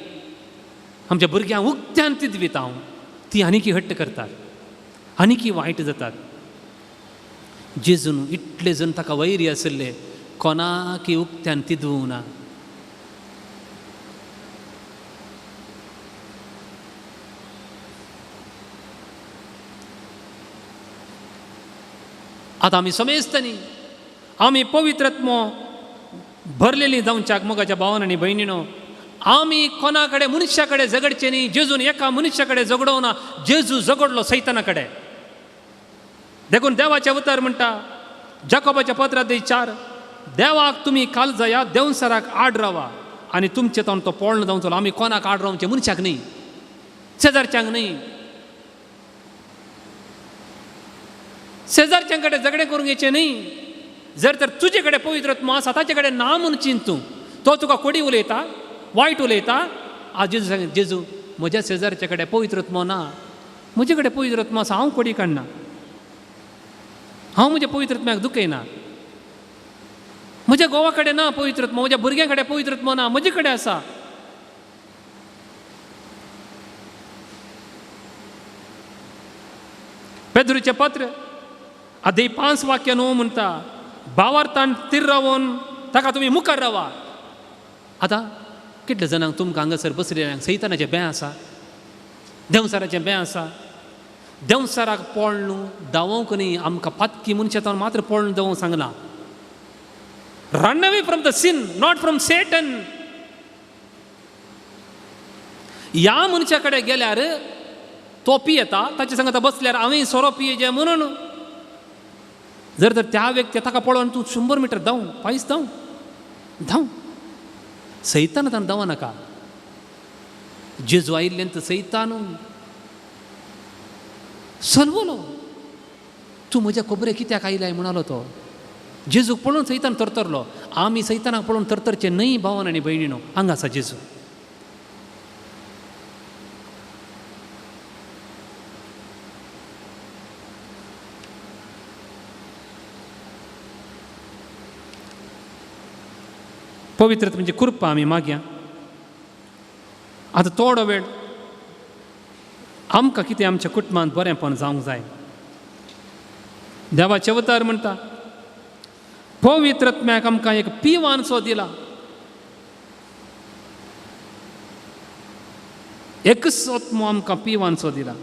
आमच्या भुरग्यांक उक्त्यान तिदवीत हांव, ती आनीकी हट्ट करतात, आनीकी वायट जातात. जेजून इतले जण ताका वैरी आशिल्ले, कोणाकी उक्त्यान तिदवूं ना. आतां आमी समेस्तनी आमी पवित्रत्मो भरलेली जावच्याक मोगाच्या भावान आनी भयणीनो, आमी कोणा कडेन मनशा कडेन झगडचें न्ही. जेजून एका मनशा कडेन झगडोवना, जेजू झगडलो सैताना कडेन. देखून देवाचें उतर म्हणटा जाकोबाच्या पत्रांत 4, देवाक तुमी काल जाया, देवसराक आड रावा आनी तुमचे तावन तो पळोवन जावचो. आमी कोणाक आड रावचें? मनशाक न्ही, शेजारच्यांक न्ही. शेजारच्यां कडेन झगडें करूंक येचें न्ही. जर तर तुजे कडेन पवित्र आत्मो आसा ताचे कडेन ना म्हूण चिंत तूं, तो तुका कोडी उलयता, वायट उलयता. आज जेजू सांग, जेजू म्हज्या शेजारच्या कडेन पवित्र आत्मो ना, म्हजे कडेन पवित्र आत्मो आसा, हांव कोडी काडना, हांव म्हज्या पवित्र आत्म्याक दुखयना. म्हज्या घोवा कडेन ना पवित्र आत्मो, म्हज्या भुरग्यां कडेन पवित्र आत्मो ना, म्हजे कडेन आसा. पेद्रूचें पत्र आदी 5 वाक्य 9 म्हणटा, भावार्थान तीर रावून ताका तुमी मुखार रावा. आतां कितले जाणांक तुमकां हांगासर बसलेल्यांक सैतानाचें बें आसा, देंवचाराचें बें आसा. देंवचाराक पळ न्हू धांवोंक न्ही, आमकां पातकी मनशां मात्र पळ धांवोंक सांगलां. Run away from the sin, not from Satan. ह्या मनशा कडेन गेल्यार तो पियेता, ताचे सांगता बसल्यार हांवें सोरो पियेचे म्हणून. जर तर त्या व्यक्ती ताका पळोवन तूं 100 मिटर धांव, पायस धांव धांव, सैतान ताणें धांव नाका. जेजू आयिल्ल्यान तर सैतान सलवलो, तूं म्हज्या खबरे कित्याक आयलाय म्हणालो तो. जेजूक पळोवन सैतान तरतरलो. आमी सैतानाक पळोवन तरतरचे न्हय भावन आनी भयणीनो. हांगा आसा जेजू. पवित्र म्हणजे कृपा आमी मागया. आतां थोडो वेळ आमकां कितें आमच्या कुटुंबांत बरेंपण जावंक जाय. देवाचें उतर म्हणटा पवित्र आत्म्याक आमकां एक पिवानसो दिला, एकच आत्मो आमकां पिवानसो दिला.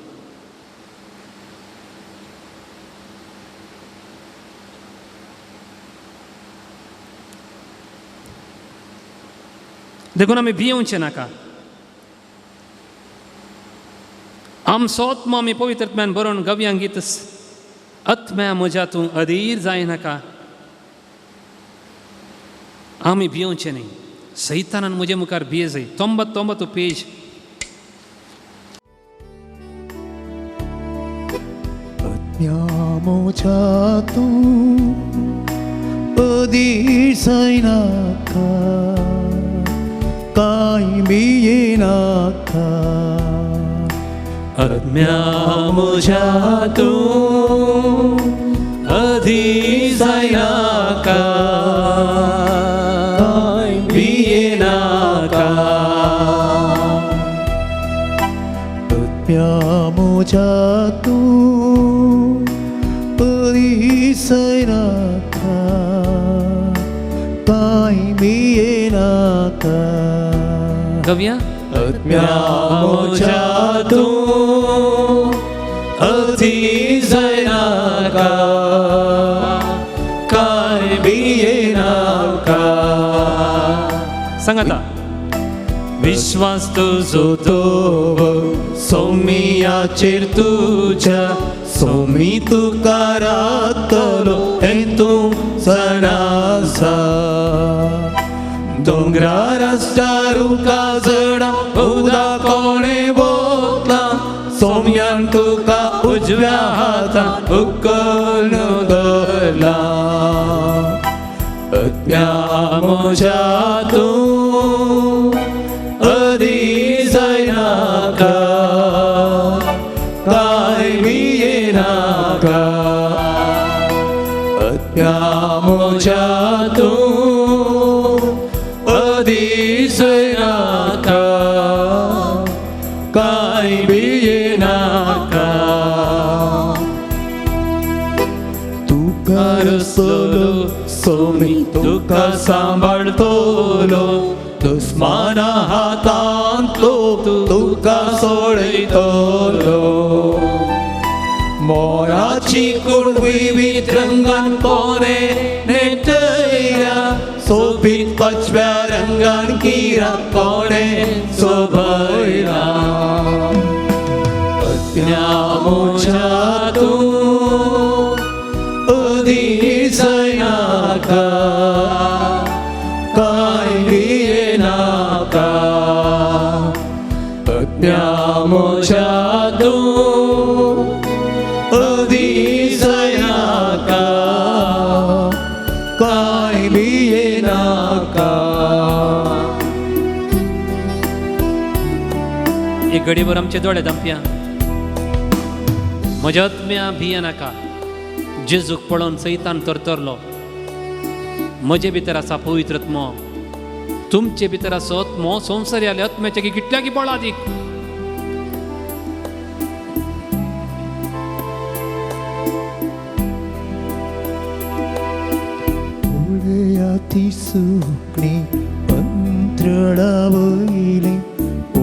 देखून आमी भियेवचें नाका. आमचो आत्मो आमी पवित्र आत्म्यान बरोवन गव्यांक गीत, आत्म्या म्हज्या तूं अधीर जायनाका. आमी भियेवचें न्ही. सैतानान म्हजे मुखार भिये जाय. तोंबत तोंबत पेज आत्म्या म्हज्या तूं अधीर जायनाका, कांय भियेनाका. आत्म्या म्हज्या तूं अधीर जायनाका, कांय म्हज्या तूं परिसय नाका कांय भियेनाका. गवया. आत्म्या म्हज्या तूं अती जायनाका कांय भियेनाका. सांगाता. विश्वास तुजो दवर सोमियाचेर तुज्या सोमी तुका राखतलो हें तूं जाणा आसा. दोंगरार आसता रुखा झडां उदक कोणें वतलां सोम्यान तुका उजव्या हातान उखलून धरलां. आत्म्या म्हज्या तूं अदी जायनाका कांय भियेनाका. आत्म्या म्हज्या तूं अदी जायनाका कांय भियेनाका. तुका रसलो सोमी तुका सांबाळतलो दुस्माना हातांतलो तुका सोडयतलो. मोराची कूड विविध रंगान कोणे नेटयल्या सोबीत पाचव्या रंगान किरा कोणे सोबयला. आत्म्या म्हज्या तूं अदी जायनाका कांय भियेनाका. आत्म्या म्हज्या तूं अदी जायनाका कांय भियेनाका. एक घडीभर आमचे दोळे धांपया. म्हज्या आत्म्या भियेनाका. जेजूक पळोवन सैतान तरतरलो. म्हजे भितर आसा पवित्र आत्मो, तुमचे भितर आसा आत्मो संवसारांतल्या आत्म्याच्या कितल्याकी बळादीक. पळया ती सुकणीं अंतराळा वयलीं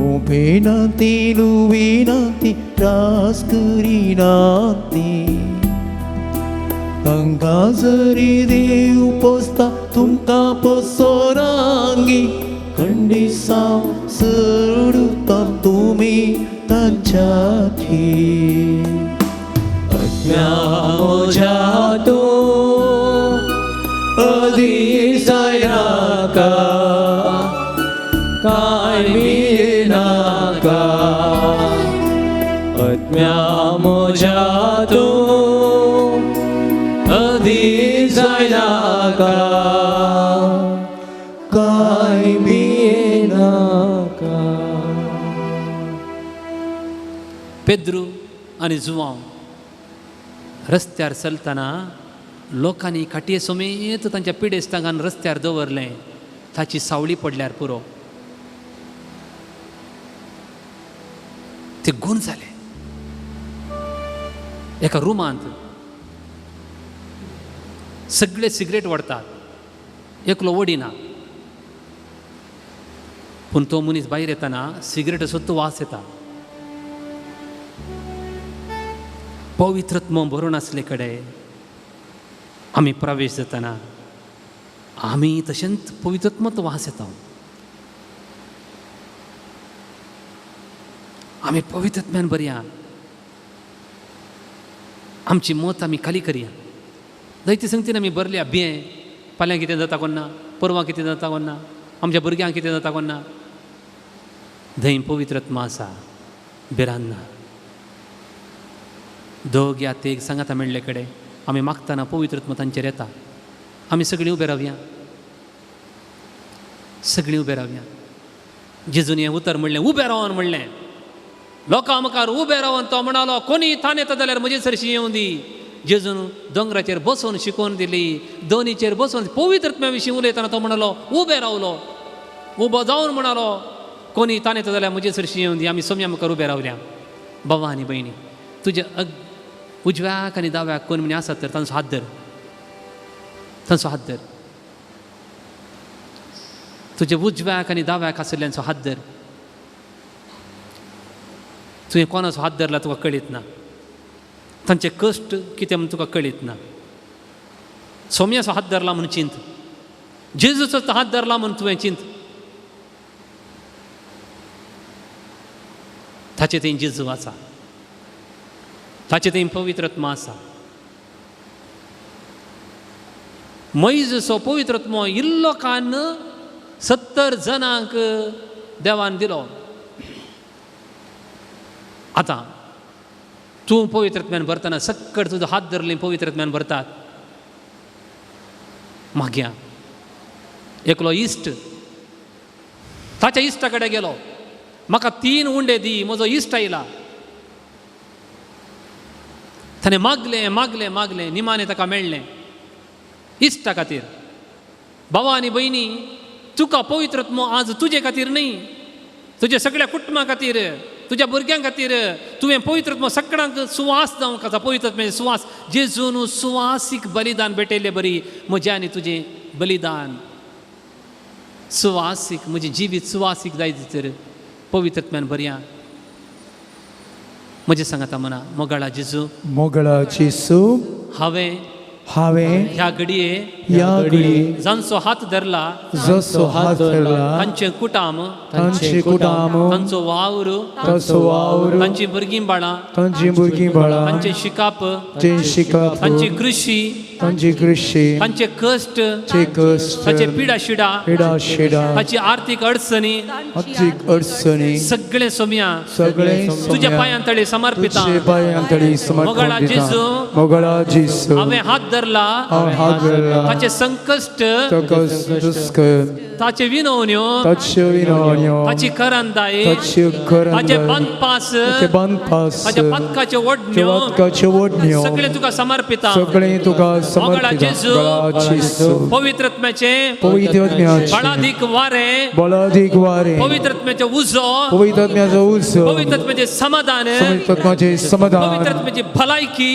उबेना ती लुविना ती त्रास करिना ती. तांकां जरी देव पोसता तुमकां पोसोनांगी खंडिसांव चडुता तुमी तांच्या. आत्म्या म्हज्या तूं अदी जायनाका कांय भियेनाका. आत्म्या म्हज्या तूं अदी जायनाका कांय भियेनाका. पेद्रू आनी जुवांव रस्त्यार चलतना लोकांनी खाटये समेत तांच्या पिडेस्तांगान रस्त्यार दवरलें. ताची सावळी पडल्यार पुरो. ते गूण जाले. एका रुमांत सगळे सिगरेट ओडतात, एकलो ओडिना. पूण तो मनीस भायर येतना सिगरेटीचो तो वास येता. पवित्रत्व भरून आसले कडेन आमी प्रवेश जातना आमी तशेंच पवित्रत्मत वास येता. आमी पवित्रत्म्यान बरया, आमची मत आमी खाली करया. दैती संगतीन आमी बरल्या बियें फाल्यां कितें जाता कोण ना, परवां कितें जाता कोण ना, आमच्या भुरग्यांक कितें जाता कोण ना. थंय पवित्रत्मा आसा, भिरांत ना. दोग या तेग सांगाता मेळ्ळे कडेन आमी मागतना पवित्रत्मा तांचेर येता. आमी सगळीं उबे रावया, सगळीं उबे रावया. जेजून हें उतर म्हणलें, उबे रावन म्हणलें, लोकां मुखार उबे रावन तो म्हणालो, कोणी थान येता जाल्यार म्हजे सरशी येवं दी. जेजून दोंगराचेर बसोवन शिकोवन दिली, दोनीचेर बसोवन पवित्रत्म्या विशीं उलयतना तो म्हणालो, उबे रावलो, उबो जावन म्हणालो, कोणी तान येता जाल्यार म्हजे सरशी येवं दी. आमी सोम्या मुखार उबे रावल्या. बाबा आनी भयणी, तुज्या उजव्याक आनी दाव्याक कोण म्हणी आसात तर तांचो हात धर, तांचो हात धर. तुज्या उजव्याक आनी दाव्याक आशिल्ल्यांचो हात धर. तुवें कोणाचो हात धरला तुका कळीत ना, तांचे कश्ट कितें म्हूण तुका कळीत ना. सोम्याचो हात धरला म्हूण चिंत, जेजूचो हात धरला म्हूण तुवें चिंत. ताचे थंय जेजू आसा, ताचे थंय पवित्र आत्मा आसा. मोयजसो पवित्र आत्मो इल्लो कान 70 जाणांक देवान दिलो. आतां तूं पवित्र आत्म्यान भरतना सक्कड तुजो हात धरली पवित्र आत्म्यान भरतात. मागया एकलो इश्ट ताच्या इश्टा कडेन गेलो, म्हाका 3 उंडे दी, म्हजो इश्ट आयला. ताणें मागलें मागलें मागलें, निमाणें ताका मेळ्ळें. इश्टा खातीर भावा आनी भयणी, तुका पवित्र आत्मो आज तुजे खातीर न्हय, तुज्या सगळ्या कुटुंबा खातीर, तुज्या भुरग्यां खातीर. तुवें पवित्र आत्मो सगळ्यांक सुवास जावंक आसा. पवित्र आत्म्याचें सुवास, जेजून सुवासीक बलिदान भेटयल्ले बरी म्हजें आनी तुजें बलिदान सुवासीक, म्हजें जिवीत सुवासीक जायत तर पवित्र आत्म्यान बरया. म्हजें सांगाता म्हणा, मोगाळा जेजू, मोगळा जेजू, हांवें हांवें ह्या घडये ह्या घडये जांचो हात धरला, जसो हात धरला, तांचें कुटाम, तांचे कुटाम, तांचो वावर, तांचो वावर, तांची भुरगीं बाळां, तांची भुरगीं बाळां, तांचें शिकाप, तांचें शिकप, तांची कृशी, तांची कृशी, तांचे कश्ट, तांचे कश्ट, ताचे पिडा शिडा, पिडा शिडा, ताची आर्थीक अडचणी, आर्थीक अडचणी, सगळें सोम्या सगळें तुज्या पांयां तळी समर्पिता. तुझे पांयां तळी समर्पण मोगळा दिता. जेजू, मोगळा जेजू, हांवें हात धरला, हांवें हात धरला, ताचे संकश्ट, ताका ताचे विनवण्यो, ताच्यो विनवण्यो, ताची करंदाय, ताच्यो करंदाय, ताचे बांदपास, ताचे बांदपास, ताच्या पातकाच्यो ओडण्यो, पातकाच्यो ओडण्यो, सगळें तुका समर्पिता. सगळें तुका मोगळा समर्पिता. जेजू, मोगळा जेजू, पवित्र आत्म्याचें पवित्र आत्म्याचें बळादीक वारें, बळादीक वारें, पवित्र आत्म्याचें उजो, पवित्र आत्म्याचो उजो, पवित्र आत्म्याचें समाधान, पवित्र आत्म्याचें समाधान, पवित्र आत्म्याची भलायकी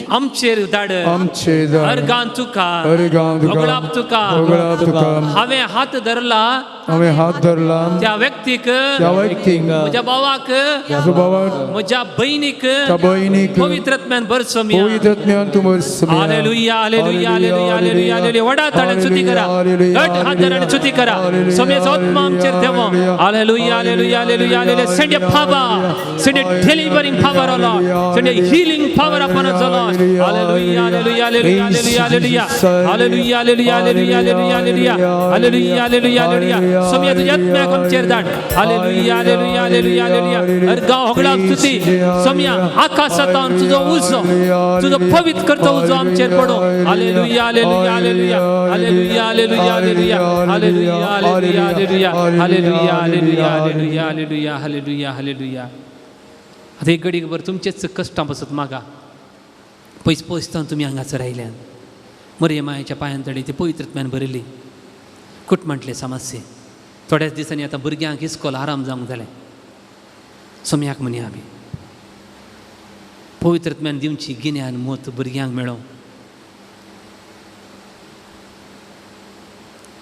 आमचेर धाड, आमचेर धाड. अर्गान तुका, अर्गान तुका, होगळाप तुका, होगळाप तुका. हांवें हात धरला, हांवें हात धरला, त्या व्यक्तीक, त्या व्यक्तीक, म्हज्या भावाक, म्हज्या भावाक, म्हज्या भयणीक, त्या भयणीक, पवित्र आत्म्यान भरसो. पवित्र आत्म्यान तूं भरसो. Hallelujah, hallelujah, hallelujah, hallelujah, hallelujah. वडा ताळ्यान स्तुती करा, घट हात धर आनी स्तुती करा. सोम्याचो आत्मा आमचेर देवो. Hallelujah, hallelujah, hallelujah, hallelujah. Send your power, send your delivering power, O Lord. Send your healing power upon us, O Lord. Hallelujah, hallelujah, hallelujah, hallelujah, hallelujah, hallelujah, hallelujah, hallelujah, hallelujah, hallelujah, hallelujah, hallelujah. Saumya तुज्या आत्म्याक आमचेर धाड. Hallelujah, hallelujah, hallelujah, hallelujah. अर्गां होगडाप स्तुती. सोम्या आकाशांत तुजो उजो, तुजो पवित्र करतो उजो आमचेर पडो. Hallelujah, hallelujah, hallelujah, hallelujah, hallelujah, hallelujah, hallelujah, hallelujah, hallelujah, hallelujah, hallelujah, hallelujah, hallelujah, hallelujah. आतां एक घडीक भर तुमचेच कश्टां पासत मागा. पयस पयस तावन तुमी हांगासर आयल्यान मरिया मायेच्या पांयां तडी ती पवित्र आत्म्यान भरिल्ली कुटुंबांतले समस्ये. थोड्याच दिसांनी आतां भुरग्यांक इस्कोल आराम जावंक जालें. सोम्याक म्हणया आमी पवित्र आत्म्यान दिवची गिन्यान मत भुरग्यांक मेळों.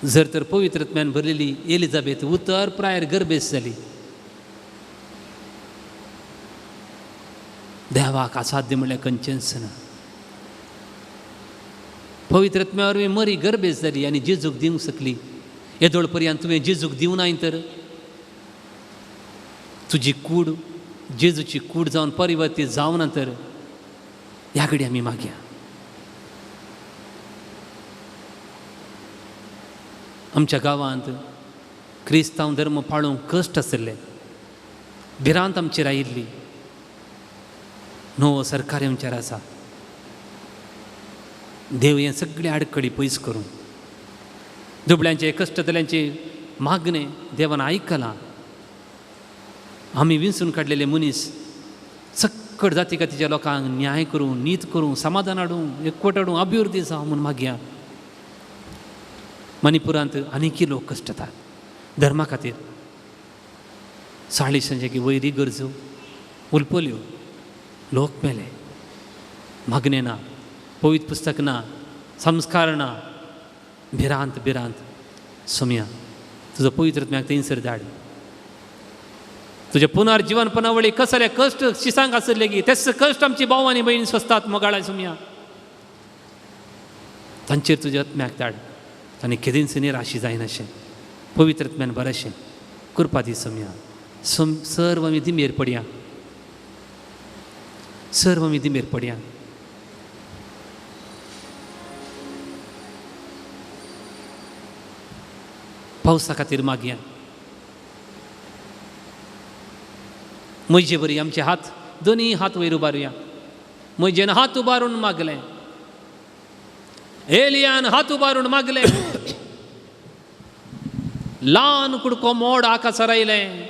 जर तर पवित्र आत्म्यान भरलेली एलिजाबेथ उतर प्रायर गर्भेस जाली. देवाक असाध्य म्हणल्यार खंयचेंच ना. पवित्र आत्म्या वरवीं मरी गर्भेस जाली आनी जेजूक दिवंक शकली. येदोळ पर्यंत तुवें जेजूक दिवनाय तर तुजी कूड जेजूची कूड जावन परिवर्तीत जावना तर ह्या कडेन आमी मागया. आमच्या गांवांत क्रिस्तांव धर्म पाळूंक कश्ट आशिल्ले, भिरांत आमचेर आयिल्ली. नवो सरकार आमचेर आसा. देव हें सगळे आडखळी पयस करूं. दुबळ्यांचे कश्टतल्यांचे मागणें देवान आयकलां. आमी विंचून काडलेले मनीस सक्कड जाती कातीच्या लोकांक न्याय करूं, नीत करूं, समाधान हाडूं, एकवट हाडूं, अभिवृद्धी जावं म्हूण मागया. मणिपुरांत आनीकय लोक कश्टतात धर्मा खातीर. 40 वयरी गरजो उलपल्यो. लोक मेले, मागणें ना, पवित्र पुस्तक ना, संस्कार ना, भिरांत भिरांत. सोम्या तुजो पवित्र आत्म्याक थंयसर धाड. तुज्या पुनर्जीवनपणा वळी कसले कश्ट शिसांक आसले की तेच कश्ट आमची भाव आनी भयणी सोंसतात मोगाळा सोम्या. तांचेर तुज्या आत्म्याक धाड आनी केदींच निराशी जायनाशें, पवित्र आत्म्यान बरेंशें कृपा दी सोम्या. सर्व आमी दिमेर पडया, सर्व आमी दिमेर पडया. पावसा खातीर मागया. म्हजे बरी आमचे हात दोनूय हात वयर उबारुया. म्हजेन हात उबारून मागलें, एलियान हात उबारून मागलें, ल्हान कुडको मोड आकासार आयलें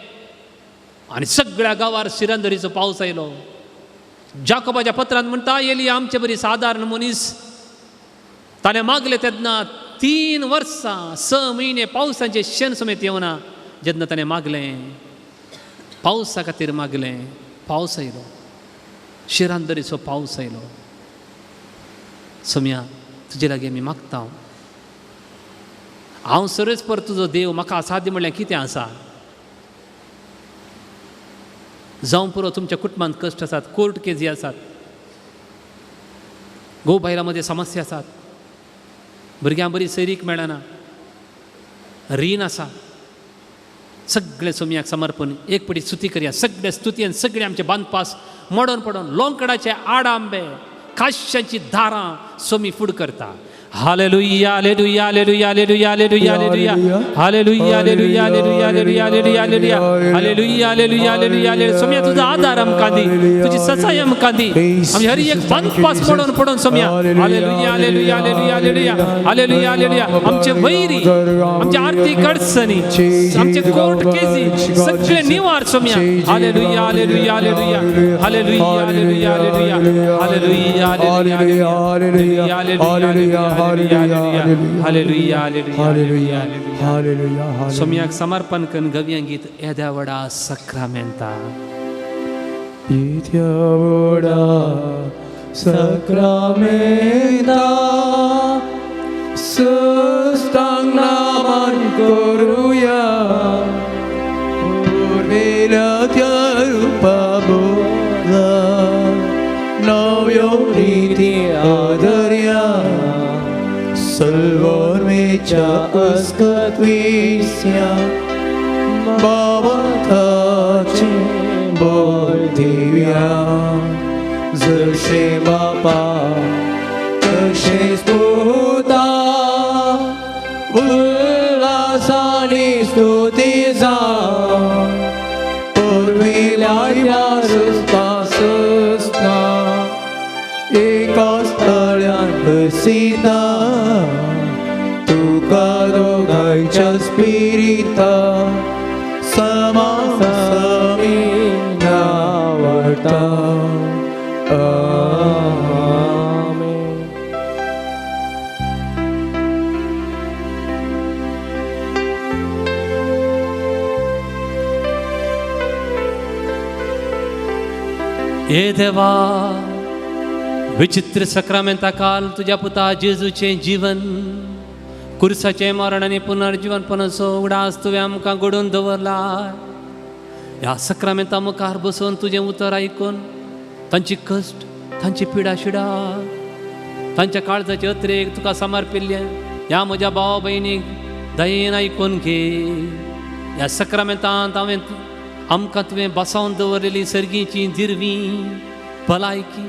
आनी सगळ्या गांवार सिरंदरीचो पावस आयलो. जाकोबाच्या पत्रांत म्हणटा एलिया आमचे बरी सादारण मनीस, ताणें मागलें तेन्ना 3 वर्सां 6 म्हयने पावसाचें शेण समेत येवना. जेन्ना ताणें मागलें पावसा खातीर मागलें, पावस आयलो, शिरांदरीचो पावस आयलो. सोम्या तुजे लागीं आमी मागता, हांव सर्वेस्पर तुजो देव, म्हाका असाध्य म्हणल्यार कितें आसा? जावं पुरो तुमच्या कुटुंबांत कश्ट आसात, कोर्ट केजी आसात, घोव बायलां मदीं समस्या आसात, भुरग्यां बरी सैरीक मेळना, रीण आसा, सगळे सोम्याक समर्पण. एक पटी स्तुती करया. सगळे स्तुतीन सगळे आमचे बांदपास मोडून पडून लोंकडाचे आडांबे काश्याची दारां सोमी फूड करता. Hallelujah hallelujah hallelujah hallelujah hallelujah hallelujah hallelujah hallelujah hallelujah hallelujah hallelujah hallelujah hallelujah hallelujah hallelujah. सोम्या तुझा आधार आमकां दी, तुजी ससाय आमकां दी, आमचे हर एक बांदपास पडून पडून सोम्या. Hallelujah hallelujah hallelujah hallelujah hallelujah hallelujah. आमचे वैरी, आमचे आर्थीक अडचणी, आमचे कोर्ट केसी सगळे निवार Saumya. Hallelujah hallelujah hallelujah hallelujah hallelujah hallelujah hallelujah hallelujah hallelujah hallelujah hallelujah hallelujah. सोम्याक समर्पण करून गव्या गीत येद्या व्हडा सक्रामेंता, येद्या व्हडा सक्रामेंता सुस्तांग नामान करुया, पुर्विल्या त्या रुपा बोला नव्यो रिती आदर्या, सल्वोर्मेच्या अस्कत्विस्या बाबाचे बोल दिव्या, जशे बापा तशेच पुता उल्हासानी स्तुती जावं, पुर्विल्या त्या सुस्ता सुस्ता एका स्थळ्यान बसिता, तुका दोगांयच्या स्पिरिता समासमी नावडटा. आमेन. हे देवा विचित्र सक्रामेंता काल तुज्या पुता जेजूचें जीवन कुर्साचें मरण आनी पुनर्जीवनपणाचो उगडास तुवें आमकां घडोवन दवरला. ह्या सक्रामेंता मुखार बसून तुजें उतर आयकून तांची कश्ट, तांची पिडा शिडा, तांच्या काळजाचे अत्रेक तुका समर्पिल्लें ह्या म्हज्या भाव भयणीक दयेन आयकून घे. ह्या सक्रामेंतांत हांवें आमकां तुवें बसावन दवरलेली सर्गीची दिरवी, भलायकी,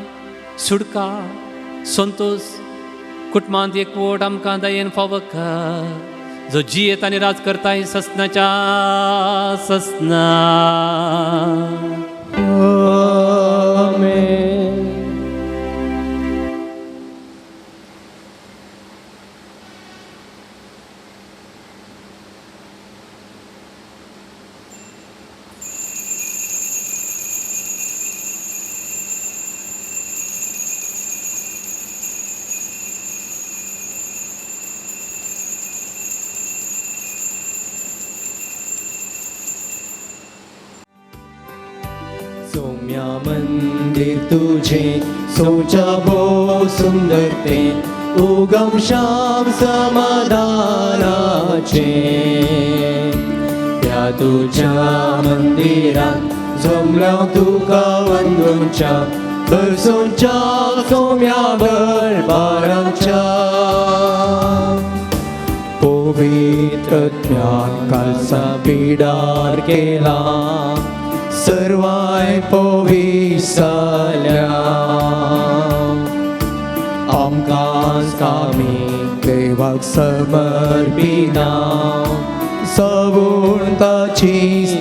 सुडका, संतोश, कुटुंबांत एकवट आमकां दयेन फावो कर, जो जियेत आनी राज करताय ससनाच्या ससना. आमेन. सोम्या मंदिर तुझे सोचा भो सुंदर ते उगम श्याम समाधानाचे। त्या तुझ्या मंदिरात जमल्या तुका वंदूंच्या बरसोंच्या सोम्या बळबाराच्या। पवित्र ज्ञान कालसा पिडार केला सर्वाय पोविसल्या। आमकां आमी देवाक समर्पिना सवूण ताची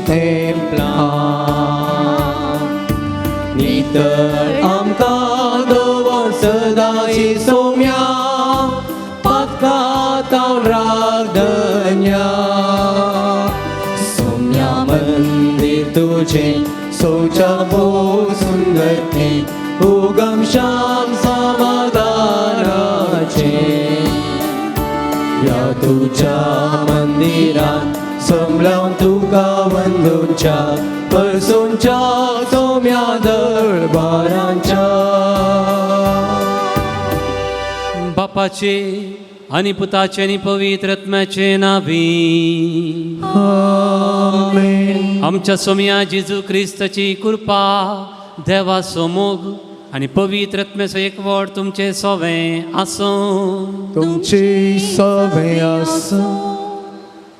तेंपलां। नितळ आमकां दवर सदांची सोम्या पातकां राग धन्या। सोम्या मंदिर तुझे सोचा भो सुंदर ते उगम श्याम समाधानाचे। या तुझ्या मंदिरात समलाव तुका वंदूंच्या परसूंच्या सोम्या दरबारांच्या। बापाचे आणि पुताचे आणि पवित्र आत्म्याचे नावी आमेन। आमच्या सोम्या जेजू क्रिस्ताची कृपा, देवाचो मोग आणि पवित्र आत्म्याचो एकवट तुमचे सोवे आसूं। तुमची सोवे आसूं।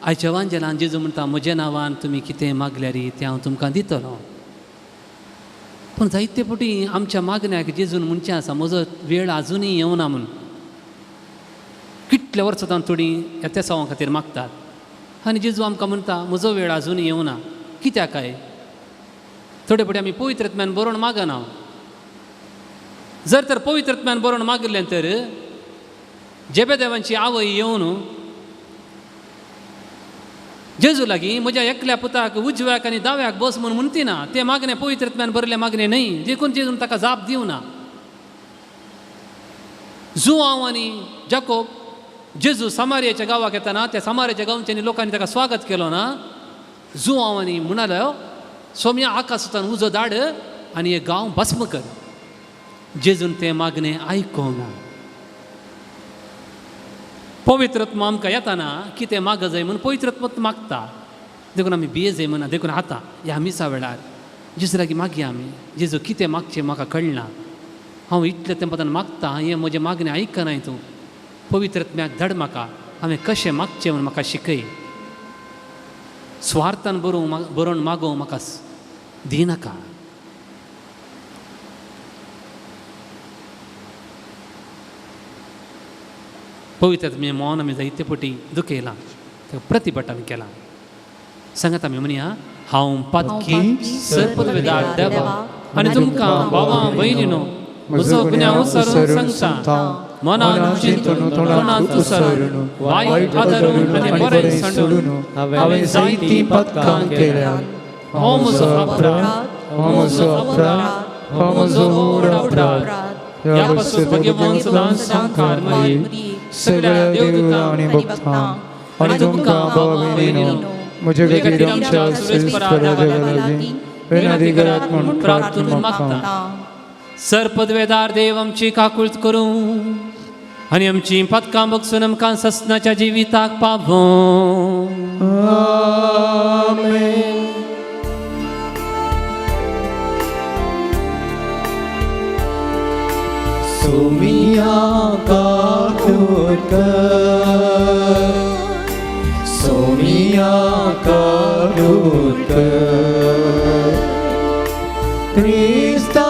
आयच्या वांजेलान जेजू म्हणटा, म्हज्या नांवान तुमी कितें मागल्यार तें हांव तुमकां दितलो। पूण जायते फावटी आमच्या मागण्याक जेजून म्हणचें आसा, म्हजो वेळ आजुनूय येवना म्हूण। कितल्या वर्सां तावन थोडीं ह्या तेसांवा खातीर मागतात आनी जेजू आमकां म्हणटा, म्हजो वेळ आजुनूय येवना। कित्याक काय? थोडे फावटी आमी पवित्र आत्म्यान बरोवन मागना। जर तर पवित्र आत्म्यान बरोवन मागिल्लें तर जेबेदेवांची आवय येवन जेजू लागीं म्हज्या एकल्या पुताक उजव्याक आनी दाव्याक बस म्हूण म्हणटी ना। तें मागणें पवित्र आत्म्यान बरयल्लें मागणें न्हय, देखून जेजून ताका जाप दिवना। जुआंव आनी जाकोब जेजू सामारियाच्या गांवाक येताना त्या सामारियाच्या गांवच्या लोकांनी ताका स्वागत केलो ना। जुआंव आनी म्हणालो, सोम्या आकाशांतल्यान उजो धाड आनी हे गांव भस्म कर। जेजून तें मागणें आयकूंक ना। पवित्र आत्मा आमकां येताना कितें माग जाय म्हूण पवित्र आत्मा मागता, देखून आमी भिये जाय म्हणा। देखून आतां ह्या मिसा वेळार जेजू लागीं मागया आमी, जेजू कितें मागचें म्हाका कळना, हांव इतलें तेंपान मागता, हें म्हजें मागणें आयकनाय तूं, पवित्र आत्म्याक धाड म्हाका, हांवें कशें मागचें म्हूण म्हाका शिकय। स्वार्थान बरोवन मागोवंक म्हाका दिनाका। पवित्र आत्म्या मौन आमी जायते फावटी दुखयलां, ताका प्रतिभट आमी केलां। सांगात आमी म्हणया, हांव पातकी सरपदवेदार देवा आनी तुमकां भावां भयणीनो म्हजो गुन्यांव विसरून सांगता, मनान चिंतून तोंडान उसरून वायट आदरून आनी बरें सोडून हांवें जायतीं पातकां केल्यात। हो म्हजो अपराध, हो म्हजो अपराध, हो म्हजो व्हड अपराध। ह्या पासून भगवान सदांच सामकार मरी सगळ्या देवदूतां आनी भक्तांक आनी तुमकां भावा भयणीनो म्हजे खातीर आमच्या सर्वेस्परा देवा लागीं विनंती करात म्हूण प्रार्थना मागता। सरपदवेदार देव आमची काकूळत करूं आनी आमची पातकां बगसून आमकां ससनाच्या जिविताक पावों। आमेन। सोमिया काकूत कर, सोमिया काकूत कर, क्रिस्ता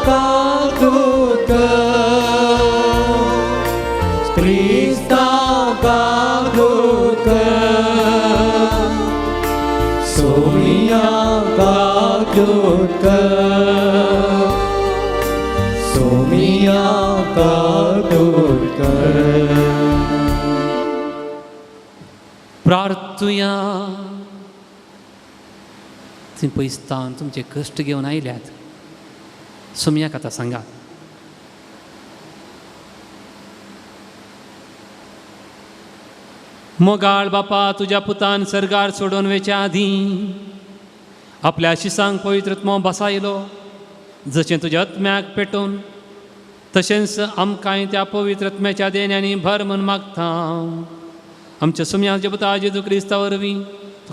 काकूत कर, क्रिस्ता काकूत कर, सोमिया काकूत कर, सोमिया काकूत कर। प्रार्थुया। तुमी पयसतान तुमचे कश्ट घेवन आयल्यात, सोमयाक आतां सांगात। मोगाळ बापा, तुज्या पुतान सर्गार सोडून वेच्या आदीं आपल्या शिसांक पवित्र आत्मो बसायलो जशें तुज्या आत्म्याक पेटोवन तशेंच आमकांय त्या पवित्र आत्म्याच्या देण्यांनी भर म्हूण मागता. आमच्या सुम्या पुता जेजू क्रिस्ता वरवीं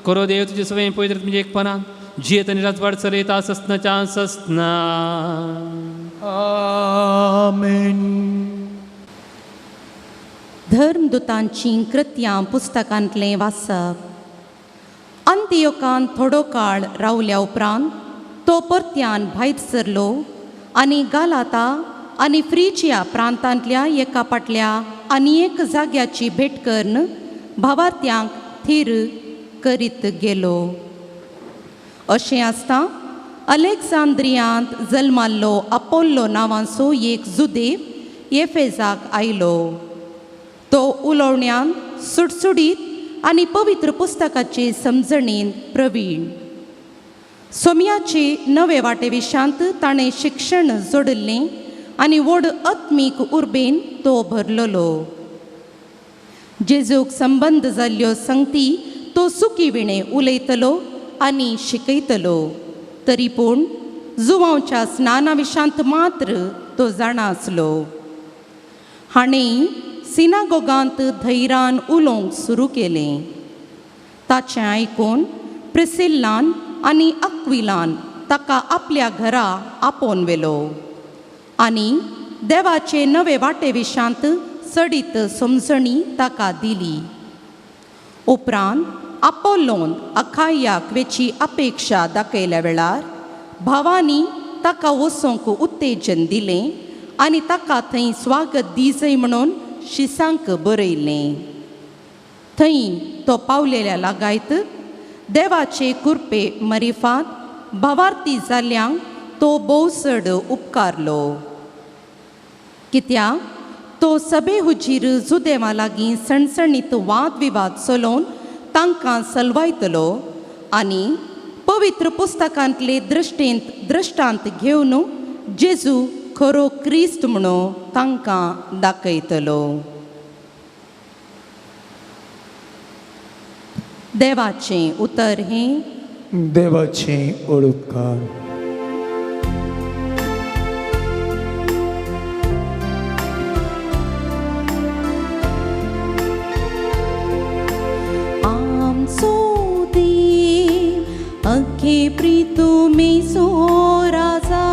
खरो देव तुजे सवय पवित्र आत्म्याच्या एकपणान जियेत आनी राजवाड चलयता ससनाच्या ससना. आमेन. धर्मदुतांचीं कृत्यां पुस्तकांतलें वाचप. अंतियोकान थोडो काळ रावल्या उपरांत तो परत्यान भायर सरलो आनी गालाता आनी फ्रिजिया प्रांतांतल्या एका फाटल्या आनी एक जाग्याची भेट करून भावार्थ्यांक थीर करीत गेलो. अशें आसता अलेक्सांद्रियांत जल्माल्लो अपोल्लो नांवाचो एक जुदेव एफेजाक आयलो. तो उलोवण्यान सुडसुडीत आनी पवित्र पुस्तकाचे समजणेन प्रवीण. सोम्याचे नवे वाटे विशांत ताणें शिक्षण जोडिल्लें आनी व्हड आत्मीक उर्बेन तो भरलेलो. जेजूक संबंद जाल्ल्यो संगती तो सुकी विणें उलयतलो आनी शिकयतलो, तरी पूण जुवांच्या स्नाना विशांत मात्र तो जाणा आसलो. हाणें सिनागोगांत धैरान उलोवंक सुरू केलें. ताचें आयकून प्रिसिल्लान आनी अक्विलान ताका आपल्या घरा आपोवन व्हेलो आनी देवाचे नवे वाटे विशांत चडीत समजणी ताका दिली. उपरांत आपोलोन अखायाक वेची अपेक्षा दाखयल्या वेळार भावांनी ताका वचोंक उत्तेजन दिलें आनी ताका थंय स्वागत दिजय म्हणून शिसांक बरयलें. थंय तो पावलेल्या लागायत देवाचे कुरपे मरिफात भावार्थी जाल्ल्यांक तो भोव चड उपकारलो. कित्याक तो सभे हुजीर जुदेवा लागीं सणसणीत वादविवाद चलोवन तांकां सलवायतलो आनी पवित्र पुस्तकांतले दृश्टेंत दृश्टांत घेवन जेजू खरो क्रिस्त म्हणून तांकां दाखयतलो. देवाचें उतर हें. देवाचें उपकार. आमचो देव अखे प्रितुमेचो राजा.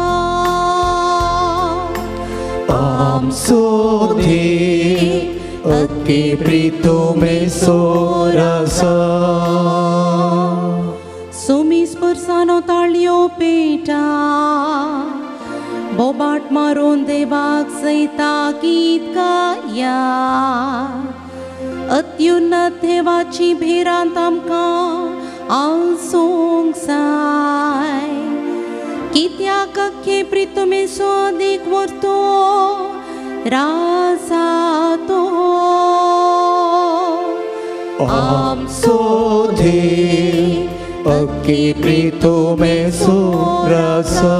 आमचो देव अखे प्रितुमेचो राजा. सोमी स्पर्शानो ताळयो पेटा बोबाट मारून देवाक सयता गीत गाया. अत्युन्नत देवाची भिरांत आमकां आसूंक जाय. कित्याक अख्खे प्रितुमेचो अदीक व्हरतो राजा तो. आमचो देव अखे प्रितुमेचो राजा.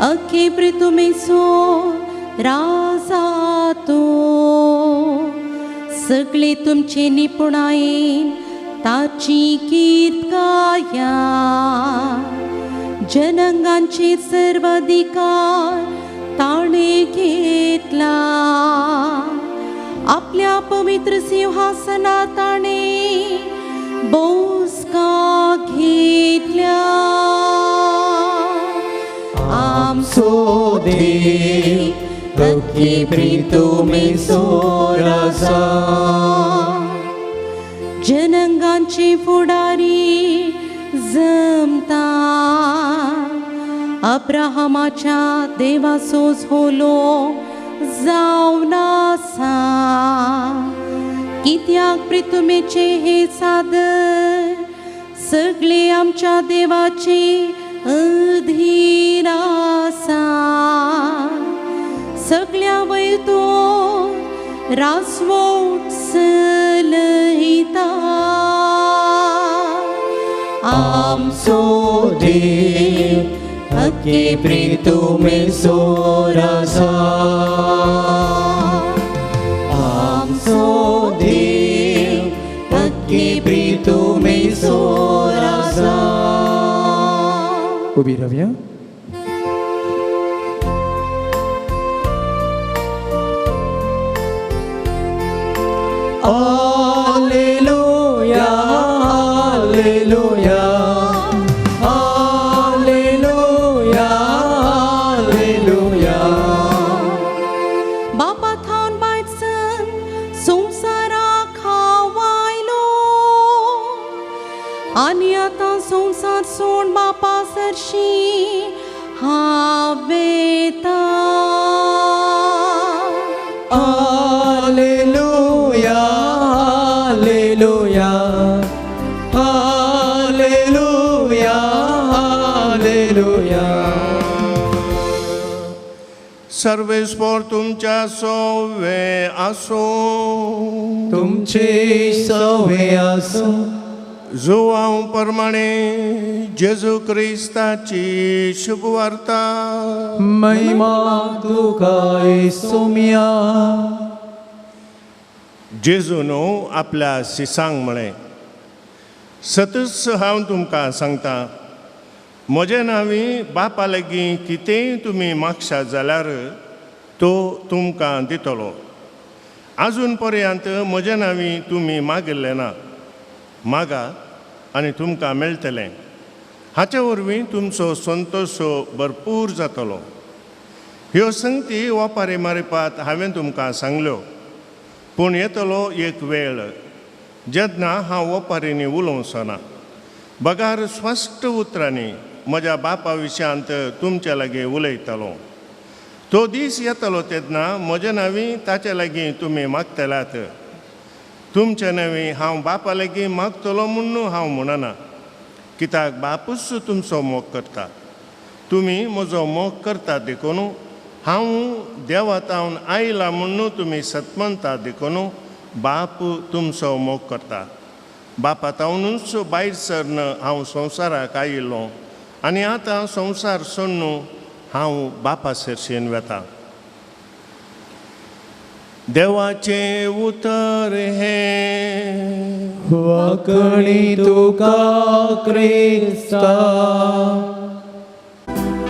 अखे प्रितुमेचो राजा तो. सगळे तुमचे निपुणायेन ताची कीर्त गाया. जनंगांचेर सर्वाधिकार ताणें घेतला. आपल्या पवित्र सिंहासनार ताणें बसका घेतल्या. आमचो देव अखे प्रितुमेचो राजा. जनंगांचे फुडारी जमता. अब्राहमाच्या देवाचो झोलो जावन आसा. कित्याक प्रितुमेचे हे सादर सगळे आमच्या देवाचे अधीन आसा. सगळ्या वयर तो रासवोट चलयता. आमचो देव अखे प्रितुमेचो राजा. आमचो देव अखे प्रितुमेचो राजा. उबी रावया. Alleluia, Alleluia, Alleluia, Alleluia. बापा थावन बायचन संवसाराक हांव आयलो आनी आतां संवसार सोड बापा सरशी हांव वेता. Alleluia, Alleluia, Alleluia, Alleluia. सर्वेस्पोर तुमच्या सोवे आसो. तुमचे सवे आसो. जुवांव प्रमाणे जेजू क्रिस्ताची शुभवार्ता. महिमा तुका येसुम्या. जेजून आपल्या शिसांक म्हळें, सतच हांव तुमकां सांगता, म्हजे नांवी बापा लागीं कितेंय तुमी मागशात जाल्यार तो तुमकां दितलो. आजून पर्यंत म्हजे नांवी तुमी मागिल्लें ना. मागा आनी तुमकां मेळटलें. हाचे वरवीं तुमचो संतोश भरपूर जातलो. ह्यो संगती ओपारी मारिपात हांवें तुमकां सांगल्यो, पूण येतलो एक वेळ जेन्ना हांव ओपारींनी उलोवचो ना, बगार स्पश्ट उतरांनी म्हज्या बापा विशयांत तुमचे लागीं उलयतलो. तो दीस येतलो तेन्ना म्हजे नांवी ताचे लागीं तुमी मागतल्यात. तुमचे नांवी हांव बापा लागीं मागतलो म्हूण हांव म्हणना, कित्याक बापूच तुमचो मोग करता. तुमी म्हजो मोग करतात देखून हांव देवा तावन आयला म्हूण तुमी सतमनतात देखून बाप तुमचो मोग करता. बापा तावनूच भायर सरन हांव संवसाराक आयिल्लो आनी आतां संवसार सोडून हांव बापा सरशेन वेता. देवाचें उतर हें. वाकणी तुका क्रिस्ता.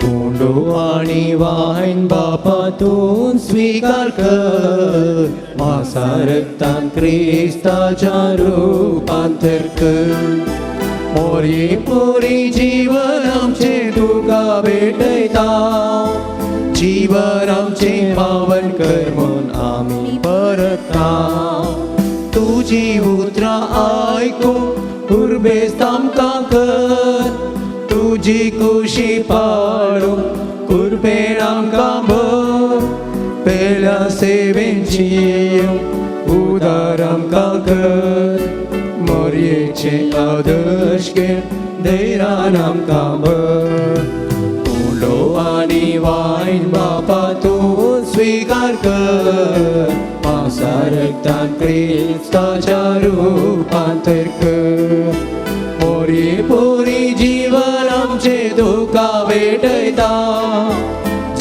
उंडो आनी वायन बापा तूं स्विकार कर, मासा रक्तान क्रिस्ताच्या रुपांतर कर. मोरी पुरी जीवन आमचें तुका भेटयता, जीवन आमचें पावन कर म्हूण आमी परता. तुजी उतरां आयकूंक उर्बेस्त आमकां कर, तुजी कुशी पाडूंक कुर्बेन आमकां भर. पेल्या सेवेची उदार आमकां कर, मोरयेचे आदर्श घेवन धैर्यान आमकां भर. उलो आनी वायन बापा तूं स्विकार कर, मासा रक्तान क्रिस्ताच्या रुपांतर कर. मोरी पुरी जीवन आमचें तुका भेटयता,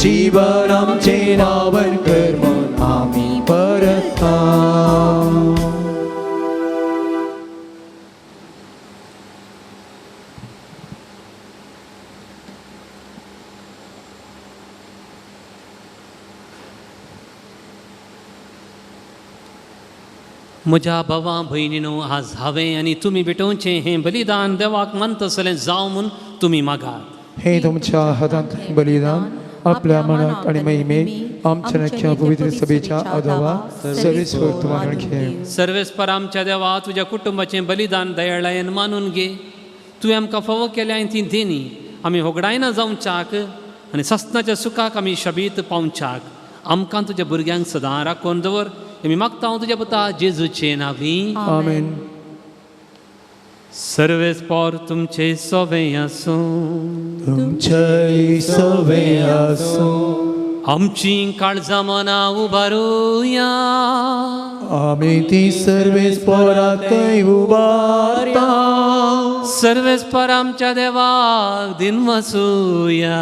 जीवन आमचें नावन कर म्हूण आमी परता. म्हज्या भावा भयणीनो, आज हांवें आनी तुमी भेटोवचें हें बलिदान देवाक मानतसलें जावं म्हूण तुमी मागात. हे तुमच्या हातांतलें बलिदान आपल्या मनाक आनी महिमेक आमच्या नख्या पवित्र सभेच्या आदावा सर्वेस्पर मानून घे. सर्वेस्पर आमच्या देवा, तुज्या कुटुंबाचें बलिदान दयाळायेन मानून घे. तुवें आमकां फावो केल्या ती देणी आमी होगडायना जावच्याक आनी सस्नाच्या सुखाक आमी शबीत पावच्याक आमकां तुज्या भुरग्यांक सदां राखून दवर. आमी मागता हांव तुज्या पुता जेजूचे नांवी. आमेन. सर्वेस्पर तुमचे सोवे आसूं. तुमचे सवे आसूं. आमची काळजां मनां उबारुया. आमी ती सर्वेस्पराकय उबारता. सर्वेस्पर आमच्या देवाक दिनवासुया.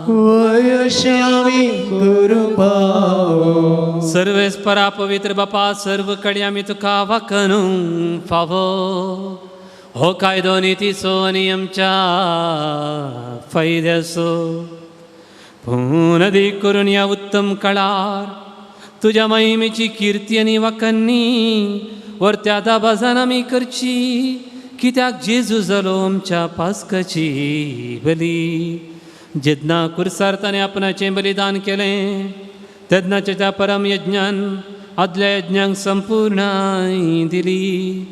वयशामी करूंक पावो. सर्वेस्परा पवित्र बापा, सर्व कडेन आमी तुका वाखणूंक फावो. हो कायदो नितीचो आनी आमच्या फायद्याचो. पूण अदीक करून ह्या उत्तम काळार तुज्या महिमेची किर्ती आनी वाखाणणी वरत्या दाबाजान आमी करची, कित्याक जेजू जालो आमच्या पास्काची बली. जेन्ना कुर्सार ताणें आपणाचें बलिदान केलें तेन्नाच्या त्या परम यज्ञान आदल्या यज्ञांक संपूर्णाय दिली.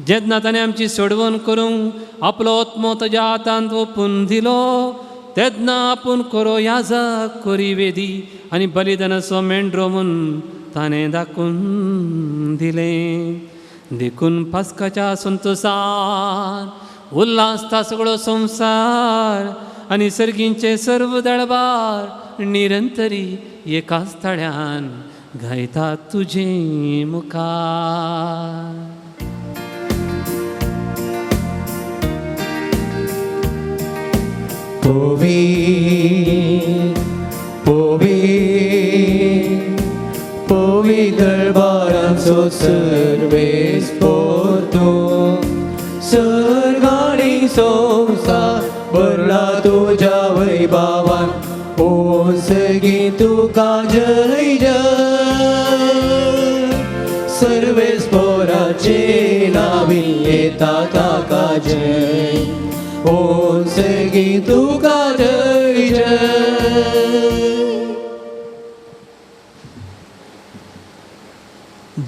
जेन्ना ताणें आमची सोडवण करूंक आपलो आत्मो ताज्या हातांत ओपून दिलो तेन्ना आपूण कोरो याजक कोरी वेदी आनी बलिदानाचो मेंढरो म्हूण ताणें दाखोवन दिलें. देखून पास्काच्या संतोसान उल्हासता सगळो संवसार आनी सर्गींचे सर्व दळबार निरंतरी एकाच थळ्यान गायता तुजे मुखार. पोवी पोवी पोवी दरबारांचो सर्वेस पोरतू, सर्गाणी संवसार भरला तुज्या वैभावान, ओ सगी तुका जय जय. सर्वेस पोराचे नावी येता ताका जय, ओ सगी तुका जय जय.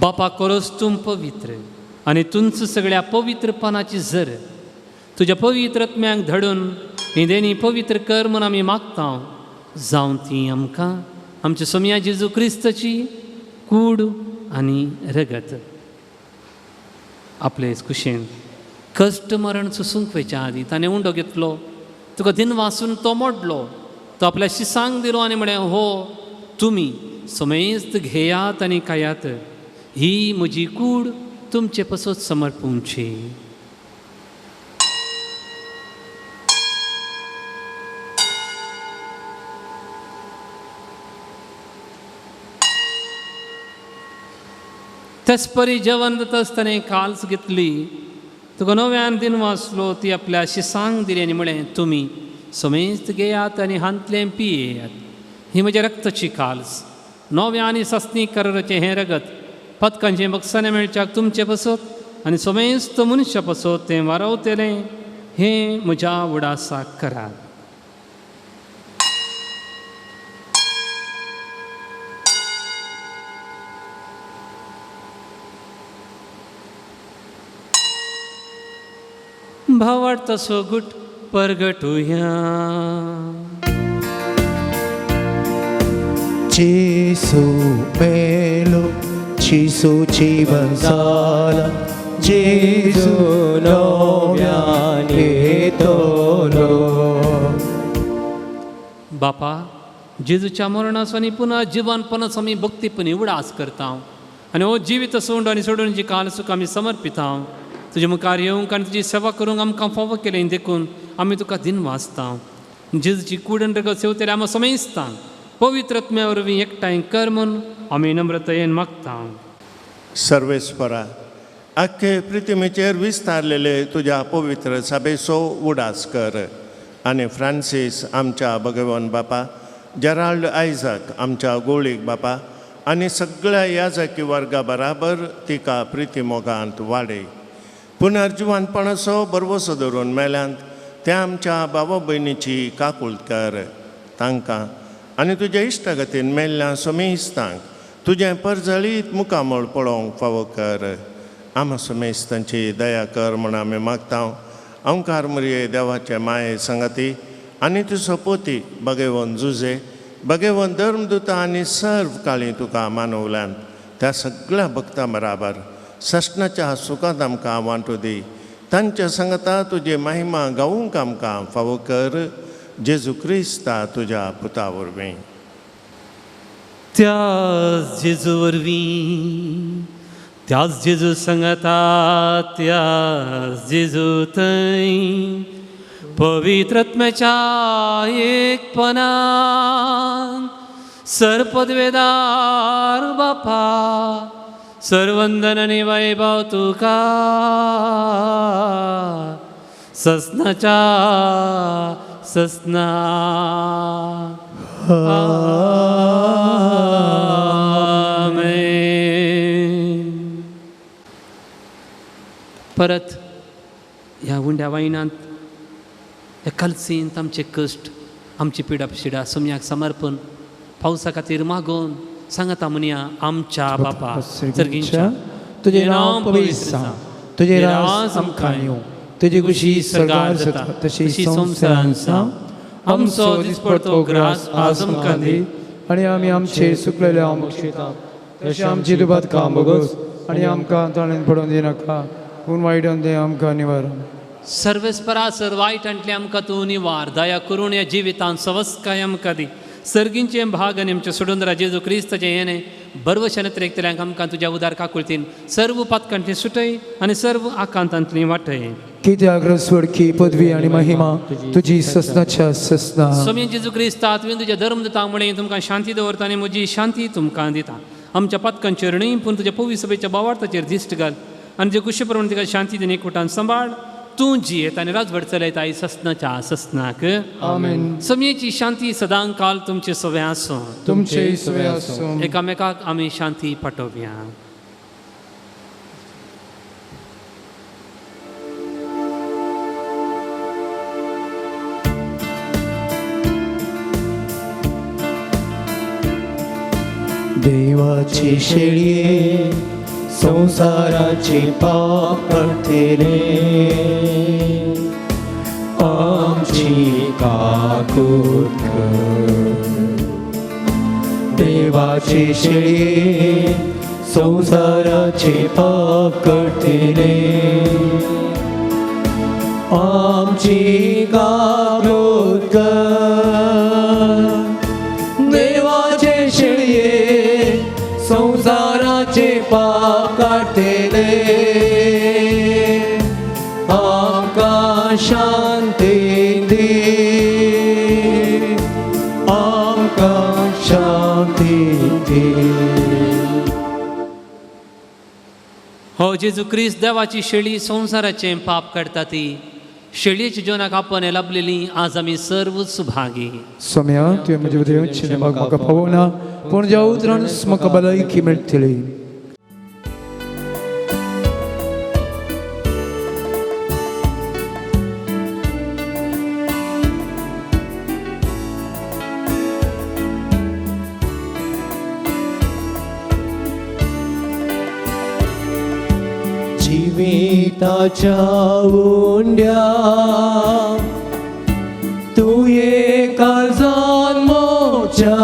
बापा कोरोस तूं पवित्र आनी तुंच सगळ्या पवित्रपणाची जर तुज्या पवित्र आत्म्यांक धाडून ही देणी पवित्र कर म्हूण आमी मागता. जावं ती आमकां आमच्या सोमया जेजू क्रिस्ताची कूड आनी रगत. आपले कुशेन कश्ट मरण सोसूंक वयच्या आदीं ताणें उंडो घेतलो, तुका दिन वासून तो मोडलो, तो आपल्या शिसांक दिलो आनी म्हळें, हो तुमी समेस्त घेयात आनी खायात, ही म्हजी कूड तुमचे पसत समर्पूंची. तेच परी जेवण जाता आसतना काल्स घेतली, तुका नव्यान दिन वाचलो, ती आपल्या शिसांक दिली आनी म्हळें, तुमी समेस्त घेयात आनी हांतलें पियेयात, ही म्हज्या रक्ताची काल्स, नव्या आनी सासणी कराराचें हें रगत पदकांचें बक्षाणें मेळच्याक तुमचें पसत आनी समेस्त मनशा पसत तें वारवतलें, हें म्हज्या उडासाक करात. भावार्थ सोगूट परगटुया. जेसू मेलो, जेसू जीवन जाला, जेजू नव्यान येतलो. बापा, जेजूच्या मरणाचो आनी पुनः जिवनपणाचो आमी भक्तीपणी उडास करता आनी हो जिवीत सोंड आनी सोडून जी काल सुख आमी समर्पिता. तुजे मुखार येवंक आनी तुजी सेवा करूंक आमकां फावो केलें देखून आमी तुका दिन वाचता. जेजूची कूड आनी रगत सेवतले आमी समेस्ता पवित्र आत्म्या वरवीं एकठांय कर म्हूण आमी नम्रतायेन मागता. सर्वेस्परा, आख्खे पृथ्वीचेर विस्तारलेले तुज्या पवित्र सभेचो उडास कर आनी फ्रांसीस आमच्या भगवान बापा, जेराल्ड आयझाक आमच्या गोळीक बापा आनी सगळ्या याजकी वर्गा बराबर तिका प्रिती मोगांत वाडय. पुनर्जिवनपणाचो भरवसो धरून मेल्यांत त्या आमच्या बाबा भयणीची काकूळट कर. तांकां आनी तुज्या इश्टागतीन मेल्ल्या समेस्तांक तुजें परजळीत मुखामळ पळोवंक फावो कर. आमा समेस्तांची दया कर म्हूण आमी मागता. अंकार मुरये देवाचे माये संगती आनी तुजो पोती बगेवन जुजे बगेवन धर्मदुता आनी सर्व काळी तुका मानवल्यान त्या सगळ्या भक्तां बराबर सस्नाच्या सुखांत आमकां वांटू दी. तांच्या संगता तुजी महिमा गावूंक आमकां फावो कर. जेजू क्रिस्ता तुज्या पुता वरवीं. त्याच जेजू वरवीं, त्याच जेजू संगता, त्याच जेजू थंय पवित्र आत्म्याच्या एकपणान सरपदवेदार बापा सर्वंदन आनी वैभव तुका ससनाच्या ससना. आमेन. परत ह्या उंड्या वायनांत ह्या कलसींत आमचे कश्ट आमची पिडा पिशिडा सोम्याक समर्पण पावसा खातीर मागोवन सांगता म्हणया आमच्या बापा सर्गींच्या तुजें नांव पवित्र जावं, तुजें राज आमकां येवं, तुजी खुशी स्वर्गार जाता तशी संवसारांत जावं. आमचो दिसपडतो ग्रास आज आमकां दी आनी आमी आमचे सुकलेले आमक्षेता तशें आमची दुबाद काम बगोस आनी आमकां ताणें पडोवन दिनाका पूण वायटून तें आमकां निवारण. सर्वेस्परा सर वायटांतलें आमकां तूं निवार दया करून ह्या जिवितांत सवस्काय आमकां दी. सर्गींचें भाग आनी आमच्या सोडून जेजू क्रिस्ताचें येणें बरवशान त्रेकतल्यांक आमकां तुज्या उदार काकुळतीन सर्व पातकांतली सुटय आनी सर्व आकांतांतली वाटय. कित्याक रसवडकी पदवी आनी महिमा तुजी ससनाच्या ससना. स्वामी जेजू क्रिस्ता तुवें तुज्या धर्म दिता मुळे तुमकां शांती दवरता आनी म्हजी शांती तुमकां दिता. आमच्या पातकांचेर न्हय पूण तुज्या पवी सभेच्या बावार्थाचेर दिश्ट घाल आनी जे कुशे प्रमाण तुका शांती दिवन एकवटान सांबाळ. तूं जियेत आनी राजवट चलयता ससनाच्या ससनाक. आमेन. समयेची शांती सदां काल तुमचे सवे आसूं. तुमचे सवे आसूं. एकामेकाक आमी शांती पाठोवया. देवाची शेळये संसाराचे पाप काडटले आमची काकूट कर. देवाची शेळये संसाराचे पाप काडटले आमची काकूट कर. देवाचे शेळये संसाराचे पाप काडटले आमकां शांती दी, आमकां शांती दी. हो जेजू क्रिस्त देवाची शेळी संवसाराचें पाप काडटा ती शेळयेच्या जेवणाक आपण लाभलेली आज आमी सर्व सुभागी. सोम्या तुवें म्हजे वतीन येवचें म्हाका पावना पूण ज्या उतरान म्हाका भलायकी मेळटली. जिविताच्या उंड्या तुये काळजान मोच्या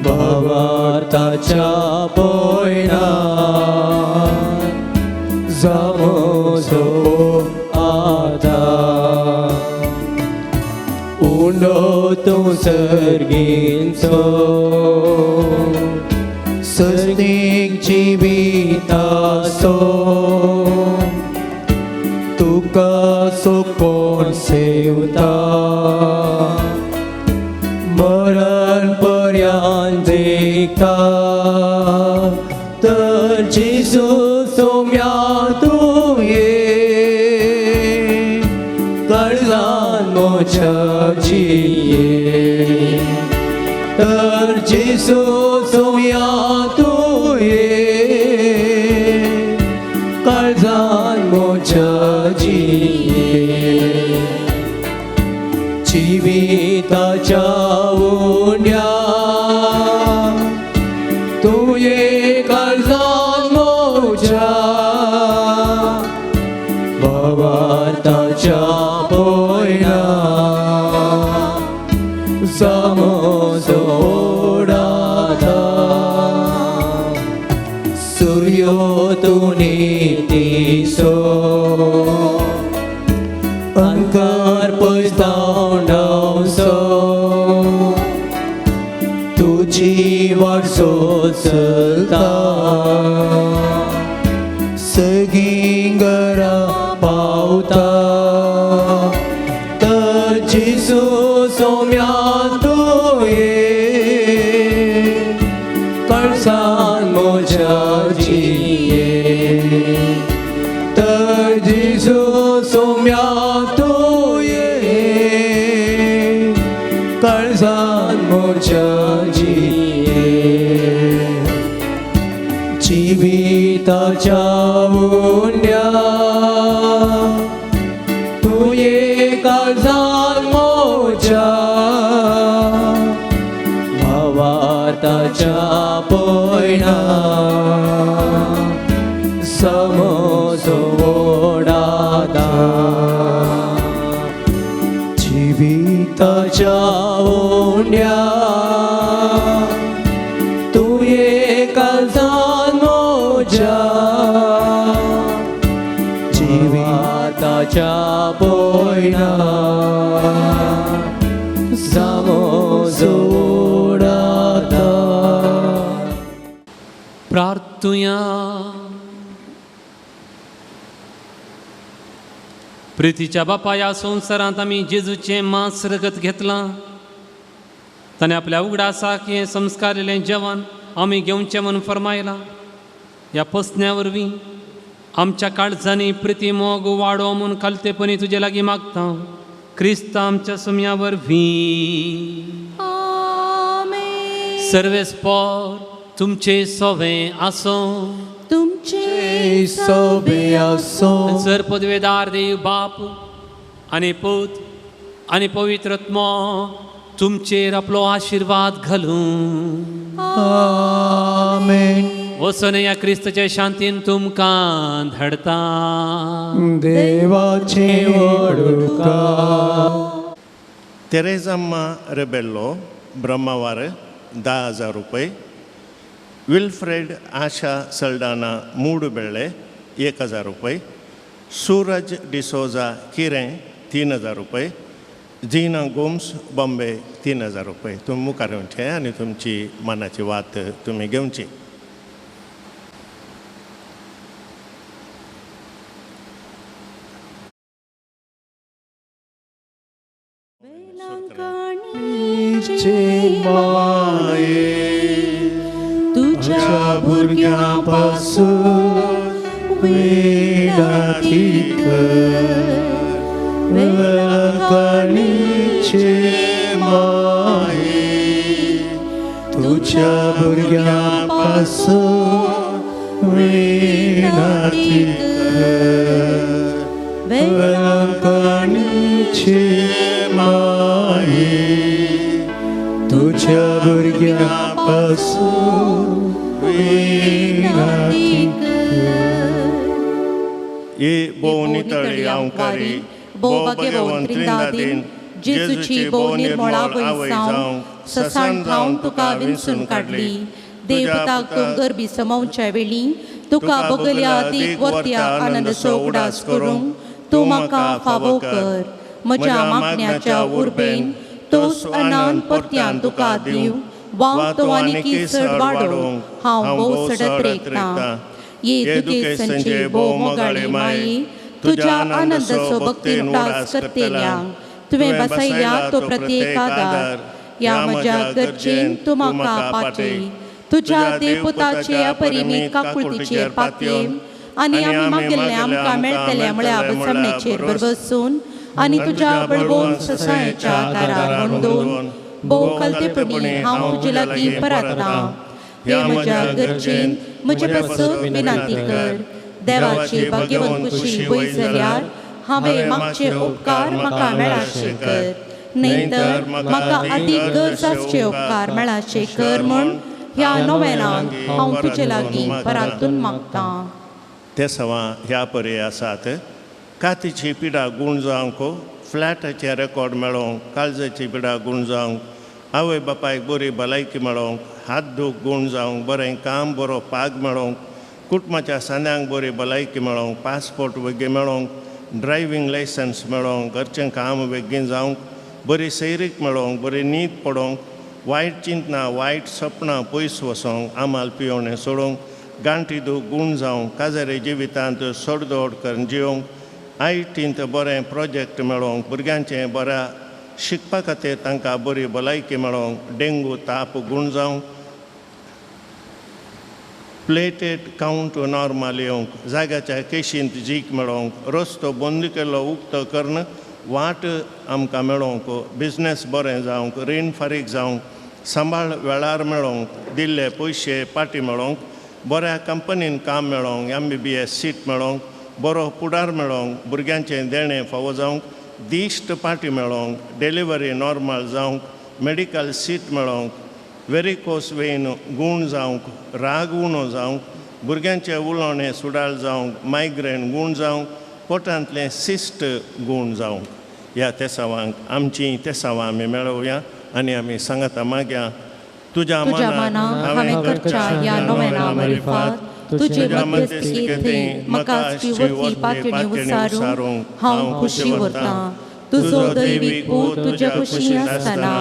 भावार्थाच्या पोयना जामोसो आदार उंडो तूं सर्गींचो सस्तीक जिविताचो तुका सो कोण सेवता मरण पर्यान जिखता तर जेजू सोम्या तूं ये काळजान म्हज्या जिये तर जेजू सोम्या तूं ये काळजान म्हज्या जिये. जिविताच्या उंड्या तुये काळजान म्हज्या भावार्थाच्या पोयना जामोसो ओडाता सूर्यो तूं नितीचो अंकार पयस धांवडावचो तुजी वाट चलता सगळीं घरा पावता तर जेजू सोम्या तूं ये काळजान काळजान म्हज्या जिये जिविताच्या उंड्या तुये काळजान म्हज्या भावार्थाच्या पयणा समजो ओडाता जिविताच्या उंड्या तुये काळजान म्हज्या जिविताच्या पयणा समजो ओडाता. प्रार्थुया. प्रितीच्या बापा, ह्या संवसारांत आमी जेजूचें मांस रगत घेतलां. ताणें आपल्या उगडासाक हें संस्कारलें जेवण आमी घेवचें म्हूण फर्मायलां. ह्या पसन्या वरवीं आमच्या काळजांनी प्रिती मोग वाडो म्हूण खालतेपणी तुजे लागीं मागता, क्रिस्त आमच्या सुम्या वरवीं. आमेन. सर्वेस्पोर तुमचे सोवे आसूं. तुमचे सोबे आसूं. सर पदवेदार देव बाप आनी पूत आनी पवित्र आत्मो तुमचेर आपलो आशिर्वाद घालूं. आमेन. वचून ह्या क्रिस्तचे शांतीन तुमकां धाडता. देवाचे वडुका. तेरेजाम्मा रेबेल्लो ब्रह्मावार 10,000 रुपये, विल्फ्रेड आशा सल्डाना मूडबेळे 1,000 रुपये, सूरज डिसोजा किरें 3,000 रुपये, जीना गोम्स बॉम्बे 3,000 रुपये. तुमी मुखार येवचे आनी तुमची मनाची वात तुमी घेवची. माये तुझ्या भुरग्यां पासून विनंती कर, वेळांकणीचे माये तुझ्या भुरग्यां पासून विनंती कर, वेळांकणीचे माये तुझ्या भुरग्यां पासून विनंती कर. ही भोव नितळी अंकारी भोव भाग्यवंत त्रिंदादीन जेजूची भोव निर्मळ आवय जावंक ससान थावन तुका विंचून काडली. देवताक तूं गरबी समावच्या वेळी तुका बगल्या दीक वर्त्या आनंदाचो उगडास करूंक तूं म्हाका फावो कर. म्हज्या मागण्याच्या उर्बेन तोच आनंद परत्यान तुका दिवं वा तो आनीकी चड वाडोवंक हांव भोव सडत रेखतां. ये दुखेसंचे भोव मोगाळे माई, तुज्या आनंदाचो भक्तीन उगडास करतल्यांक तुवें बसयल्या तो प्रत्येक आदार. ह्या म्हज्या गरजेन तूं म्हाका पाटय. तुज्या देवपुताचे अपरिमीत काकुळतीचेर पातयेन आनी आमी मागिल्लें आमकां मेळटलें म्हळ्या बसमणेचेर भरवसून आनी तुज्या बळबोवन ससायेच्या दारार गोंदोवन भोव खालतेपणी हांव तुजे लागीं परततां. हे म्हज्या गरजेन म्हजे पासत विनंती कर. देवाची भाग्यवंत कुशी वय जाल्यार हांवें मागचे उपकार म्हाका मेळाशे कर, न्हय तर म्हाका अदीक गरज आसचे उपकार मेळाशे कर म्हूण ह्या नोवेनांत हांव तुजे लागीं परातून मागतां. ते सवां ह्या परी आसात. कातीची पिडा गूण जावंक, फ्लॅटाचें रेकॉर्ड मेळोवंक, काळजाची पिडा गूण जावंक, आवय बापायक बरी भलायकी मेळोवंक, हात दूख गूण जावंक, बरें काम बरो पाग मेळोवंक, कुटुंबाच्या सांद्यांक बरी भलायकी मेळोवंक, पासपोर्ट बेगीन मेळोवंक, ड्रायव्हींग लायसन्स मेळोवंक, घरचें काम बेगीन जावंक, बरी सैरीक मेळोवंक, बरी न्हीद पडोवंक, वायट चिंतनां वायट सपनां पयस वचोंक, आमाल पियोवणें सोडोवंक, गांठी दूख गूण जावंक, काजारी जिवितांत सोडदोड करून जियोवंक, आयटींत बरें प्रोजेक्ट मेळोवंक, भुरग्यांचें बऱ्या शिकपा खातीर तांकां बरी भलायकी मेळोवंक, डेंगू ताप गूण जावंक, प्लेटेट कावंट नॉर्मल येवंक, जाग्याच्या केशींत जीक मेळोवंक, रस्तो बंद केल्लो उक्तो करून वाट आमकां मेळोवंक, बिजनेस बरें जावंक, रीण फारीक जावंक, सांबाळ वेळार मेळोवंक, दिल्ले पयशे पाटी मेळोवंक, बऱ्या कंपनीन काम मेळोवंक, MBBS seat मेळोवंक, बरो पुडार मेळोवंक, भुरग्यांचें देणें फावो जावंक, दिश्ट पाटी मेळोवंक, डिलिव्हरी नॉर्मल जावंक, मेडिकल सीट मेळोवंक, वेरिकोस वेन गूण जावंक, राग उणो जावंक, भुरग्यांचें उलोवणें सुडाळ जावंक, मायग्रेन गूण जावंक, पोटांतलें सिस्ट गूण जावंक. ह्या तेसावांक आमचीं तेसावां आमी मेळोवया आनी आमी सांगाता मागया. तुज्या मनाक हांवें करच्या ह्या नोवेना मरिफात तुजे मध्यस्थी म्हाका वरती पातणी उसारूंक हांव खुशी व्हरतां. तुजो दैवीक पूत तुज्या खुशी आसतना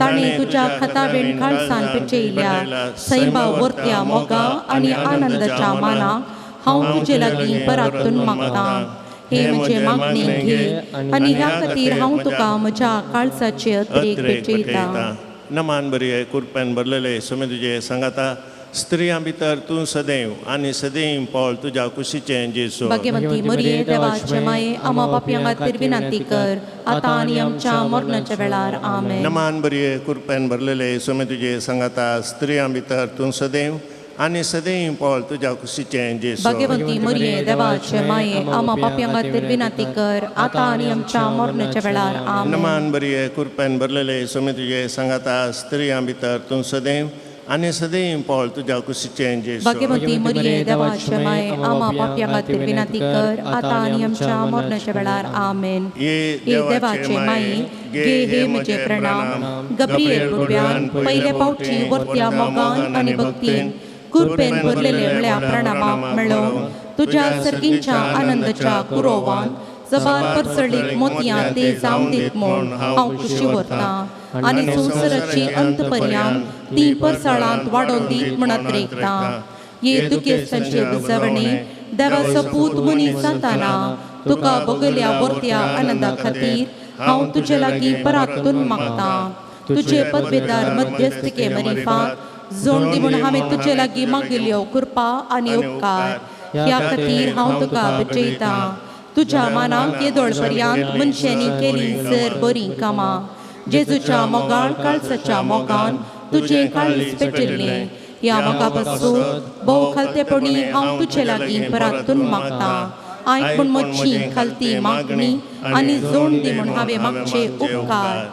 ताणें तुज्या खतावेण काळसान पेटयल्या सैमा वरत्या मोगा आनी आनंदाच्या मानाक हांव तुजे लागीं परातून मागतां. हे म्हजें मागणें घे आनी ह्या खातीर हांव तुका म्हज्या काळसाचे अत्रेक भेटयतां. नमान बरी कुरपेन भरलेले सुमी तुजे सांगाता, स्त्रियां भितर तूं सदैव आनी सदैव पळ तुज्या कुशीचें जेजू. भाग्यवंती मरिये देवाचे माये, आमा पापयां खातीर विनंती कर आतां आनी आमच्या मरणाच्या वेळार. आमेन. नमान बरी कुरपेन भरलेले सुमी तुजे सांगाता, स्त्रियां भितर तूं सदैव आनी सदैव पळ तुज्या कुशीचें जेजू. भाग्यवंती मरिये देवाचे माये, आमा पापयां खातीर विनंती कर आतां आनी आमच्या मरणाच्या वेळार. आमेन. नमान बरी कुरपेन भरलेले सुमी तुजे सांगाता, स्त्रियां भितर तूं सदैव आनी सदैव पळ तुज्या कुशीचें जेजू. भाग्यवंती मरिये देवाचे माये, आमा पापयां खातीर विनंती कर आतां आनी आमच्या मरणाच्या वेळार. आमेन. ये देवाचे माये, घे हे म्हजे प्रणाम. गब्रिएल बुडव्यान पयले फावटी वरत्या मोगान आनी भक्तीन कुरपेन भरलेले म्हळ्या प्रणामाक मेळोवन तुज्या सर्गींच्या आनंदाच्या कुरोवान जबार परसळीक मोतयां ते जावन दीत म्हूण हांव खुशी व्हरतां आनी संवसाराची अंत पर्यंत ती परसाळांत वाडोवन दीत म्हूण अत्रेकतां. ये दुखेस्तांचे बुजवणे देवाचो पूत मनीस जाताना तुका बगल्या वरत्या आनंदा खातीर हांव तुजे लागीं परातून मागतां. तुजे पदवेदार मध्यस्थके मरिफात जोड दी म्हूण हांवें तुजे लागीं मागिल्ल्यो कृपा आनी उपकार. ह्या खातीर हांव तुका बचयतां. तुज्या मानाक येदोळ पर्यंत मनशांनी केली जर बरीं कामां जेजूच्या मोगान काळसाच्या मोगान तुजें काळीज पेटिल्लें. ह्या मोगा पासून भोव खालतेपणी हांव तुजे लागीं परातून मागतां. आयक म्हूण म्हजी खालती मागणी आनी जोड दी म्हूण हांवें मागचे उपकार.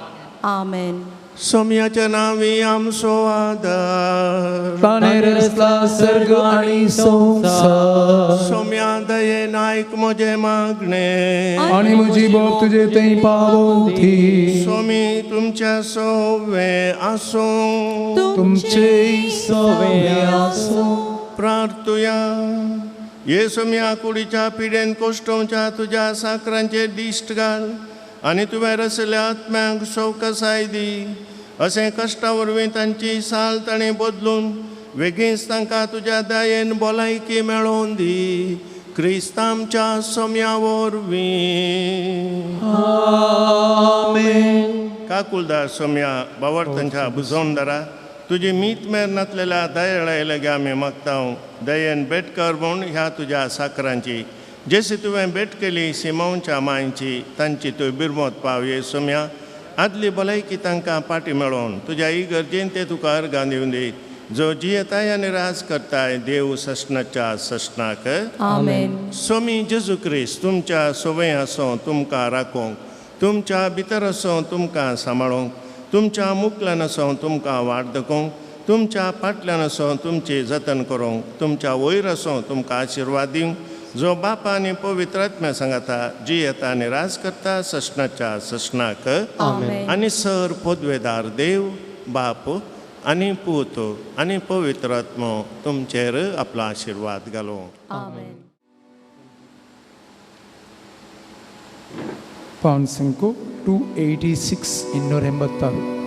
आमेन. सोम्याच्या नांवी आमचो आदार, ताणें रचला सर्ग आनी संवसार. सोम्या दयेन आयक म्हजें मागणें आनी म्हजी बोब तुजे थंय पावोवती. सोमी तुमच्या सोवे आसूं, तुमचे सोवे आसूं. प्रार्थुया. ये सोम्या कुडीच्या पिडेन कोश्टोवच्या तुज्या साकरांचेर दिश्ट घाल आनी तुवें रसल्या आत्म्यांक सवकसाय दी. अशें कश्टा वरवीं तांची साल ताणें बदलून वेगींच तांकां तुज्या दयेन भलायकी मेळोवन दी. क्रिस्त आमच्या सोम्या वरवीं. आमेन. काकुलदार सोम्या, बावडतांच्या बुजवणदारा, तुजी मीत मेर नातलेल्या दयाळाय लागीं आमी मागता. दयेन भेट कर म्हूण ह्या तुज्या साकरांची, जशी तुवें भेट केली सिमांवच्या मांयची, तांची तूं बिरमत पाव. ये सोम्या, आदली भलायकी तांकां पाटी मेळोवन तुज्या इगर्जेन ते तुका अर्गां दिवन दी. जो जियेताय आनी राज करताय देव ससनाच्या ससनाक. आमेन. सोमी जेजू क्रिस्त तुमच्या सोवे आसूं तुमकां राखूंक, तुमच्या भितर आसूं तुमकां सांबाळूंक, तुमच्या मुखल्यान आसूं तुमकां वाट दाखोवंक, तुमच्या फाटल्यान आसूं तुमची जतन करूंक, तुमच्या वयर आसूं तुमकां आशिर्वाद दिवंक, जो बापा आनी पवित्र आत्म्या सांगाता जियेता आनी राज करता ससनाच्या ससनाक. आनी सर पदवेदार देव बाप आनी पूत आनी पवित्र आत्मो तुमचेर आपलो आशिर्वाद घालूं. आमेन. पानसंको 286 286.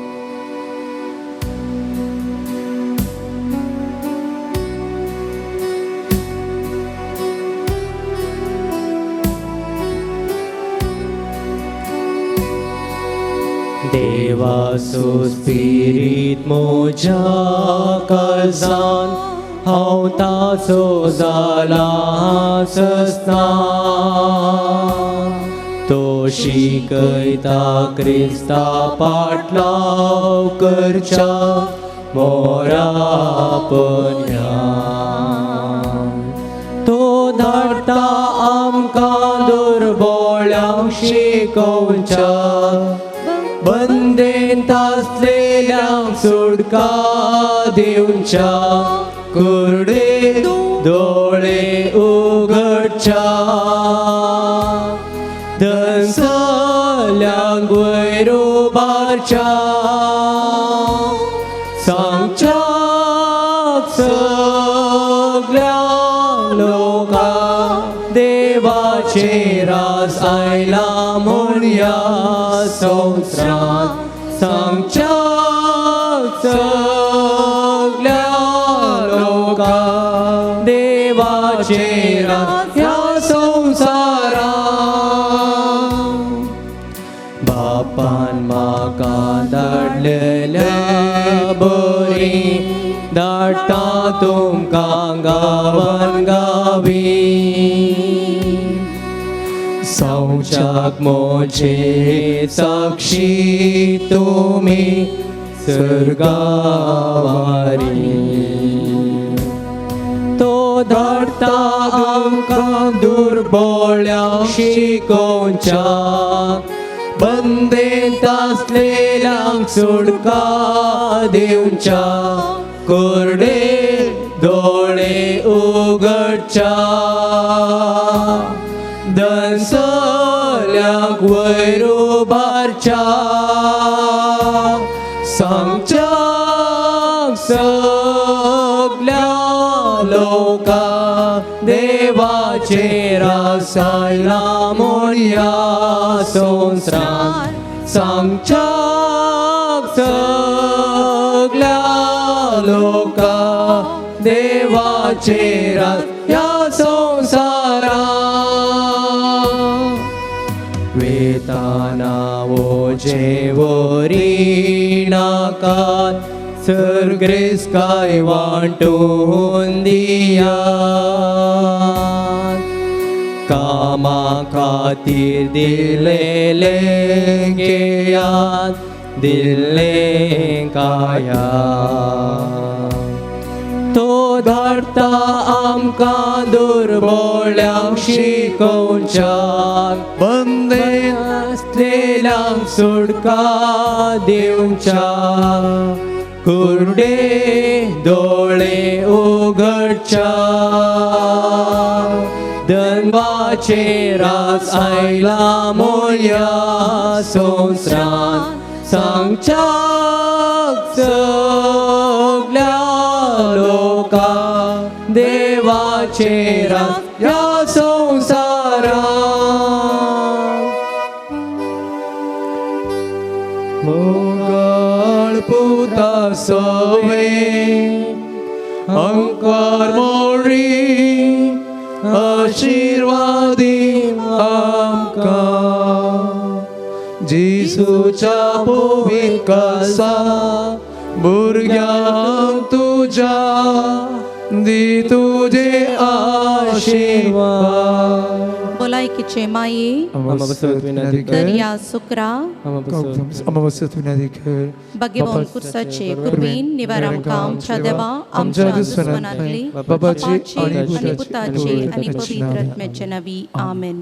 देवाचो स्पिरीत म्हज्या काळजान हांव ताचो जाला सस्ना. तो शिकयता क्रिस्ता पाटलाव करच्या मोरा पन्या तो धाडटा आमकां दुर्बोळ्यांक शिकोवच्या बंदेंत आसलेल्यांक सुटका दिवच्या कुर्डे दोळे उगडच्या दंसल्यांक वयर उबारच्या सांगच्याक सगळ्या लोकांक देवाचें राज आयलां म्हूण ह्या संवसारांत सांगच्याक सगळ्या लोकांक देवाचें राज ह्या संवसारांत. बापान म्हाका धाडलेल्या बरी धाडटा तुमकां गांवान गावी संवच्याक म्हजे साक्षी तुमी सर्गावारी. तो धाडटा आमकां दुर्बोळ्यांक शिकोवच्याक बंदेंत आसलेल्यांक सुटका दिवच्या कुर्डे दोळे उगडच्या दंसल्यांक वयर उबारच्या सांगच्याक सगळ्या लोकांक देवाचें राज आयलां म्हूण ह्या संवसारांत सांगच्याक सगळ्या लोकांक देवाचें राज ह्या संवसारांत. वेताना वोजे वरी नाकात सर्ग्रेस्काय वांटून दियात कामा खातीर दिलेलें घेयात दिल्लें काया. तो धाडटा आमकां दुर्बोळ्यांक शिकोवच्याक बंदेंत आसलेल्यांक सुटका दिवच्याक कुर्डे दोळे उगडच्या दनवाचें राज आयलां म्हूण ह्या संवसारांत सांगच्याक सगळ्या लोकांक देवाचें राज ह्या संवसारांत. मोगाळ पुता सवे अंकार मोळी आशिर्वादी आमकां जेसूच्या पवित्र भुरग्यांक तुज्या दी तुजे आशिर्वाद. भलायकीचे माये दर्या सुक्रा भाग्यवान कुर्साचे कुर्बीन निवार आमकां आमच्या देवा आमच्या दुस्मनांतली बापाचे आनी पुताचे आनी पवित्र आत्म्याचे नांवी आमेन.